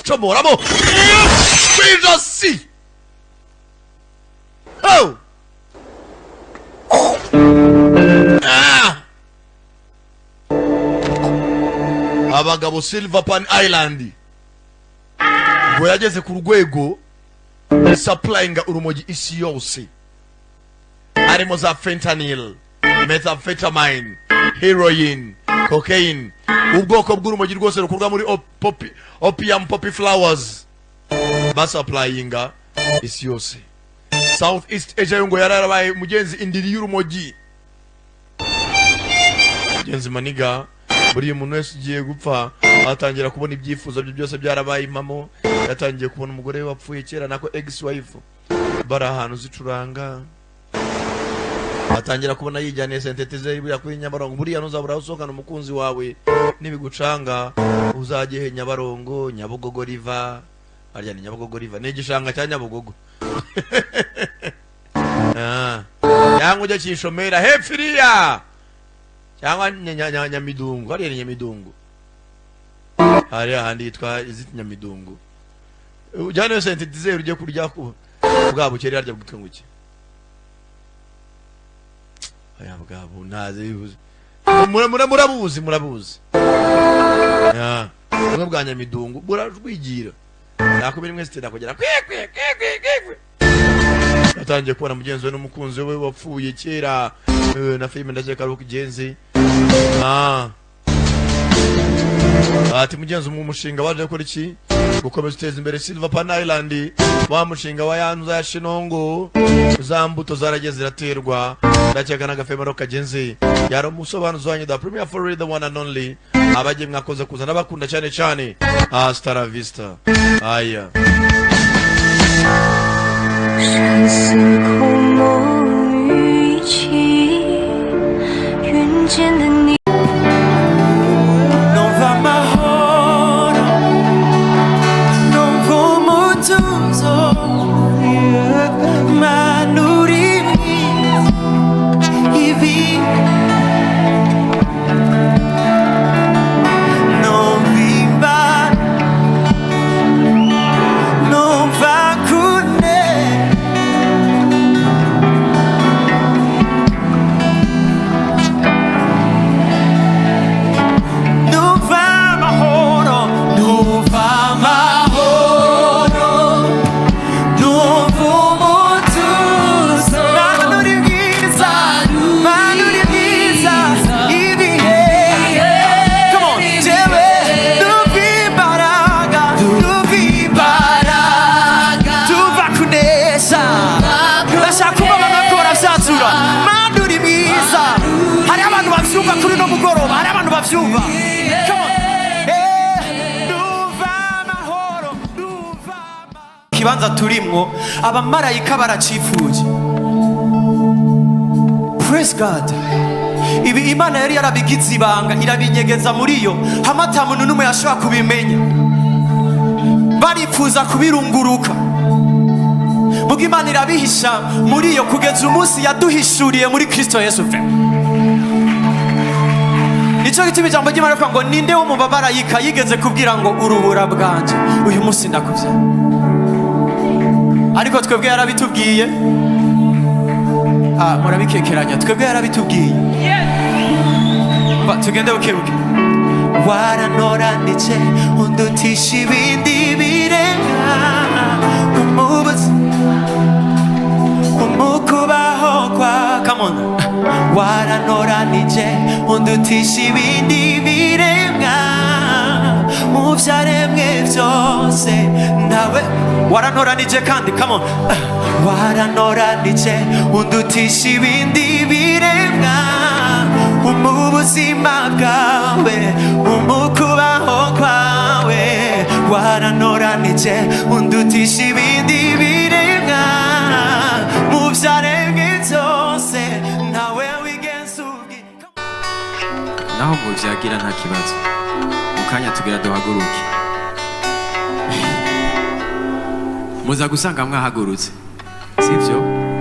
comoramo kwijosi oh Abagabo, Silver Pan Island ngo yageze ku rwego supplyinga urumogi isi yose, harimo za fentanyl, methamphetamine, heroin, cocaine, ubwoko bw'urumogi rwose rukorwa muri opium poppy flowers, basupplyinga isi yose. South East Asia yo ngo yararabaye mugenzi indiri y'urumogi. Mugenzi maniga, buriya umuntu wese ugiye gupfa atangira kubona ibyifuzo bye byose byarabaye impamo. Yatangiye kubona umugore we wapfuye kera, nako ex wife, bari ahantu zicuranga. Atangira kubona yijyaniye synthétiseur buriya kuri Nyabarongo. Buriya ntuzabura aho usohokana umukunzi wawe, nibigucanga uzajye he? Nyabarongo, Nyabugogo river. Harya ni Nyabugogo river? Ni igishanga cya Nyabugogo. Ah. Cyangwa ujya Kishomera hepfo iriya, cyangwa Nyamidungu. Hariya ni Nyamidungu, hariya ahandi yitwa iziti Nyamidungu. Ujyane synthétiseur ujye kurya ku bwa bukeri. Harya bwitwa ngo iki? Aya bwabo ntazi bivuze. Murabuzi, murabuzi. Ya, bumwe bwa Nyamidungu burajwigira, nakubira imwe sitera kugera kwe kwe kwe kwe kwe kwe. Yatangiye kubona mugenzi we n'umukunzi we wapfuye kera. Na filime ndakeka ari uko igenzi. Ah, ati mugenzi, mu mushinga waje gukora iki? Gukomeza uteza imbere Silver Pan Island, wa mushinga wa yanza ya Shinongo. Za mbuto zaragiye ziraterwa, ndakeka n'agafemero kagenzi. Yari umusobanuzi wanyu, the premier for real, the one and only. Abagiye mwakoze kuza, n'abakunda cyane cyane. Hasta la vista, aya. 山似空梦雨起，云间的你。 Numva amahoro, numva umutuzo, Mana uri mwiza, ibi numva imbaraga, numva kune. Numva amahoro, numva amahoro, numva umutuzo. Mana uri mwiza, Mana uri mwiza, ibihe. Come on, jewe, numva imbaraga, numva imbaraga, tuva kunesha. Ndashaka kuba abantu bariko baravyatura. Mana uri mwiza. Hari abantu bavyumva kuri uno mugoroba, hari abantu bavyumva. Come on. Numva amahoro, numva ikibanza turimwo abamarayika baracifuje. Praise God. Ibi Imana yari yarabigize ibanga, irabinyegeza muri yo, hamwe ata muntu n'umwe yashobora kubimenya. Barifuza kubirunguruka, muga Imana irabihisha muri yo kugeza umunsi yaduhishuriye muri Kristo Yesu fe. Nicyo gituma ijambo ry'Imana rivuga ngo ninde wo mu bamarayika yigeze kubwira ngo urubura bwanje, uyu munsi ndakubyara? Ariko twebwe yarabitubwiye. Ah, murabikekeranya. Twebwe yarabitubwiye. Ba, tugende buke buke. Waranoranije undutisha ibindi birenga umubuzi umukubaho kwa. Come on. Waranoranije undutisha ibindi biremwa, mu vyaremwe vyose nawe waranoranije. Kandi come on. Waranoranije undutisha ibindi biremwa, mu buzima bwawe, umukubaho kwawe. Waranoranije undutisha ibindi biremwa, mu vyaremwe byose ntawe wigenza ubwi. Naho muvyagira nta kibazo, mu kanya tugira duhaguruke, muza gusanga mwahagurutse, sivyo?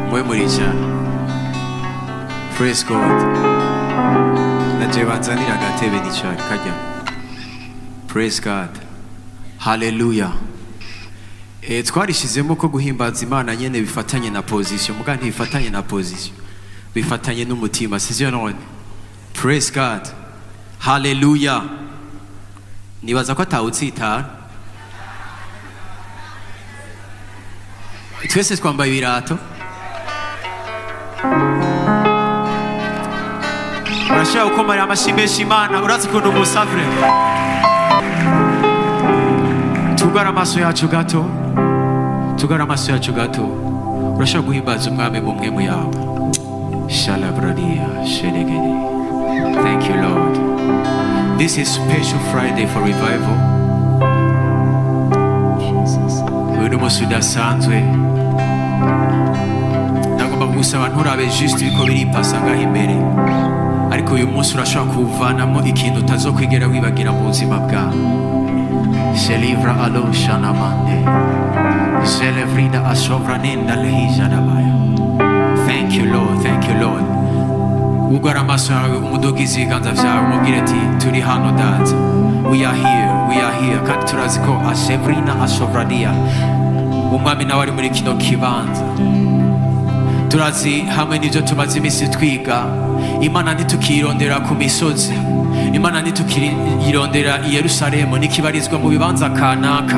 Mube muricara. Praise God. Naje banzanira agatebe nicara kajya. Praise God, haleluya. Twarishizemo ko guhimbaza Imana nyene bifatanye na position, muga ntibifatanye na position, bifatanye n'umutima, sivyo none? Praise God, haleluya. Nibaza ko atawutsitara. Twese twambaye ibirato. Urashobora gukomarira amashyi menshi Imana. Urazi ukuntu umusavure. Tugara amaso yacu gato, tugara amaso yacu gato. Urashobora guhimbaza Umwami mu mpwemu yawe. Shalabradia shelegede. Thank you, Lord. This is special Friday for revival. Uyu ni umunsi udasanzwe. Ndagomba kugusaba nturabe juste ibiko biripasa ngaho imbere, ariko uyu munsi urashobora kuwuvanamo ikintu utazokwigera wibagira mu buzima bwawe. Selivra alo shanamande zelevrida asovranenda leijadabaya. Thank you, Lord. Thank you, Lord. Ugara amaso yawe, umudugize ibiganza byawe, umubwire ati: "Turi hano, Data. We are here, we are here." Kandi turazi ko ashevrina asovrania Umwami nawe ari muri kino kibanza. Turazi hamwe n'ibyo tumaze iminsi twiga, Imana ntitukirondera ku misozi, Imana ntitukirondera i Yerusalemu, ntikibarizwa mu bibanza kanaka.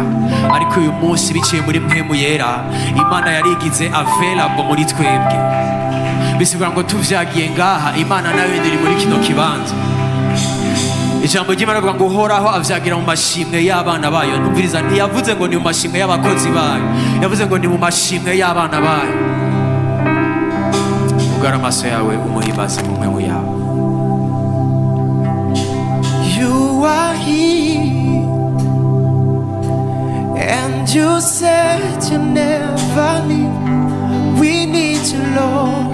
Ariko uyu munsi, biciye muri Mpwemu Yera, Imana yarigize available muri twebwe. Bisigura ngo tuvyagiye ngaha, Imana nayo iri muri kino kibanza. Ijambo ry'Imana rivuga ngo Uhoraho avyagira mu mashimwe y'abana bayo. Numviriza, ntiyavuze ngo ni mu mashimwe y'abakozi bayo, yavuze ngo ni mu mashimwe y'abana bayo. Ugara amaso yawe, umuhimbaze mu mpwemu yawe. You are here, and you said you never leave. We need you, Lord.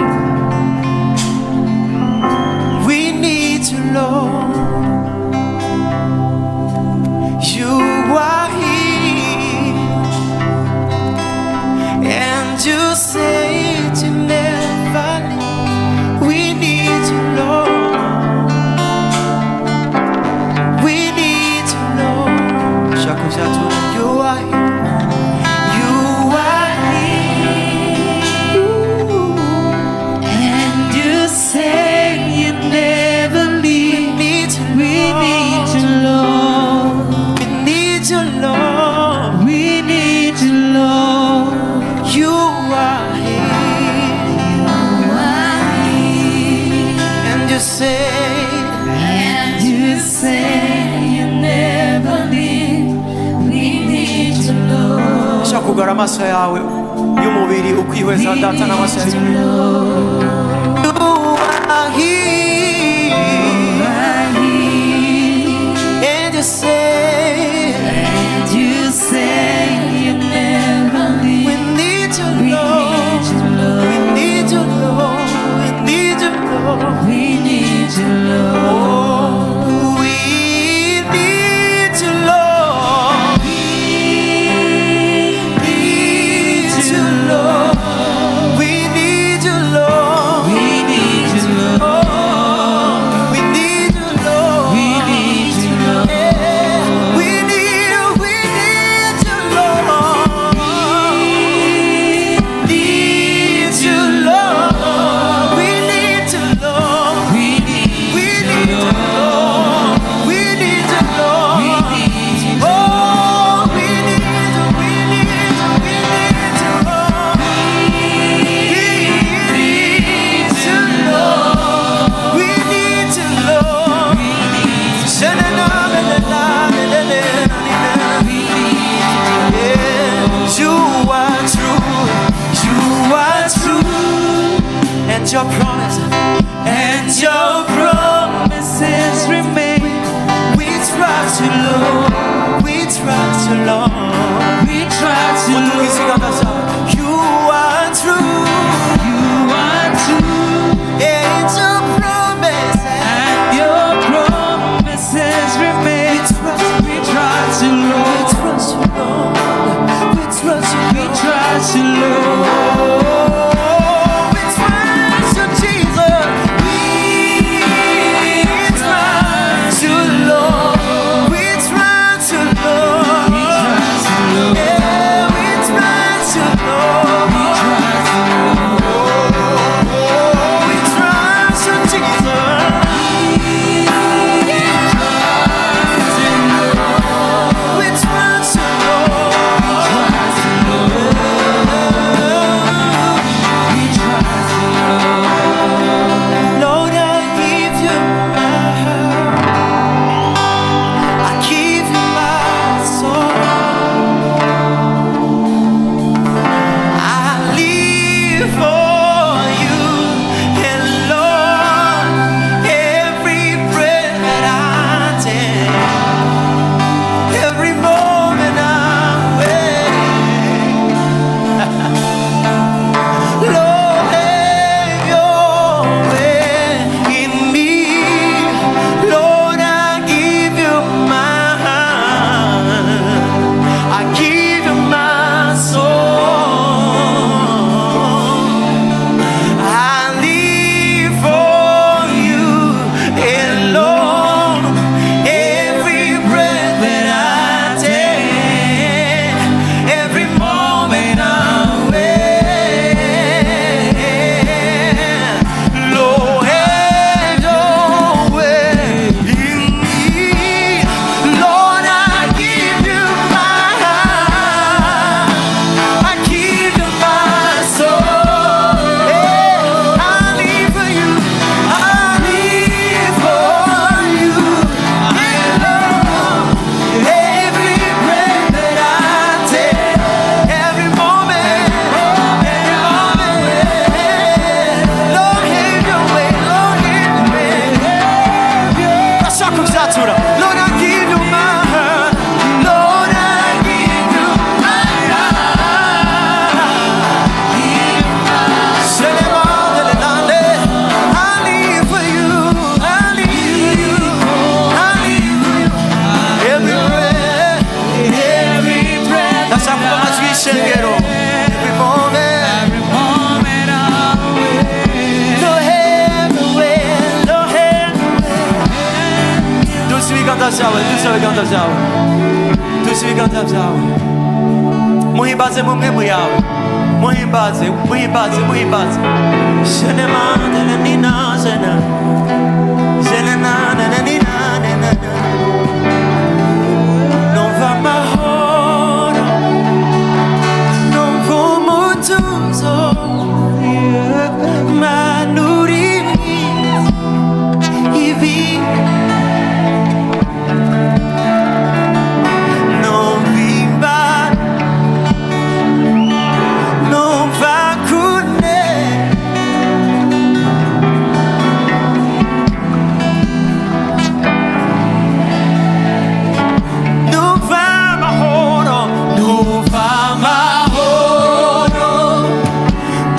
We need you, Lord. You are here, and you said you never leave. We need you, Lord. We need you, Lord. Shaka vyatura. You are here. You are here. And you say you never leave. We need you, We need you, Lord. We need you, Lord. We need you, Lord. You are here. You are here. And you say, And you say you never leave. We need you, Lord. Shaka kugara amaso yawe y'umubiri, ukwihweza Data n'amaso yawe. You are here. And you say, And you say you never leave. We need you, We Lord. need you, Lord. We need you, Lord. We need you, Lord. We need you, Lord. Oh, we need you, Lord. We Need you, Lord. We need you, Lord. We need you, Lord. Oh, we need you, Lord. We need you, Lord. Yeah. We need you, Lord. Need you, Lord. We need you, Lord. We need We need you, Lord. We need you, Lord. We need you, Oh, we need you, we need you, we need you, Lord. We need you, Lord. We need you, Lord. Sha-na-na-na-na-na-na-na-na. Yeah, you are true, you are true, and your promises remain. We trust you, Lord. We trust you, Lord. We trust you, Lord. You are true, You are true, and your promises. And your promises remain. We trust you, We trust you, we Lord. Trust you, Lord. We trust you, We Lord. Trust you, Lord. Oh, we trust you, Jesus. We trust you, Lord. We trust you, Lord. We trust you, Lord. Yeah, we trust. Ishengero. Every moment, every moment Nohenuwe, nohenuwe. Duza ibiganza byawe, duza ibiganza byawe, duza ibiganza byawe. Muhimbaze mu mpemu yawe, muhimbaze, muhimbaze, muhimbaze. Shene nina shene shene na na na nina na na na. Numva amahoro, numva umutuzo, Mana uri mwiza, ibi numva imbaraga, numva kune. Numva amahoro, numva amahoro,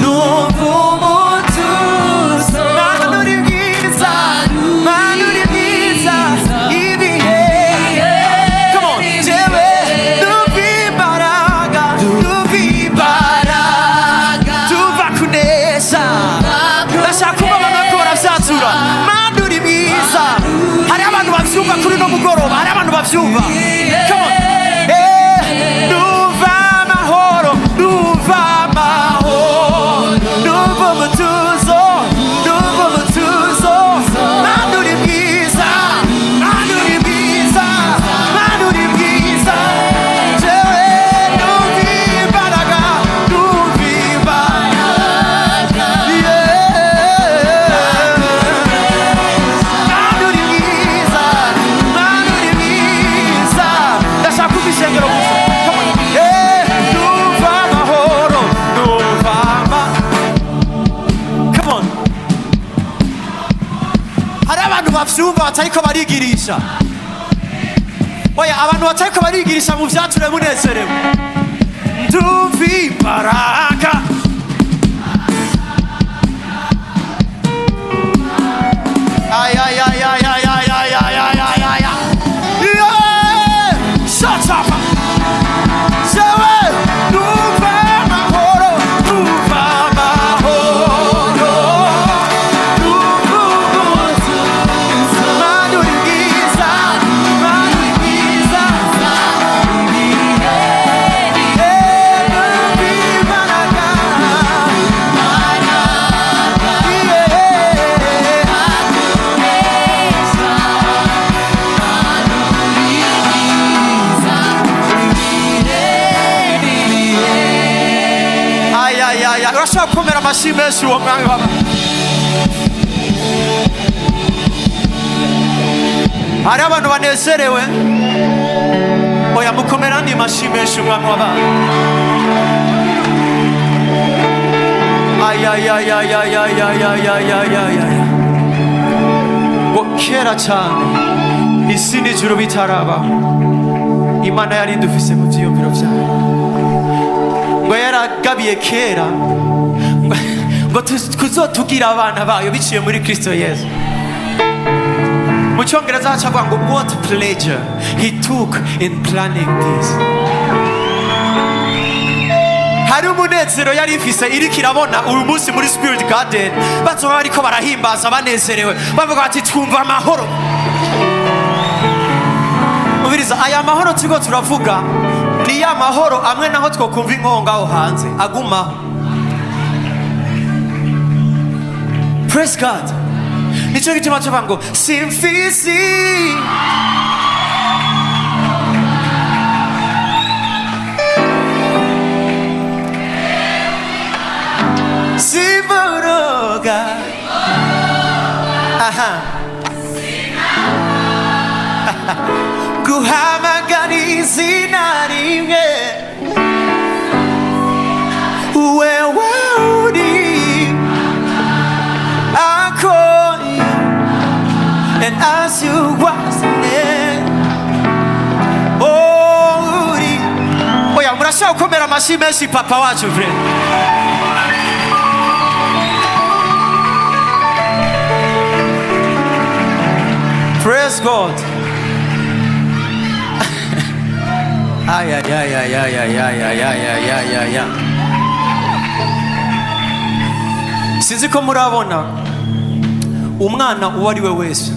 numva umutuzo. Mana uri mwiza, Mana uri mwiza, ibihe. Come on, jewe, numva imbaraga, numva imbaraga, tuva kunesha. Ndashaka kumva abantu bariko baravyatura. Mana uri mwiza. Hari abantu bavyumva kuri uno mugoroba, hari abantu bavyumva. Come on. Numva amahoro, numva amahoro, numva umutuzo, numva umutuzo. Mana uri mwiza, Mana uri mwiza, Mana uri mwiza. Jewe numva imbaraga, numva imbaraga. Yeah. Mana uri mwiza, Mana uri mwiza. Ndashaka kumva ishengero gusa. Come on. Numva amahoro, numva Come on. Hari abantu bavyumva batariko barigirisha. Oya, abantu batariko barigirisha mu vyature munezerewe. Ndumva imbaraga. Ay, ay, ay, ay, ay, ay, ay, ay, ay, ay, ay, ay. Yeah! Shut up! Jewe, numva amahoro, numva amahoro, numva umutuzo. Mana uri mwiza, Mana uri mwiza. Numva imbaraga. Yeah. Ay, ay, ay, ay. Urashobora gukomera amashyi menshi uwo mwami w'abami. Hari abantu banezerewe. Oya, mukomera andi mashyi menshi umwami w'abami. Ay, ay, ay, ay, ay, ay, ay, ay, ay, ay, ay, ay. Ngo kera cyane isi n'ijuru bitarabaho, Imana yari idufise mu vyiyumviro vyayo. Ngo yaragabiye kera ngo kuzotugira abana bayo biciye muri Kristo Yesu. Mu Cyongereza haca ngo "What pleasure he took in planning this." Hari umunezero yari ifise iriko irabona uyu munsi muri Spirit Garden bazoba bariko barahimbaza banezerewe, bavuga bati: "Twumva amahoro." Umviriza, aya mahoro turiko turavuga ni ya mahoro amwe naho twokumva inkonga aho hanze agumaho. Praise God. Nicyo gituma tuvuga ngo simfisi. Simboroga aha guhamagara izina rimwe wewe uri. I call you and ask you what's the name. Oh, uri. Oya, murashobora gukomera amashyi menshi papa wacu vre. Praise God. Ayayayayayayayayayayaya. Sinzi ko murabona umwana uwo ari we wese,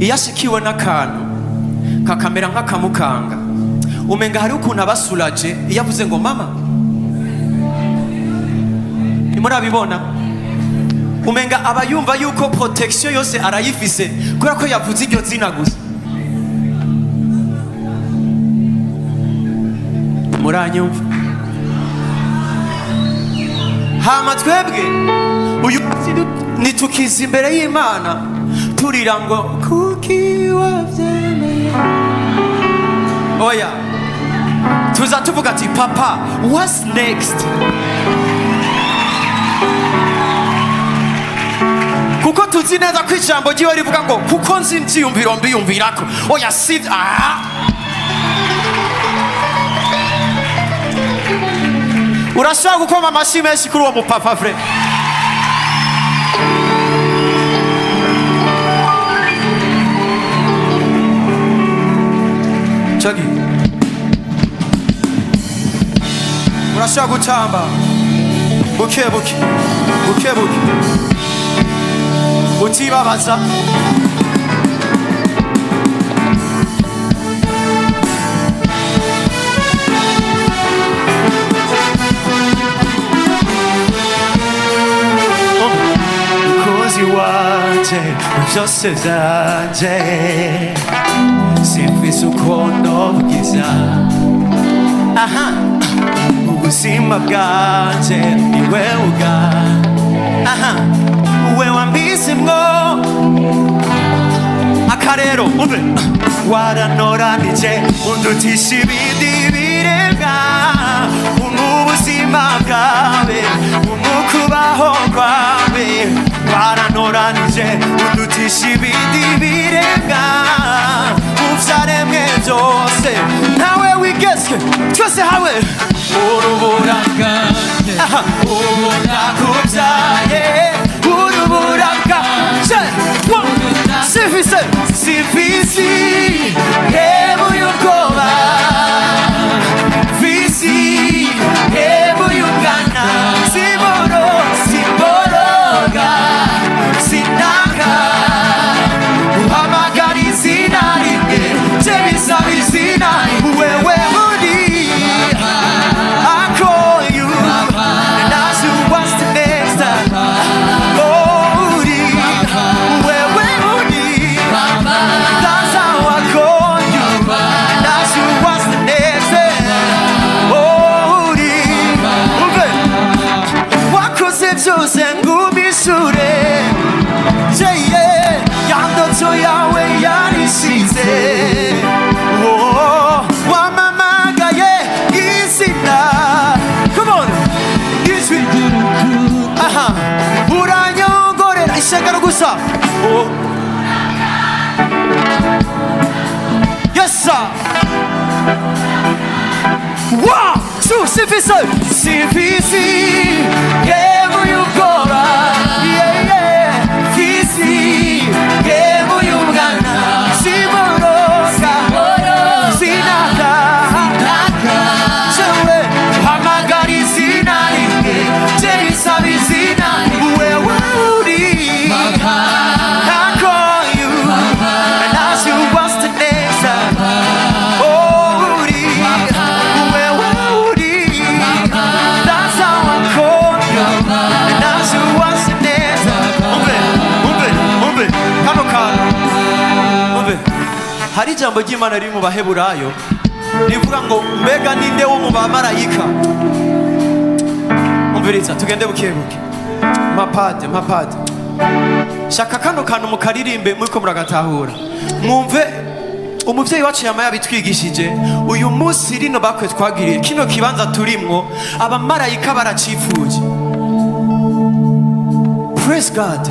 iyo ashikiwe n'akantu kakamera nk'akamukanga, umenga hariho ukuntu abasuraje iyo avuze ngo "mama". Ntimurabibona? Umenga aba yumva yuko protection yose arayifise kubera ko yavuze iryo zina gusa. Muranyumva? Hama twebwe uyu munsi nitukiza imbere y'Imana turira ngo "kuki wabyemeye?" Oya, tuza tuvuga ati "Papa, what's next?" Kuko tuzi neza ko ijambo ryiwe rivuga ngo "kuko nzi ibyiyumviro mbiyumvirako". Oya, si aha urashobora gukoma amashyi menshi kuri uwo mupapa vrai. Chagi, urashobora gutamba buke buke, buke buke, utibabaza. Umukunzi wanje, byose byanje, simfise uko nobwiza. Aha, ubuzima bwanje ni wewe uga, aha, we wambisemwo akarero. Umve, waranoranije undutisha ibindi biremwa mu buzima bwawe, mu kubaho kwawe. Waranoranije undutisha ibindi biremwa mu vyaremwe byose, ntawe wigezwe. Twese hamwe: urubura, aha, ubu ndakubyaye, urubura bwanje. Sifise, sifisi hebu y'ubwoba, fisi hebu y'ubwana, siboro, siboroga, sinaka uhamagara izina rimwe, je bisaba izina wewe uri. I call you and ask you what's the next. Oh, uri wewe uri. That's how I call you and ask you what's the next. Oh, uri umve, wakoze byose ngumishure jeye, yandoto yawe yarishize. Oh, wamamagaye izina. Come on, ijwi, aha, uranyongorera ishengero gusa. Oh. Yes sir. One, two, sifise, sifisi yewe y'ubwoba, yeah, fisi yewe y'ubwana, siboroga, sinaka jewe hamagara izina rimwe, je bisaba izina wewe uri. I call you and ask you what's the next. Oh, uri wewe uri. That's how I call you and ask you what's the next. Umve, umve, umve kano kantu, umve. Hari ijambo ry'Imana riri mu Baheburayo rivuga ngo "mbega ninde wo mu bamarayika?" Umviriza, tugende buke buke. Mapade, mapade, shaka kano kantu mukaririmbe muriko muragatahura, mwumve. Umuvyeyi wacu yama yabitwigishije. Uyu munsi rino bakwe twagiriye, kino kibanza turimwo, abamarayika baracifuje. Praise God.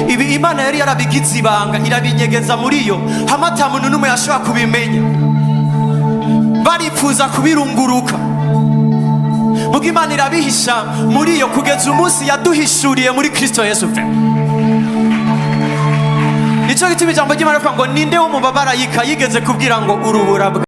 Ibi Imana yari yarabigize ibanga, irabinyegeza muri yo, hamwe ata muntu n'umwe yashobora kubimenya. Barifuza kubirunguruka, muga Imana irabihisha muri yo kugeza umunsi yaduhishuriye muri Kristo Yesu fe. Nicyo gituma ijambo ry'Imana rivuga ngo "ninde wo mu bamarayika yigeze kubwira ngo urubura bwa